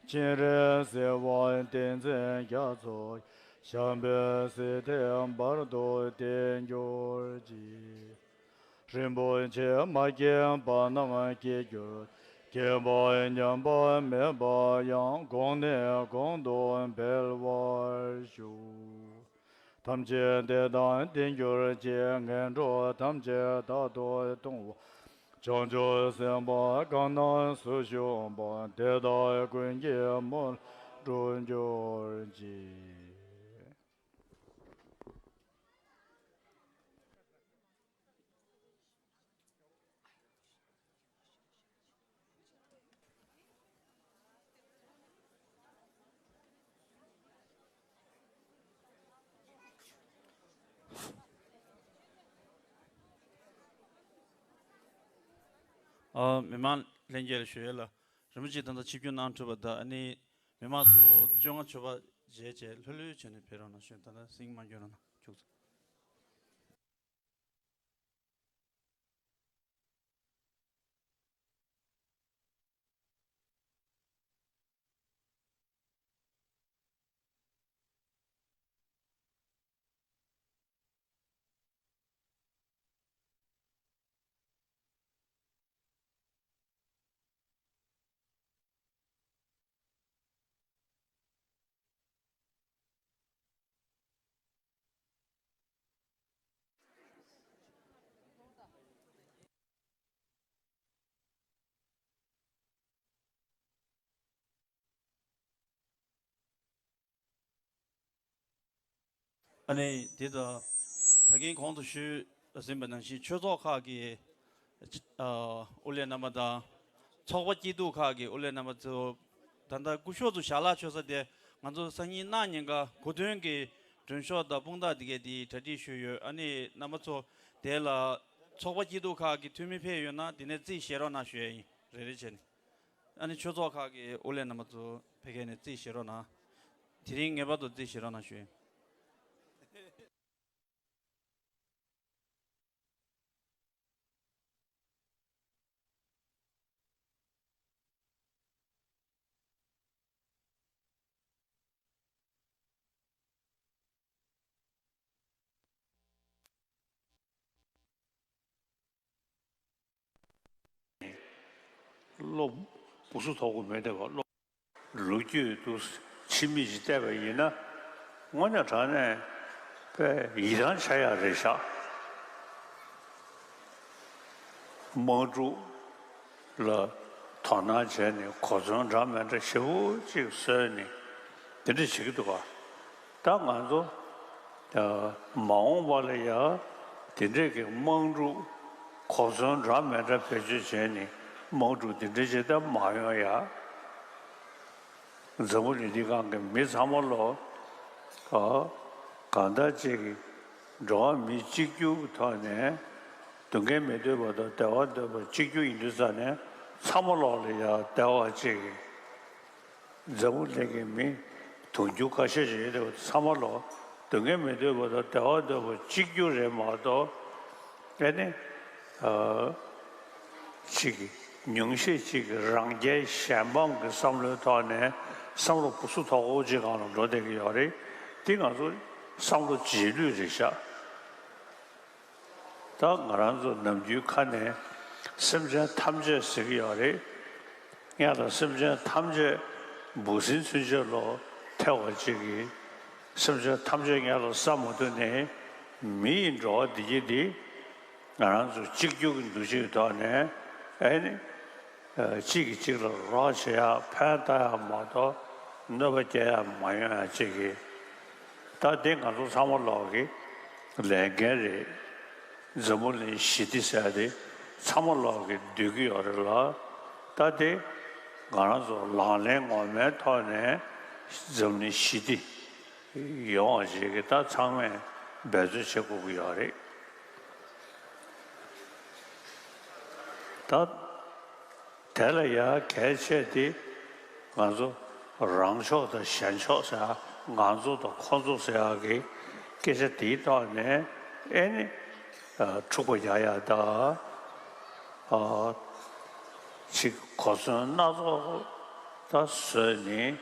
སྤྱན་རས་གཟིགས་དབང་བསྟན་འཛིན་རྒྱ་མཚོ། བྱམས་པའི་སྲིད་མཐའི་བར་དུ་བརྟན་གྱུར་ཅིག། རིན་པོ་ཆེ་མ་སྐྱེས་པ་རྣམས་སྐྱེས་གྱུར། སྐྱེས་པ་ཉམས་པ་མེད་པ་ཡང་། གོང་ནས་གོང་དུ་འཕེལ་བར་ཤོག། ཐམས་ཅད་བདེ་དང་ལྡན་གྱུར་ཅིག། ངན་འགྲོ་ཐམས་ཅད་རྟག་ཏུ་སྟོང་བ། བྱང་ཆུབ་སེམས་དཔའ་གང་རྣམས་སུ་ཞུགས་པ། དེ་དག་ཀུན་གྱི་མོད་འགྲོ་གྱུར་ཅིག། ཨ། མི་མང་ལྷན་རྒྱས་ལ་ཞུ་ཡས་ལ། རིན་པོ་ཆེ་ད་ལྟ་ཆིབས་བསྒྱུར་གནང་གྲུབ་པ་དང་། ཨ་ནི་མི་མང་ཚོ་བཅོ་ལྔ་མཆོད་པ་བཞེས་བྱས་ལྷོད་ལྷོད་བྱས་ནས་ཕེབས་རོགས་གནང་ཞུ། ད་ལྟ་སེང་མ་འགྱོ་རོགས་གནང་ཁྱུག་ཙམ། ཨ་ནི་དེ་དང་ད་གིན་གོང་དུ་ཞུས་ཟིན་པ་ནང་བཞིན་ཆོས་ཚོགས་ཁག་གི་ཨ་དབུ་ལས་རྣམ་པ་དང་། ཚོགས་པ་སྐྱིད་སྡུག་ཁག་གི་དབུ་ལས་རྣམ་པ་ཚོ། ད་ལྟ་སྐུ་ཞབས་ཚོ་ཞལ་ལག་མཆོད་ས་དེ་ང་ཚོ་སང་ཉིན་གནངས་ཉིན་ཀ་གོ་སྟོན་གྱི་མགྲོན་ཤོག་དང་དཔུང་རྟགས་དེ་གས་དེ་གྲ་སྒྲིག་ཞུས་ཡོད། ཨ་ནི་རྣམ་པ་ཚོ་དེ་ལ་ཚོགས་པ་སྐྱིད་སྡུག་ཁག་གི་འཐུས་མི་ཕེབས་ཡོད་ན་དེ་ནས་རྩིས་བཞེས་རོགས་གནང་ཞུ་ཡ་ཡིན། རེ་རེ་བྱས་ནས། ཨ་ནི་ཆོས་ཚོགས་ཁག་གི་དབུ་ལས་རྣམ་པ་ཚོ་ཕ་གི་ནས་རྩིས་བཞེས་རོགས་གནང་། དེ་རིང་ངེས་པར་དུ་རྩིས་བཞེས་རོགས་གནང་ཞུ། བློ་སྦུ་སུ་ཐོག་གོ་མེད་བསྡད་པ། བློ་ལོ་རྒྱུས་དུ་ཕྱི་མིག་ཅིག་བལྟས་པ་ཡིན་ན། དངོས་གནས་དྲང་གནས་དཔེ་ཡི་རང་ཆགས་ཡག་རེད་ཤག་དམག་འཁྲུག་ལ་དོ་སྣང་བྱས་ནས་གོ་མཚོན་འདྲ་མི་འདྲ་ཞེ་པོ་ཅིག་བཟོས་ནས་དེ་འདྲ་བྱེད་ཀྱི་འདུག་ག་ད་ང་ཚོ་ཨ་མ་འོངས་པ་ལ་ཡ་དེ་འདྲས་ཀྱི་དམག་འཁྲུག་གོ་མཚོན་འདྲ་མི་འདྲ་བེད་སྤྱོད་བྱས་ནས་དམག་འཁྲུག་དེ་འདྲ་ཅིག་ད་མ་ཡོང་ཡ། འཛམ་བུ་གླིང་འདི་སྒང་གི་མི་ཚང་མ་ལོ། ཨ་གང་ལྟར་ཅིག་གི་འགྲོ་བ་མི་གཅིག་གྱུར་གྱི་ཐོག་ནས་སྡུག་བསྔལ་མི་འདོད་པ་དང་བདེ་བ་འདོད་པ་གཅིག་གྱུར་ཡིན་དུས་ཙང་ནས་ཚང་མ་ལོག་ལ་ཡ་བདེ་བ་ཅིག་གི་འཛམ་བུ་གླིང་གི་མི་དུང་ཕྱུར་ཁ་ཤས་ཤིག་ཡོད་དེ་ཚང་མ་ལོ་སྡུག་བསྔལ་མི་འདོད་པ་དང་བདེ་བ་འདོད་པ་གཅིག་གྱུར་རེད་མ་གཏོགས། ཨེ་ནི། ཨ་གཅིག་གི་ཉུང་ཤས་གཅིག་གི་རང་རྒྱལ་གཞན་ཕམ་གྱི་བསམ་བློའི་ཐོག་ནས་བསམ་བློ་སྦུ་སུ་ཐོག་ཨོ་ཅིག་སྒང་ལ་འགྲོ་བསྡད་ཀྱི་ཡོད་རེད། འདི་ང་ཚོ་བསམ་བློ་རྗེས་ལུས་རེད་ཤག་ད་ང་རང་ཚོ་ནམ་རྒྱུན་ཁ་ནས་སེམས་ཅན་ཐམས་ཅད་ཟེར་གྱི་ཡོད་རེད། སྔོན་ལ་སེམས་ཅན་ཐམས་ཅད་འབུ་སྲིན་ཚུན་ཆད་ལོ་ཐེ་བ་གཅིག་གིས་སེམས་ཅན་ཐམས་ཅད་སྔོན་ལ་བསམ་མ་ཐུབ་ནས་མི་ཡི་འགྲོ་བ་འདི་གྱིས་འདི་ང་རང་ཚོ་གཅིག་གྱུར་གྱི་འདུ་ཤེས་ཐོག་ནས་ཨེ་ནི་གཅིག་གིས་གཅིག་ལ་རོགས་བྱེད་ཡག་ཕན་བཏགས་ཡག་མ་གཏོགས་གནོད་པ་སྐྱེལ་ཡག་མ་ཡོང་ཡག་གཅིག་གིས་ད་འདི་ང་ཚོ་ཚང་མ་ལོག་གི་ལས་འགན་རེད། འཛམ་བུ་གླིང་ཞི་བདེ་ཟེར་ཡ་དེ་ཚང་མ་ལོག་གིས་འདོད་ཀྱི་ཡོད་རེད་ལ། ད་དེ་ང་རང་ཚོ་ལག་ལེན་ངོ་མའི་ཐོག་ནས་འཛམ་གླིང་ཞི་བདེ་ཡོང་བ་ཞིག་གི་ད་ཚང་མས་འབད་བརྩོན་བྱེད་དགོས་ཀྱི་ཡོད་རེད། ད་དེ་ལ་ཡ་གལ་ཆེ་དེ་ང་ཚོ་རང་ཕྱོགས་དང་གཞན་ཕྱོགས་ཟེར་ཡ། ང་ཚོ་དང་ཁོ་ཚོ་ཟེར་ཡ་གི་སྐད་ཆ་དེའི་ཐོག་ནས་ཨེ་ནི་འཁྲུག་པ་རྒྱག་ཡ་ད་ཅིག་གོ་མཚོན་སྣ་ཚོགས་ད་བཟོས་ནས་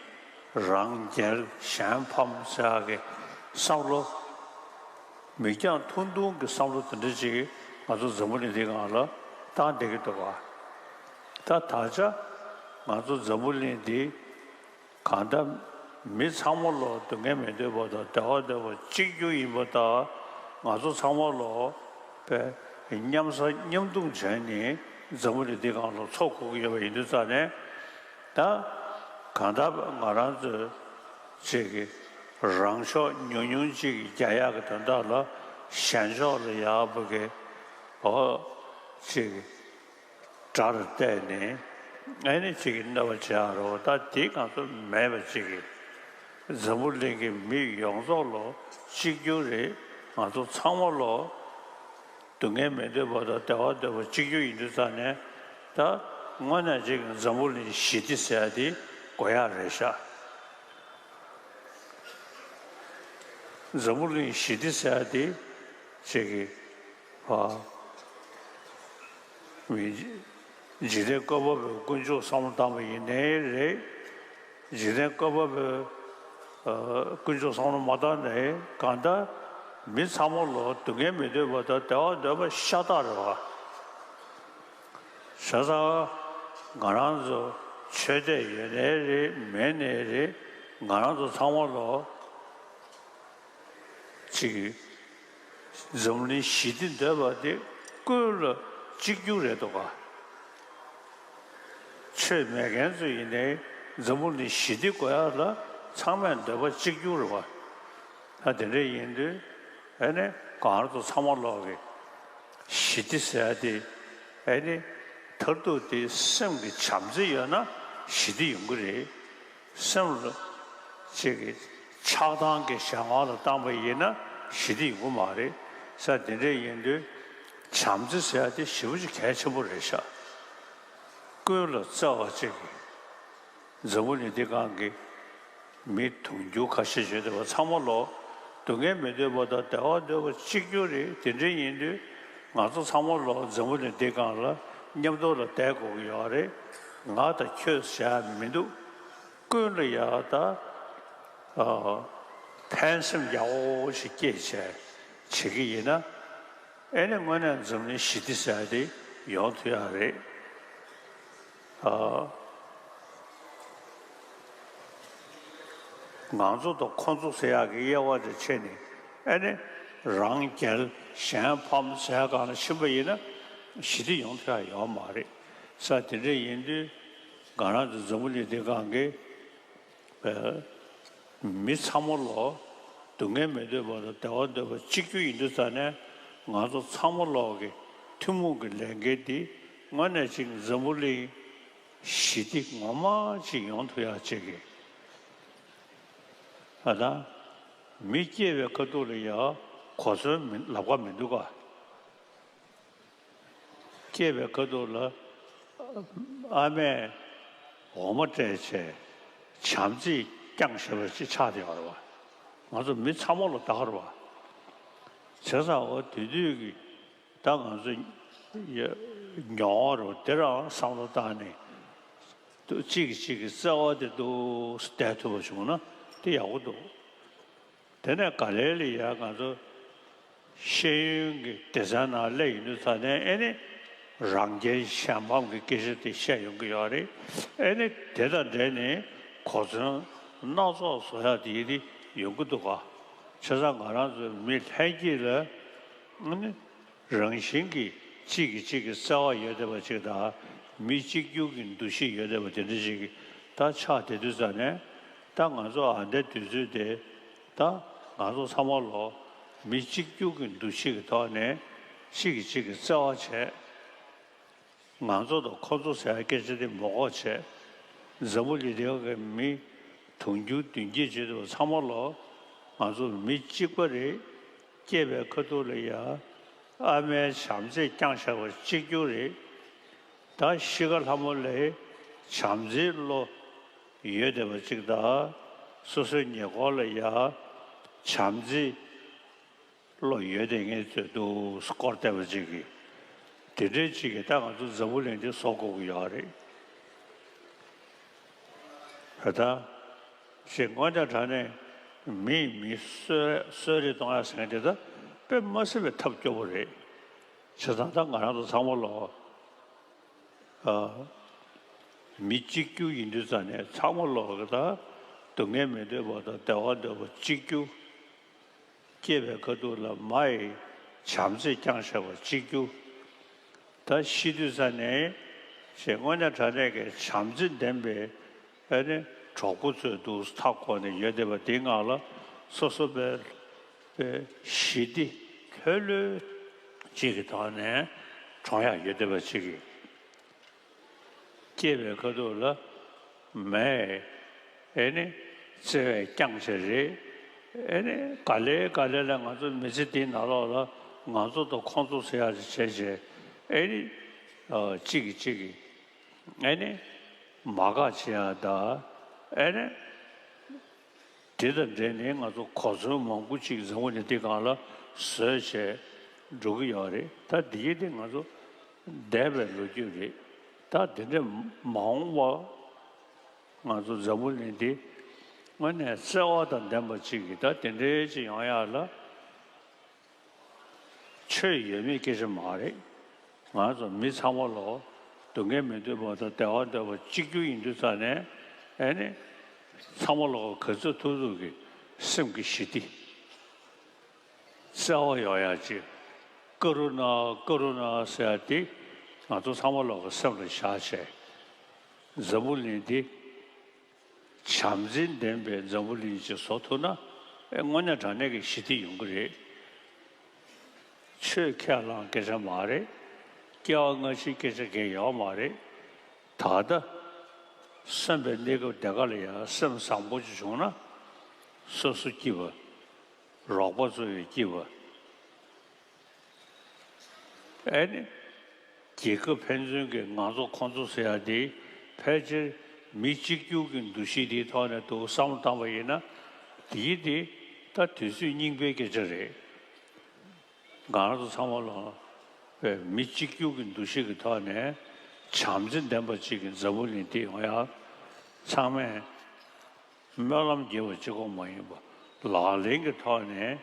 རང་རྒྱལ་གཞན་ཕམ་ཟེར་ཡ་གི་བསམ་བློ། མིག་རྒྱང་ཐུང་ཐུང་གི་བསམ་བློ་དེ་འདྲ་ཅིག་ང་ཚོ་འཛམ་བུ་གླིང་འདིའི་སྒང་ལ་བཏང་བསྡད་ཀྱི་འདུག་ག་ད་ད་ཆ་ང་ཚོ་འཛམ་བུ་གླིང་འདི་གང་ལྟར་མི་ཚང་མ་ལོ་སྡུག་བསྔལ་མི་འདོད་པ་དང་བདེ་བ་འདོད་པ་གཅིག་གྱུར་ཡིན་པ་དང་ང་ཚོ་ཚང་མ་ལོ་པའི་མཉམ་ཟ་མཉམ་འཐུང་བྱས་ནས་འཛམ་བུ་གླིང་འདིའི་སྒང་ལ་འཚོ་དགོས་ཀྱི་ཡོད་པ་ཡིན་དུས་ཙང་ནས། ད་གང་ལྟར་ང་རང་ཚོས་ཅིག་གི་རང་ཕྱོགས་ཉུང་ཉུང་ཅིག་རྒྱག་ཡག་གི་དོན་དག་ལ་གཞན་ཕྱོགས་ལ་ཡག་པོ་གི་འོ་ཅིག་གི་དགྲ་ལ་བལྟས་ནས་ཨེ་ནི་ཅིག་གི་གནོད་པ་བྱེད་ཡག་རོ། ད་དེ་ང་ཚོ་མེད་པ་ཅིག་གི་འཛམ་བུ་གླིང་གི་མི་ཡོངས་རྫོགས་ལོ་གཅིག་གྱུར་རེད། ང་ཚོ་ཚང་མ་ལོ། སྡུག་བསྔལ་མི་འདོད་པ་དང་བདེ་བ་འདོད་པ་གཅིག་གྱུར་ཡིན་དུས་ཙང་ནས་ད་དངོས་གནས་ཅིག་འཛམ་བུ་གླིང་ཞི་བདེ་ཟེར་ཡ་དེ་དགོས་ཡག་རེད་ཤག་འཛམ་བུ་གླིང་ཞི་བདེ་ཟེར་ཡ་དེ་ཅིག་གི་ཨ་མི་འཇིག་རྟེན་བཀོད་པ་པོའི་དཀོན་མཆོག་བསམ་བློ་བཏང་པ་ཡིན་ནའི་རེད། འཇིག་རྟེན་བཀོད་པ་པོའི་ཨ་དཀོན་མཆོག་བསམ་བློ་མ་བཏང་ནའི་གང་ལྟར་མི་ཚང་མ་ལོ་སྡུག་བསྔལ་མི་འདོད་པ་དང་བདེ་བ་འདོད་པ་ཤ་སྟག་རེད་བ། བྱས་ཙང་ང་རང་ཚོ་ཆོས་དད་ཡོད་ནའི་རེད་མེད་ནའི་རེད། ང་རང་ཚོ་ཚང་མ་ལོ་ཅིག་འཛམ་གླིང་ཞི་བདེ་འདོད་པ་དེ་ཀུན་ལ་གཅིག་གྱུར་རེད་འདུག་ག་ཆོས་མེད་མཁན་ཚོ་ཡིན་ནའི་འཛམ་བུ་གླིང་ཞི་བདེ་དགོས་ཡག་ལ་ཚང་མས་འདོད་པ་གཅིག་གྱུར་རེད་བ། ད་དེ་འདྲ་ཡིན་དུས་ཨ་ནི་གང་རུང་ཚོ་ཚང་མ་ལོག་གི་ཞི་བདེ་ཟེར་ཡ་དེ་ཨ་ནི་མཐར་ཐུག་དེ་སེམས་ཀྱི་བྱམས་བརྩེ་ཡོད་ན་ཞི་བདེ་ཡོང་གི་རེད། སེམས་ལ་ཅིག་གི་ཆགས་སྡང་གི་གཞན་དབང་ལ་བཏང་པ་ཡིན་ན་ཞི་བདེ་ཡོང་གི་མ་རེད། ས་དེ་འདྲ་ཡིན་དུས་བྱམས་བརྩེ་ཟེར་ཡ་དེ་ཞེ་པོ་ཅིག་གལ་ཆེན་པོ་རེད་ཤག་ཀུན་ལ་བརྩེ་བ་ཅིག་གི་འཛམ་བུ་གླིང་འདི་སྒང་གི་མི་དུང་ཕྱུར་ཁ་ཤས་ཡོད་བསྡད་པ་ཚང་མ་ལོ་སྡུག་བསྔལ་མི་འདོད་པ་དང་བདེ་བ་འདོད་པ་གཅིག་གྱུར་རེད། དེ་འདྲ་ཡིན་དུས་ང་ཚོ་ཚང་མ་ལོ་འཛམ་བུ་གླིང་འདི་སྒང་ལ་མཉམ་དུ་ལ་བསྡད་དགོས་ཀྱི་ཡོད་རེད། ང་དང་ཁྱོད་ཟེར་ཡ་མི་འདུག་ཀུན་ལ་ཡ་ད་ཨ་ཕན་སེམས་ཡག་པོ་ཞིག་སྐྱེས་བྱས་བྱེད་ཀྱི་ཡིན་ན། ཨེ་ནི་དངོས་གནས་འཛམ་གླིང་ཞི་བདེ་ཟེར་ཡ་དེ་ཡོང་ཐུབ་ཡ་རེད། ཨ། ང་ཚོ་དང་ཁོ་ཚོ་ཟེར་ཡག་གི་དབྱེ་བ་དེ་ཕྱེ་ནས་ཨེ་ནི་རང་རྒྱལ་གཞན་ཕམ་ཟེར་ཡག་སྒང་ལ་ཕྱིན་པ་ཡིན་ན་ཞི་བདེ་ཡོང་ཐུབ་ཡ་ཡོད་མ་རེད། ས་དེ་འདྲ་ཡིན་དུས་ང་རང་ཚོ་འཛམ་བུ་གླིང་འདི་སྒང་གི་མི་ཚང་མ་ལོ་སྡུག་བསྔལ་མི་འདོད་པ་དང་བདེ་བ་འདོད་པ་གཅིག་གྱུར་ཡིན་དུས་ཙ་ནས་ང་ཚོ་ཚང་མ་ལོག་གི་ཐུན་མོང་གི་ལས་འགན་འདི་དངོས་གནས་ཅིག་འཛམ་བུ་གླིང་ཞི་བདེ་ངོ་མ་ཅིག་ཡོང་ཐུབ་ཡག་ཅིག་གི་ཨ་ད་མི་སྐྱེ་བའི་ཁ་ཐུག་ལ་ཡ་གོ་མཚོན་མི་ལབ་ཀ་མི་འདུག་ག་སྐྱེས་པའི་ཁ་ཐུག་ལ་ཨ་མས་འོ་མ་སྤྲད་བྱས་བྱམས་བརྩེས་བསྐྱངས་བཞག་པ་ཅིག་ཆགས་བསྡད་ཡོད་རེད་བ། ང་ཚོ་མི་ཚང་མ་ལ་ད་ག་རེད་བ། བྱས་ཙང་འོ་དེ་དུས་ཀྱི་ད་ང་ཚོ་ཡ་མྱོང་བ་རེད་བ། དེ་རང་བསམ་བློ་བཏང་ནས་གཅིག་གིས་གཅིག་གི་བརྩེ་བ་དེ་འདུག་སེ་བསྡད་ཐུབ་པ་བྱུང་ན་དེ་ཡག་པོ་འདུག་དེ་ནས་ག་ལེ་ལ་ཡ་ང་ཚོ་ཤེས་ཡོན་གྱི་སྡེ་ཚན་ནང་སླེབས་ཡོང་དུས་ཙ་ནས་ཨེ་ནི་རང་རྒྱལ་གཞན་ཕམ་གྱི་སྐད་ཆ་དེ་བཤད་ཡོང་གི་ཡོད་རེད། ཨེ་ནི་དེ་དང་འབྲེལ་ནས་གོ་མཚོན་སྣ་ཚོགས་བཟོ་ཡག་དེ་ཡི་དེ་ཡོང་གི་འདུག་ག་བྱས་ཙང་ང་རང་ཚོ་མི་ལྷན་སྐྱེས་ལ་ཨེ་ནི་རང་བཞིན་གྱིས་གཅིག་གིས་གཅིག་གི་བརྩེ་བ་ཡོད་བསྡད་པ་ཅིག་དང་མི་གཅིག་གྱུར་གྱི་འདུ་ཤེས་ཡོད་བསྡད་པ་དེ་འདྲ་ཞིག་གི་ད་ཆགས་བསྡད་དུས་ཙ་ནས་ད་ང་ཚོ་ཨ་འདྲ་དུས་ཚོད་དེ་ད་ང་ཚོ་ཚང་མ་ལོ་མི་གཅིག་གྱུར་གྱི་འདུ་ཤེས་ཀྱི་ཐོག་ནས་གཅིག་གིས་གཅིག་གི་བརྩེ་བ་བྱས། ང་ཚོ་དང་ཁོ་ཚོ་ཟེར་བའི་སྐད་ཆ་དེ་མ་གོ་བྱས། འཛམ་བུ་གླིང་འདིའི་མི་དུང་ཕྱུར་བདུན་བརྒྱད་བྱེད་དུ་ཚང་མ་ལོ་ང་ཚོ་མི་གཅིག་པ་རེད། སྐྱེས་པའི་ཁ་ཐུག་ལ་ཡ་ཨ་མའི་བྱམས་བརྩེས་བསྐྱངས་བཞག་པ་གཅིག་གྱུར་རེད། ད་ཤི་ཁ་ལྷ་མོ་ལ་བྱམས་བརྩེའི་བློ་ཡོད་བསྡད་པ་གཅིག་དང་སོ་སོའི་ཉེ་འཁོར་ལ་ཡ་བྱམས་བརྩེའི་བློ་ཡོད་དེ་ངས་ཚོད་འདུག་སྐོར་བལྟས་པ་ཅིག་གིས་དེ་འདྲའི་ཅིག་གིས་ད་ང་ཚོ་འཛམ་བུ་གླིང་འདི་བཟོ་དགོས་ཀྱི་ཡོད་རེད། ད་ལྟ་ཞེས་དངོས་གནས་དྲང་གནས་མིས་མི་གསོད་གསོད་རེས་གཏོང་ཡ་ཟེར་མཁན་དེ་ད་དཔེ་མ་སྲིད་པའི་ཐབས་སྐྱོ་པོ་རེད། བྱས་ཙང་ད་ང་རང་ཚོ་ཚང་མ་ལོ་ཨ་མི་གཅིག་གྱུར་ཡིན་དུས་ཙང་ནས་ཚང་མ་ལོ་གི་ད་སྡུག་བསྔལ་མི་འདོད་པ་དང་བདེ་བ་འདོད་པ་གཅིག་གྱུར། སྐྱེས་པའི་ཁ་ཐུག་ལ་མ་ཡི་བྱམས་བརྩེས་བསྐྱངས་བཞག་པ་གཅིག་གྱུར། ད་ཤི་དུས་ཙ་ནས་ཞེས་དངོས་གནས་དྲང་གནས་ཀྱི་བྱམས་བརྩེ་ལྡན་པའི་ཨ་ནི་གྲོགས་པོ་ཚོས་འདུག་མཐའ་བསྐོར་ནས་ཡོད་བསྡད་པ་དེའི་ངང་ལ་སོ་སོ་པའི་པའི་ཞི་བདེ་ལྷོད་ལྷོད་ཅིག་གི་ཐོག་ནས་གྲོངས་ཡག་ཡོད་བསྡད་པ་ཅིག་གི་སྐྱེས་པའི་ཁ་ཐུག་ལ་མས་ཨེ་ནི་བརྩེ་བས་བསྐྱངས་བྱས་རེད། ཨེ་ནི་ག་ལེ་ག་ལེ་ལ་ང་ཚོ་མི་ཚེ་འདིའི་ནང་ལོགས་ལ་ང་ཚོ་དང་ཁོང་ཚོ་ཟེར་ཡག་ཅིག་བྱས་བྱས་ཨེ་ནི་ཨ་གཅིག་གིས་གཅིག་གིས་ཨེ་ནི་མ་དགའ་བྱེད་ཡག་དང་ཨེ་ནི། དེ་དང་འབྲེལ་ནས་ང་ཚོ་གོ་མཚོན་མང་པོ་ཅིག་འཛམ་བུ་གླིང་འདི་སྒང་ལ་བཟོས་བྱས་འགྲོ་གི་ཡོད་རེད། ད་འདི་གི་དེ་ང་ཚོ་འདས་པའི་ལོ་རྒྱུས་རེད། ད་དེ་འདྲ་མ་འོངས་པ་ང་ཚོ་འཛམ་བུ་གླིང་འདི་དངོས་གནས་བརྩེ་བ་དང་ལྡན་པ་ཅིག་གི་ད་དེ་འདྲའི་ཅིག་ཡོང་ཡག་ལ། ཆོས་ཡོད་མེད་སྐད་ཆ་མ་རེད། ང་ཚོ་མི་ཚང་མ་ལོ་སྡུག་བསྔལ་མི་འདོད་པ་དང་བདེ་བ་འདོད་པ་གཅིག་གྱུར་ཡིན་དུས་ཙང་ནས་ཨེ་ནི་ཚང་མ་ལོ་ག་ཚོད་ཐུབ་ཐུབ་ཀྱི་སེམས་ཀྱི་ཞི་བདེ་བརྩེ་བ་ཡོང་ཡག་ཅིག་ཀ་རུ་ན་ཀ་རུ་ན་ཟེར་ཡག་དེ་ང་ཚོ་ཚང་མ་ལོ་ག་སེམས་ལ་བཞག་བྱས་འཛམ་བུ་གླིང་འདི། བྱམས་བརྩེ་ལྡན་པའི་འཛམ་བུ་གླིང་ཅིག་བཟོ་ཐུབ་ན། ཨེ་དངོས་གནས་དྲང་གནས་ཀྱི་ཞི་བདེ་ཡོང་གི་རེད། ཆོས་ཁས་བླངས་སྐད་ཆ་མ་རེད། སྐྱེ་བ་སྔ་ཕྱིའི་སྐད་ཆ་གང་ཡང་ཡོད་མ་རེད། ད་ལྟ་གསོན་པའི་གནས་སྐབས་དེ་ག་ལ་ཡང་སེམས་བཟང་པོ་ཅིག་བྱུང་ན། སོ་སོ་སྐྱིད་པ། རོགས་པ་ཚོ་ཡང་སྐྱིད་པ། ཨེ་ནི། རྒྱལ་ཁབ་ཕན་ཚུན་གྱི་ང་ཚོ་ཁོང་ཚོ་ཟེར་ཡ་དེ་ཕལ་ཆེར་མི་གཅིག་གྱུར་གྱི་འདུ་ཤེས་དེའི་ཐོག་ནས་འདུག་བསམ་བློ་བཏང་པ་ཡིན་ན། དེའི་དེ་ད་དུས་ཚོད་རྙིང་པའི་སྐད་ཆ་རེད། ང་རང་ཚོ་ཚང་མ་ལོ་མི་གཅིག་གྱུར་གྱི་འདུ་ཤེས་ཀྱི་ཐོག་ནས་བྱམས་བརྩེ་ལྡན་པ་ཅིག་གི་འཛམ་བུ་གླིང་འདི་ཡོང་ཡ་ཚང་མས། སྨོན་ལམ་རྒྱས་པ་གཅིག་པོ་མ་ཡིན་པ། ལག་ལེན་གྱི་ཐོག་ནས་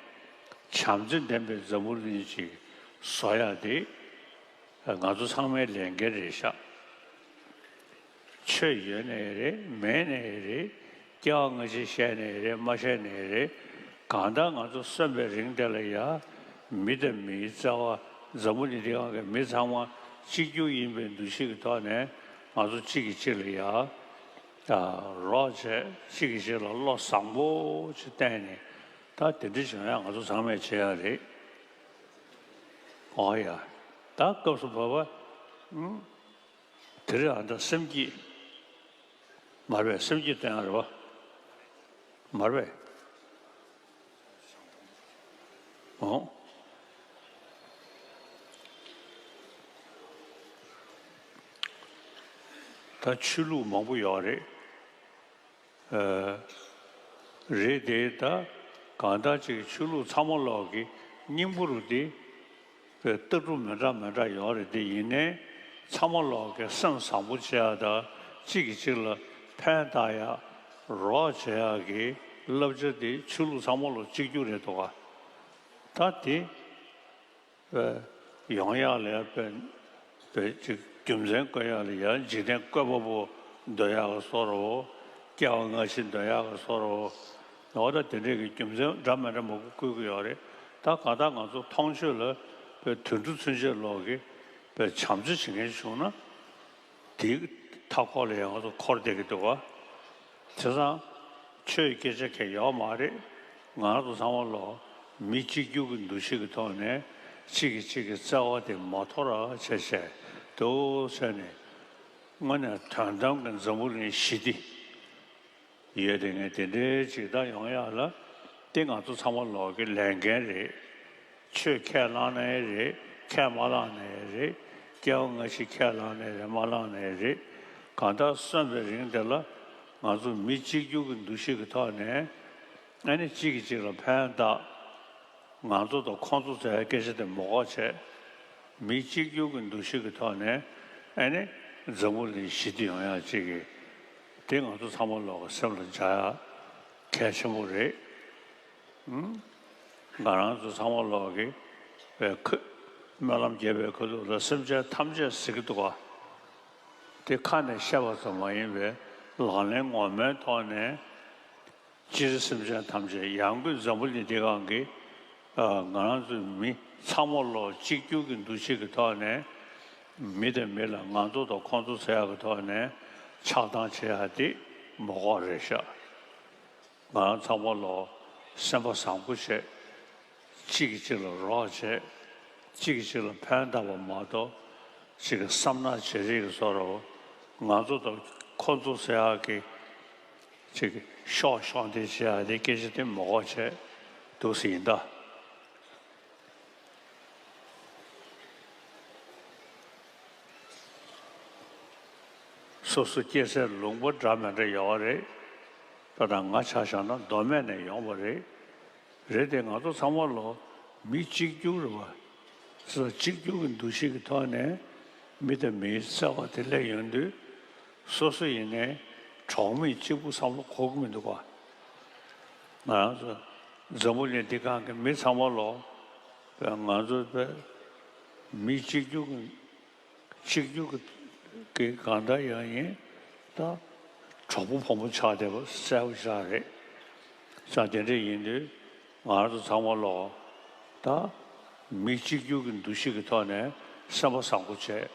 བྱམས་བརྩེ་ལྡན་པའི་འཛམ་བུ་གླིང་ཅིག་བཟོ་ཡ་དེ་ང་ཚོ་ཚང་མའི་ལས་འགན་རེད་ཤག་ཆོས་ཡོད་ནའི་རེད། མེད་ནའི་རེད། སྐྱེ་བ་སྔ་ཕྱི་བཤད་ནའི་རེད། མ་བཤད་ནའི་རེད། གང་ལྟར་ང་ཚོ་གསོན་པའི་རིང་དེ་ལ་ཡ། མི་དང་མིའི་བརྩེ་བ། འཛམ་བུ་གླིང་འདི་སྒང་གི་མི་ཚང་མ་གཅིག་གྱུར་ཡིན་པའི་འདུ་ཤེས་ཀྱི་ཐོག་ནས་ང་ཚོ་གཅིག་གིས་གཅིག་ལ་ཡ། རོགས་བྱས། གཅིག་གིས་གཅིག་ལ་བློ་བཟང་པོ་ཅིག་བསྟན་ནས། ད་དེ་འདྲ་བྱུང་ཡ་ང་ཚོ་ཚང་མས་བྱེད་ཡ་རེད། ཨོ་ཡ། ད་སྐབས་སུ་བབ་པ། ཨུམ། དེ་རིང་ཨ་ད་སེམས་བསྐྱེད། མ་རེད་པས། སེམས་བསྐྱེད་བསྟན་ཡ་རེད་པ། མ་རེད་པས། ཨོ། ད་ཆོས་ལུགས་མང་པོ་ཡོད་རེད། ཨ། རེད་དེ། ད་གང་ལྟར་ཅིག་ཆོས་ལུགས་ཚང་མ་ལོག་གི་སྙིང་པོ་རུ་དེ་པའི་ལྟ་གྲུབ་མི་འདྲ་མི་འདྲ་ཡོད་རེད། དེ་ཡིན་ནའི་ཚང་མ་ལོག་གི་སེམས་བཟང་པོ་བྱེད་ཡ་དང་གཅིག་གིས་གཅིག་ལ་ཕན་བཏགས་ཡ། རོགས་བྱེད་ཡ་གི་བསླབ་བྱ་དེ་ཆོས་ལུགས་ཚང་མ་ལོག་གཅིག་གྱུར་རེད་འདུག་ག་ད་དེ། ཡོང་ཡག་ལ་ཡང་དཔེ་དཔེ་ཅིག་རྒྱུ་མཚན་བཀོད་ཡག་ལ་ཡང་འཇིག་རྟེན་བཀོད་པ་པོ་འདོད་ཡག་གི་བཟོ་འདྲ་བོ། སྐྱེ་བ་སྔ་ཕྱི་འདོད་ཡག་གི་བཟོ་འདྲ་བོ། འོ་ད་དེ་འདྲས་ཀྱི་རྒྱུ་མཚན་འདྲ་མི་འདྲ་མང་པོ་བཀོད་ཀྱི་ཡོད་རེད། ད་གང་ལྟར་ང་ཚོ་མཐོང་ཆོས་ལ་དཔེ་དུད་འགྲོ་ཚུན་ཆད་ལོག་གི་དཔེ་བྱམས་བརྩེ་བྱེད་མཁན་བྱུང་ན། དེའི་མཐའ་འཁོར་ལ་ཡང་ང་ཚོ་འཁོར་བསྡད་ཀྱི་འདུག་ག་བྱས་ཙང་། ཆོས་སྐད་ཆ་གང་ཡང་ཡོད་མ་རེད། ང་རང་ཚོ་ཚང་མ་ལོ་མི་གཅིག་གྱུར་གྱི་འདུ་ཤེས་ཀྱི་ཐོག་ནས་གཅིག་གིས་གཅིག་གི་བརྩེ་བ་དེ་མ་དོར་བ་བྱས་བྱས་འདུག་བྱས་ནས། དངོས་གནས་དོན་དམ་གྱི་འཛམ་བུ་གླིང་ཞི་བདེ་ཡོད་དེ། ངས་དེ་འདྲའི་ཅིག་ད་ཡོང་ཡག་ལ་དེ་ང་ཚོ་ཚང་མ་ལོ་གི་ལས་འགན་རེད། ཆོས་ཁས་བླངས་ནའི་རེད། ཁས་མ་བླངས་ནའི་རེད། སྐྱེ་བ་སྔ་ཕྱི་ཁས་བླངས་ནའི་རེད། མ་བླངས་ནའི་རེད། གང་ལྟར་གསོན་པའི་རིང་དེ་ལ་ང་ཚོ་མི་གཅིག་གྱུར་གྱི་འདུ་ཤེས་ཀྱི་ཐོག་ནས། ཨ་ནི་གཅིག་གིས་གཅིག་ལ་ཕན་བཏགས། ང་ཚོ་དང་ཁོང་ཚོ་ཟེར་བའི་སྐད་ཆ་དེ་མ་གོ་བྱས། མི་གཅིག་གྱུར་གྱི་འདུ་ཤེས་ཀྱི་ཐོག་ནས། ཨ་ནི་འཛམ་བུ་གླིང་ཞི་བདེ་ཡོང་ཡག་ཅིག་གི་དེ་ང་ཚོ་ཚང་མ་ལོག་གི་སེམས་ལ་འཇགས་ཡག་གལ་ཆེན་པོ་རེད། ང་རང་ཚོ་ཚང་མ་ལོག་གི་བའི་ཁ། སྨོན་ལམ་རྒྱས་པའི་ཁ་ཐུག་ལ་སེམས་ཅན་ཐམས་ཅད་ཟེར་གྱི་འདུག་ག་དེ་ཁ་ནས་བཤད་པ་ཙམ་མ་ཡིན་པའི་ལག་ལེན་ངོ་མའི་ཐོག་ནས། སྤྱིར་སེམས་ཅན་ཐམས་ཅད་ཡང་སྒོས་འཛམ་བུ་གླིང་འདི་སྒང་གི། ང་རང་ཚོའི་མི་ཚང་མ་ལོ་གཅིག་གྱུར་གྱི་འདུ་ཤེས་ཀྱི་ཐོག་ནས། མི་དང་མི་ལ་ང་ཚོ་དང་ཁོང་ཚོ་ཟེར་ཡག་གི་ཐོག་ནས་ཆགས་སྡང་བྱེད་ཡག་དེ་མ་དགོས་རེད་ཤག་ང་རང་ཚང་མ་ལོ་སེམས་པ་བཟང་པོ་བྱས། གཅིག་གིས་གཅིག་ལ་རོགས་བྱས། གཅིག་གིས་གཅིག་ལ་ཕན་བཏགས་པ་མ་གཏོགས། གཅིག་གི་བསམ་ནག་བྱེད་རིགས་ཀྱི་བཟོ་འདྲ་བོ། ང་ཚོ་དང་ཁོ་ཚོ་ཟེར་ཡག་གི་གཅིག་གི་ཤོག་ཤོག་འདི་བྱེད་ཡག་དེ་སྐད་ཆ་དེ་མ་གོ་བྱས་འདུག་སེ་ཡིན་ད། སོ་སོ་སྐྱེ་སའི་ལུང་པ་འདྲ་མི་འདྲ་ཡོད་རེད། ད་ལྟ་ང་ཆ་བཞག་ན་མདོ་སྨད་ནས་ཡོང་བ་རེད། རེད་དེ། ང་ཚོ་ཚང་མ་ལོ་མི་གཅིག་གྱུར་རེད་བ། སོ་གཅིག་གྱུར་གྱི་འདུ་ཤེས་ཀྱི་ཐོག་ནས་མི་དང་མིའི་བརྩེ་བ་དེ་སླེབས་ཡོང་དུས། སོ་སོ་ཡིན་ནའི་གྲོགས་མེད་གཅིག་པུ་བསམ་བློ་འཁོར་གྱི་མི་འདུག་ག་ང་རང་ཚོ་འཛམ་བུ་གླིང་འདི་སྒང་གི་མི་ཚང་མ་ལོ་ང་ཚོ་པའི་མི་གཅིག་གྱུར་གྱི། གཅིག་གྱུར་གྱི་གང་ལྟར་ཡང་ཡིན། ད་གྲོགས་པོ་ཕོ་མོ་ཆགས་བསྡད་པ་གསལ་པོ་ཞིག་རེད། ཙང་དེ་འདྲ་ཡིན་དུས་ང་རང་ཚོ་ཚང་མ་ལོ་ད་མི་གཅིག་གྱུར་གྱི་འདུ་ཤེས་ཀྱི་ཐོག་ནས་སེམས་པ་བཟང་པོ་བྱས།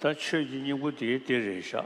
ད་ཆོས་ཀྱི་སྙིང་པོ་དེ་དེ་རེད་ཤག་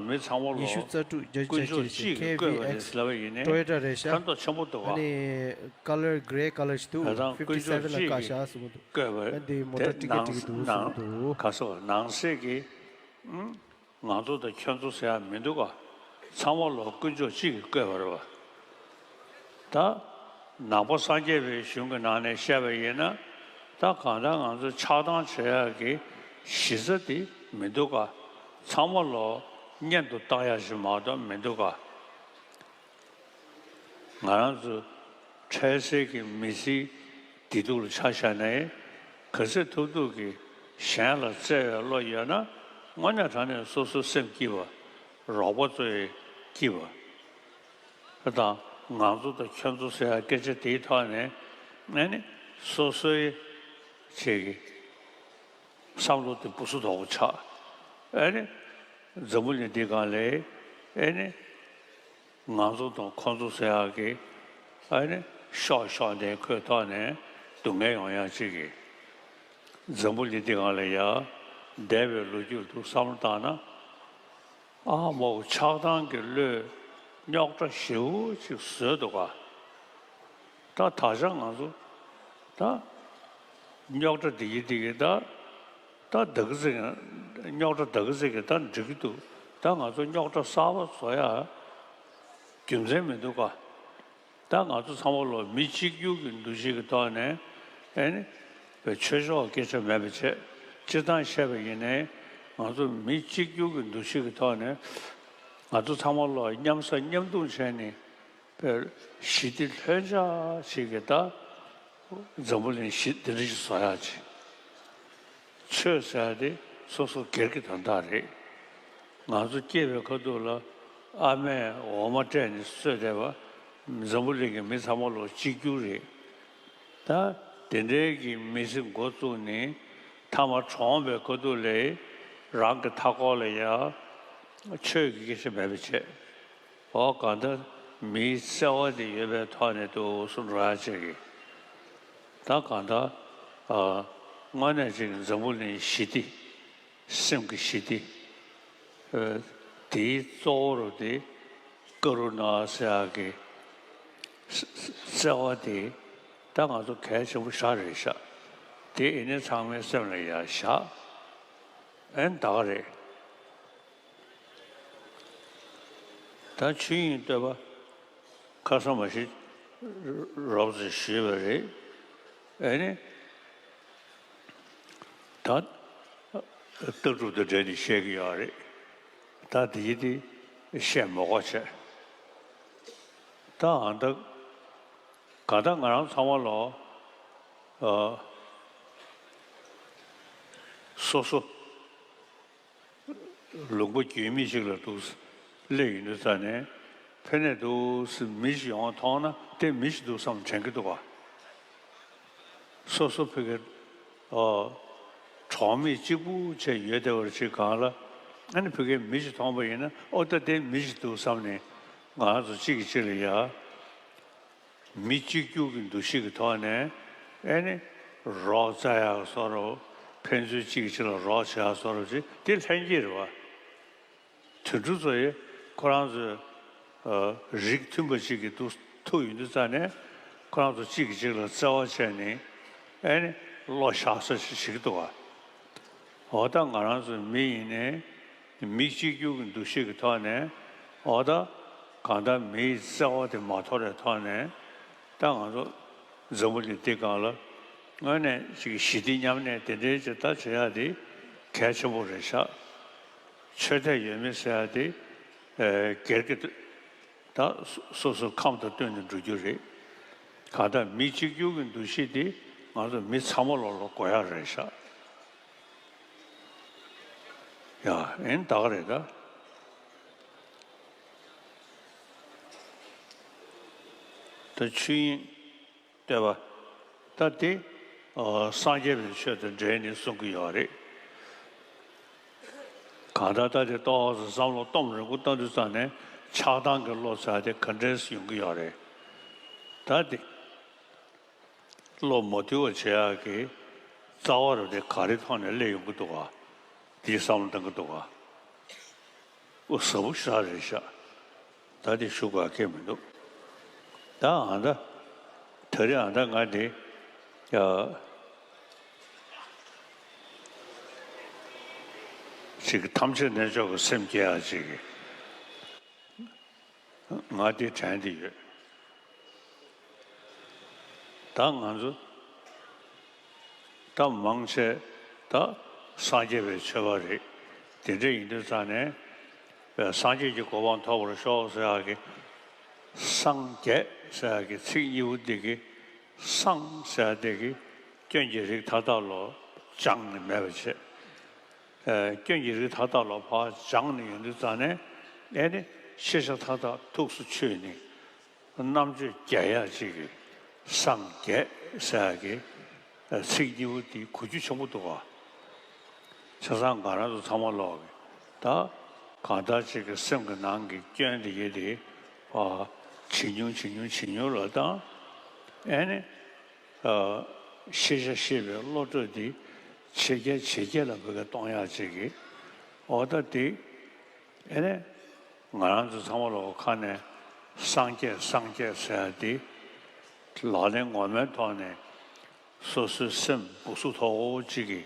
ཚོ་མི་ཚང་མ་ལོ་ཉི་ཤུ་རྩ་དྲུག་བརྒྱ་ཆ་དཀོན་མཆོག་གཅིག་གིས་བཀོད་པ་རེད་ཟེར་ལབ་པ་ཡིན་ནའི་ཕན་ཐོགས་ཆེན་པོ་འདུག་ག་ཨ་ནི་ཀ་ལར་གྷི་རེ་ཀ་ལར་ཞིག་འདུག་ང་རང་དཀོན་མཆོག་གཅིག་གིས་བཀོད་པ་རེད་དེ་མོ་ཊ་ཊི་ཀེ་ཊི་འགྲིག་གི་འདུག་གསུངས་འདུག་ག་སོ་ནང་གསེས་ཀྱི་ང་ཚོ་དང་ཁྱོད་ཚོ་ཟེར་ཡ་མི་འདུག་ག་ཚང་མ་ལོ་དཀོན་མཆོག་གཅིག་གིས་བཀོད་པ་རེད་བ། ད་ནང་པ་སངས་རྒྱས་པའི་གཞུང་གི་ནང་ནས་བཤད་པ་ཡིན་ན། ད་གང་ལྟར་ང་ཚོ་ཆགས་སྡང་བྱེད་ཡག་གི་གཞི་རྩ་དེ་མི་འདུག་ག་ཚང་མ་ལོ་གཉེན་དུ་བཏང་ཡག་ཞིག་མ་གཏོགས་མི་འདུག་ག་ང་རང་ཚོ་འཕྲལ་སེལ་གྱི་མི་ཚེའི་བདེ་སྡུག་ལ་ཆ་བཞག་ནས་ག་ཚོད་ཐུབ་ཐུབ་ཀྱིས་གཞན་ལ་བརྩེ་བའི་བློ་ཡོད་ན་དངོས་གནས་དྲང་གནས་སོ་སོའི་སེམས་སྐྱིད་པ། རོགས་པ་ཚོ་ཡི་སྐྱིད་པ། དང་ང་ཚོ་དང་ཁྱོད་ཚོ་ཟེར་ཡ་སྐད་ཆ་དེའི་ཐོག་ནས་ཨེ་ནི་སོ་སོའི་ཆེད་ཀྱི་བསམ་བློ་དེ་སྦུ་སུ་དོག་པོ་ཆགས། ཨེ་ནི་འཛམ་བུ་གླིང་འདི་སྒང་ལ་ཨེ་ནི་ང་ཚོ་དང་ཁོ་ཚོ་ཟེར་ཡག་གི་ཨེ་ནི་ཤོག་ཤོག་ནས་ཁོའི་ཐོག་ནས་སྡུག་བསྔལ་ཡོང་ཡག་ཅིག་གི་འཛམ་བུ་གླིང་འདི་སྒང་ལ་ཡ་འདས་པའི་ལོ་རྒྱུས་ལ་ཐུག་བསམ་བློ་བཏང་ན། ཨ་མོ་ཆགས་སྡང་གི་བློས་རྙོག་དྲ་ཞེ་པོ་ཅིག་བཟོས་འདུག་ག་ད་ད་ཆ་ང་ཚོ་ད་རྙོག་དྲ་འདི་གི་འདི་གི་ད་ད་ད་གི་ཟིག་རྙོག་དྲ་ད་གི་ཟིག་གི་ད་འགྲིག་གི་འདུག་ད་ང་ཚོ་རྙོག་དྲ་གསར་པ་བཟོ་ཡ་རྒྱུ་མཚན་མི་འདུག་ག་ད་ང་ཚོ་ཚང་མ་ལོ་མི་གཅིག་གྱུར་གྱི་འདུ་ཤེས་ཀྱི་ཐོག་ནས་ཨེ་ནི་བའི་ཆོས་ཕྱོགས་སྐད་ཆ་མེད་པ་བྱས། སྤྱིར་བཏང་བཤད་པ་ཡིན་ནའི་ང་ཚོ་མི་གཅིག་གྱུར་གྱི་འདུ་ཤེས་ཀྱི་ཐོག་ནས་ང་ཚོ་ཚང་མ་ལོ་མཉམ་ཟ་མཉམ་འཐུང་བྱས་ནས་བའི་ཞི་བདེ་ལྷོད་འཇགས་ཤིག་གི་ད་འཛམ་བུ་གླིང་ཞི་བདེ་འདྲ་ཞིག་བཟོ་ཡག་ཅིག་ཆོས་ཟེར་ཡ་དེ་སོ་སོ་སྒེར་གྱི་དོན་དག་རེད། ང་ཚོ་སྐྱེས་པའི་ཁ་ཐུག་ལ་ཨ་མས་འོ་མ་སྤྲད་ནས་གསོས་བསྡད་པ་འཛམ་བུ་གླིང་གི་མི་ཚང་མ་ལོ་གཅིག་གྱུར་རེད། ད་དེ་འདྲའི་གི་མི་ཚེ་འགོ་བཙུགས་ནས་མཐའ་མ་གྲོངས་པའི་ཁ་ཐུག་ལ་རང་གི་མཐའ་འཁོར་ལ་ཡ་ཆོས་ཀྱི་སྐད་ཆ་མེད་པ་བྱས། འོ་གང་ལྟར་མིའི་བརྩེ་བ་དེ་ཡོད་པའི་ཐོག་ནས་འདུག་སེ་འགྲོ་ཡ་བྱེད་ཀྱི། ད་གང་ལྟར་ཨ་དངོས་གནས་ཅིག་འཛམ་བུ་གླིང་ཞི་བདེ། སེམས་ཀྱི་ཞི་བདེ། ཨ་དེའི་གཙོ་བོ་རུ་དེ་ཀ་རུ་ཎ་ཟེར་ཡག་གི་བརྩེ་བ་དེ་ད་ང་ཚོ་གལ་ཆེན་པོ་ཞེ་དྲག་རེད་ཤག་དེ་ཡིན་ནའི་ཚང་མའི་སེམས་ལ་ཡ་བཞག་ཨེ་ད་ག་རེད། ད་ཆོས་དབྱིངས་བསྟོད་པ་ཁ་སང་མ་ཞིག་རོབ་ཙམ་ཞུས་པ་རེད། ཨེ་ནི་ད་ལྟ་གྲུབ་དང་འབྲེལ་ནས་བཤད་ཀྱི་ཡོད་རེད། ད་དེ་ཡི་དེ་བཤད་མ་དགོས་བྱས། ད་ཨ་ད་ག་ད་ང་རང་ཚང་མ་ལོ་ཨ་སོ་སོ། ལུང་པ་རྒྱུས་མེད་ཅིག་ལ་འདུག་སེ་སླེབས་ཡོང་དུས་ཙ་ནས་ཕ་ནས་འདུག་སེ་མི་ཞིག་ཡོང་བ་མཐོང་ན་དེ་མི་ཞིག་འདུག་བསམ་དྲན་གྱི་འདུག་ག་སོ་སོ་ཕ་གི་ཨོ་གྲོགས་མེད་གཅིག་པུ་བྱས་ཡོད་བསྡད་པ་ཅིག་སྒང་ལ་ཨ་ནི་ཕ་གིའི་མི་ཞིག་མཐོང་པ་ཡིན་ན་ཨོ་ད་དེ་མི་ཞིག་འདུག་བསམ་ནས་ང་ཚོ་གཅིག་གིས་གཅིག་ལ་ཡ། མི་གཅིག་གྱུར་གྱི་འདུ་ཤེས་ཀྱི་ཐོག་ནས་ཨེ་ནི་རོགས་རྩ་ཡག་བཟོ་འདྲ་ཕན་ཚུན་གཅིག་གིས་གཅིག་ལ་རོགས་བྱེད་ཡག་བཟོ་འདྲ་ཅིག་དེ་ལྷན་སྐྱེས་རེད་བ། དུད་འགྲོ་ཚོ་ཡི་ཁོ་རང་ཚོའི་ཨ་རིགས་མཐུན་པ་ཅིག་གི་འདུག་ཐུག་ཡོང་དུས་ཙ་ནས་ཁོ་རང་ཚོ་གཅིག་གིས་གཅིག་ལ་བརྩེ་བ་བྱས་ནས་ཨེ་ནི་བློ་བཞག་ས་ཞིག་བྱེད་ཀྱི་འདུག་བ། འོ་ད་ང་རང་ཚོ་མི་ཡིན་ནའི་མི་གཅིག་གྱུར་གྱི་འདུ་ཤེས་ཀྱི་ཐོག་ནས་འོ་ད་གང་ལྟར་མིའི་བརྩེ་བ་དེ་མ་དོར་བའི་ཐོག་ནས་ད་ང་ཚོ་འཛམ་བུ་གླིང་འདི་སྒང་ལ་དངོས་གནས་ཅིག་ཞི་བདེ་མཉམ་གནས་དེ་འདྲའི་ཅིག་ད་བྱེད་ཡག་དེ་གལ་ཆེན་པོ་རེད་ཤག་ཆོས་དད་ཡོད་མེད་ཟེར་ཡག་དེ་ཨེ་སྒེར་གྱི་ད་སོ་སོ་སོ་ཁམས་དང་བསྟུན་ནས་འགྲོ་རྒྱུ་རེད། གང་ལྟར་མི་གཅིག་གྱུར་གྱི་འདུ་ཤེས་དེ་ང་ཚོ་མི་ཚང་མ་ལོག་ལ་དགོས་ཡག་རེད་ཤག་ཡ་ཨེན་ད་ག་རེད་ད། ད་ཆོས་དབྱིངས་བསྟོད་པ་ད་དེ་ཨ་སངས་རྒྱས་པའི་ཆོས་དང་འབྲེལ་ནས་གསུང་གི་ཡོད་རེད། གང་ལྟར་ད་དེ་ཏོག་ཙམ་བསམ་བློ་གཏོང་རིང་པོ་བཏང་དུས་ཙང་ནས་ཆགས་སྡང་གི་བློ་ཟེར་དེ་ག་འདྲས་ཡོང་གི་ཡོད་རེད། ད་དེ་བློ་མ་དུལ་བ་བྱེད་ཡག་གི་རྩ་བ་རུ་དེ་ག་རེ་ཐོག་ནས་སླེབས་ཡོང་གི་འདུག་ག་དེའི་བསམ་བློ་གཏང་གི་འདུག་ག་ཨོ་ཟབ་པོ་ཞེ་དྲག་རེད་ཤག་ད་དེ་ཞུ་དགོས་ཁེལ་མི་འདུག་ད་ཨ་ད་ད་རེས་ཨ་ད་ང་དེ་ཡ་ཅིག་ཐམས་ཅད་རྣལ་འབྱོར་གྱི་སེམས་སྐྱེ་ཡག་ཅིག་གི་ང་དེ་དྲན་དེ་ཡོད། ད་ང་ཚོ་ད་མང་ཆེ་ད་སངས་རྒྱས་པའི་ཆོས་པ་རེད། དེ་འདྲ་ཡིན་དུས་ཙང་ནས་སངས་རྒྱས་ཀྱི་གོ་འཕང་ཐོབ་པར་ཤོག་ཟེར་ཡག་གི་སངས་རྒྱས་ཟེར་ཡག་གི་ཚིག་གཉིས་པོ་འདི་གི་སངས་ཟེར་ཡག་འདི་གི་སྐྱོན་གྱི་རིགས་མཐའ་དག་ལོ་སྦྱངས་ནས་མེད་པ་བྱས། ཨ་སྐྱོན་གྱི་རིགས་མཐའ་དག་ལ་ཕར་སྦྱངས་ནས་ཡོང་དུས་ཙང་ནས་ཨེ་ནི་ཤེས་བྱ་མཐའ་དག་ཐུགས་སུ་ཆུད་ནས་རྣམ་དཔྱོད་རྒྱས་ཡག་ཅིག་གི་སངས་རྒྱས་ཟེར་ཡག་གི་ཚིག་གཉིས་པོ་དེ་གོ་རྒྱུ་ཆེན་པོ་འདུག་ག་བྱས་ཙང་ང་རང་ཚོ་ཚང་མ་ལོག་གི་ད་གང་ལྟར་ཅིག་གི་སེམས་ཀྱི་ནང་གི་སྐྱོན་དེ་ཡེ་དེ་ཨ་ཇེ་ཉུང་ཇེ་ཉུང་ཇེ་ཉུང་ལ་བཏང་ཨེ་ནི། ཤེས་བྱ་ཤེས་པའི་བློ་གྲོས་འདི་ཇེ་རྒྱས་ཇེ་རྒྱས་ལ་བོད་སྐད་གཏོང་ཡག་ཅིག་གི་འོ་ད་འདི་ཨེ་ནས་ང་རང་ཚོ་ཚང་མ་ལོག་ཁ་ནས་སངས་རྒྱས་སངས་རྒྱས་ཟེར་ཡག་འདི་ལག་ལེན་ངོ་མའི་ཐོག་ནས་སོ་སོའི་སེམས་སྦུག་སུབ་ཐོག་ཅིག་གི་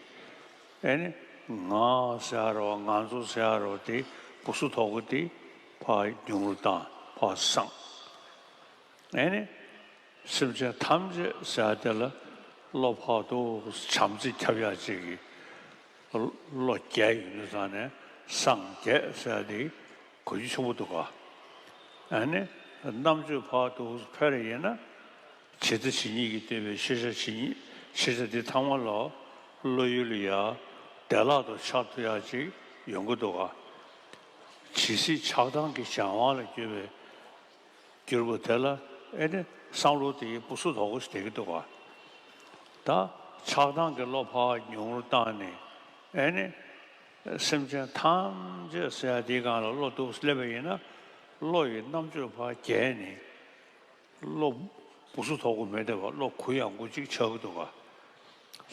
ཨེ་ནས་ང་ཟེར་ཡག་རོ་ང་ཚོ་ཟེར་ཡག་རོ་འདི་ སྦུ་སུ་དོག་པོ་དེ་ཕར་ཉུང་རུ་བཏང་ཕར་སངས། ཨེ་ནི། སེམས་ཅན་ཐམས་ཅད་ཟེར་ཡ་དེ་ལ་བློ་ཕར་དུ་བྱམས་བརྩེ་ཁྱབ་ཡ་ཅིག་གི་བློ་རྒྱས་ཡོང་དུས་ཙང་ནས་སངས་རྒྱས་ཟེར་ཡ་དེ་གོ་རྒྱུ་ཆེན་པོ་འདུག་ག་ཨ་ནི། རྣམ་དཔྱོད་ཕར་དུ་འཕེལ་ཡིན་ན། ཇི་ལྟ་ཇི་སྙེད་ཀྱིས་བསྟན་པའི་ཤེས་བྱ་ཇི་སྙེད་ཤེས་བྱ་འདི་ཚང་མ་ལ་བློ་ཡུལ་ལ་ཡ་བདེ་བླག་ཏུ་འཆར་ཐུབ་ཡ་ཅིག་ཡོང་གི་འདུག་ག་ཇི་སྲིད་ཆགས་སྡང་གི་གཞན་དབང་ལ་གྱུར་པའི་གྱུར་པ་དེ་ལ་ཨེ་ནི་བསམ་བློ་དེ་སྦུ་སུ་དོག་པོ་ཞིག་བསྡད་ཀྱི་འདུག་ག་ད་ཆགས་སྡང་གི་བློ་ཕར་ཉུང་རུ་བཏང་ནས་ཨེ་ནི། སེམས་ཅན་ཐམས་ཅད་ཟེར་ཡ་དེའི་སྒང་ལ་བློ་གཏུགས་སླེབས་པ་ཡིན་ན། བློ་ཡི་རྣམ་དཔྱོད་ཕར་རྒྱས་ནས། བློ་སྦུ་སུ་དོག་པོ་མེད་བསྡད་པ་བློ་གུ་ཡངས་པོ་ཅིག་ཆགས་ཀྱི་འདུག་ག་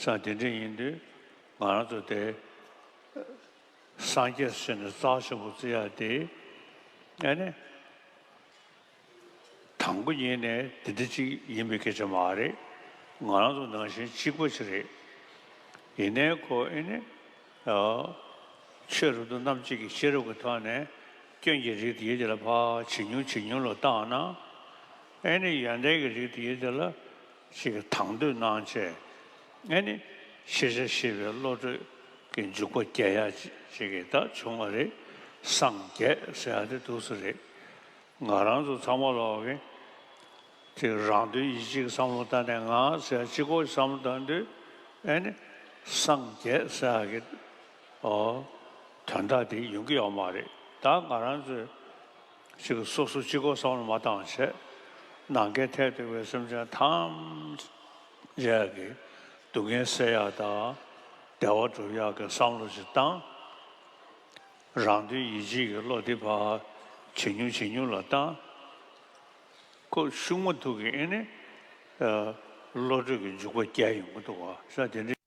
ས་དེ་འདྲ་ཡིན་དུས་ང་རང་ཚོ་དེ་སངས་རྒྱས་ཟེར་ནས་རྩ་ཆེན་པོ་བརྩི་ཡ་དེ་ཨ་ནི། དང་པོ་ཉིད་ནས་དེ་འདྲ་ཅིག་ཡིན་པའི་སྐད་ཆ་མ་རེད། ང་རང་ཚོ་ནང་བཞིན་གཅིག་པ་ཅིག་རེད། ཡིན་ནའི་ཁོ་ཨེ་ནི། ཆོས་རབ་ཏུ་རྣམ་འབྱེད་ཀྱི་ཤེས་རབ་ཀྱི་ཐོག་ནས་སྐྱོན་གྱི་རིགས་དེ་ཡི་དེ་ལ་ཕར་ཇེ་ཉུང་ཇེ་ཉུང་ལ་བཏང་ན། ཨེ་ནི་ཡོན་ཏན་གྱི་རིགས་དེ་ཡི་དེ་ལ་ཅིག་དང་དོད་གནང་བྱས། ཨེ་ནི་ཤེས་བྱ་ཤེས་པའི་བློ་གྲོས་ཀྱི་འཇུག་པ་རྒྱས་ཡ་ཅིག་གི་ད་བྱུང་བ་རེད། སངས་རྒྱས་ཟེར་ཡ་དེ་འདུག་སེ་རེད། ང་རང་ཚོ་ཚང་མ་ལོག་གི་ཅིག་རང་དོན་ཡིད་བྱེད་ཀྱི་བསམ་བློ་བཏང་ནས་ང་ཟེར་གཅིག་པོ་བསམ་བློ་བཏང་དུས་ཨེ་ནི་སངས་རྒྱས་ཟེར་ཡ་གི་ཨོ་དོན་དག་དེ་ཡོང་གི་ཡོད་མ་རེད། ད་ང་རང་ཚོས་ཅིག་སོ་སོ་གཅིག་པོ་བསམ་བློ་མ་བཏང་བྱས་ནམ་མཁའི་མཐས་གཏུགས་པའི་སེམས་ཅན་ཐམས་ཅད་ཀྱི་སྡུག་བསྔལ་སེལ་ཡ་དང་བདེ་བ་སྒྲུབ་ཡ་གི་བསམ་བློ་ཞིག་བཏང་། རང་དོན་ཡིད་བྱེད་ཀྱི་བློ་དེ་ཕར་ཇེ་ཉུང་ཇེ་ཉུང་ལ་བཏང་། ཁོ་ཤུགས་མ་ཐུག་གི་ཨེ་ནི། བློ་གྲོས་ཀྱི་འཇུག་པ་རྒྱས་ཡོང་གི་འདུག་ག་ས་དེ་འདྲ།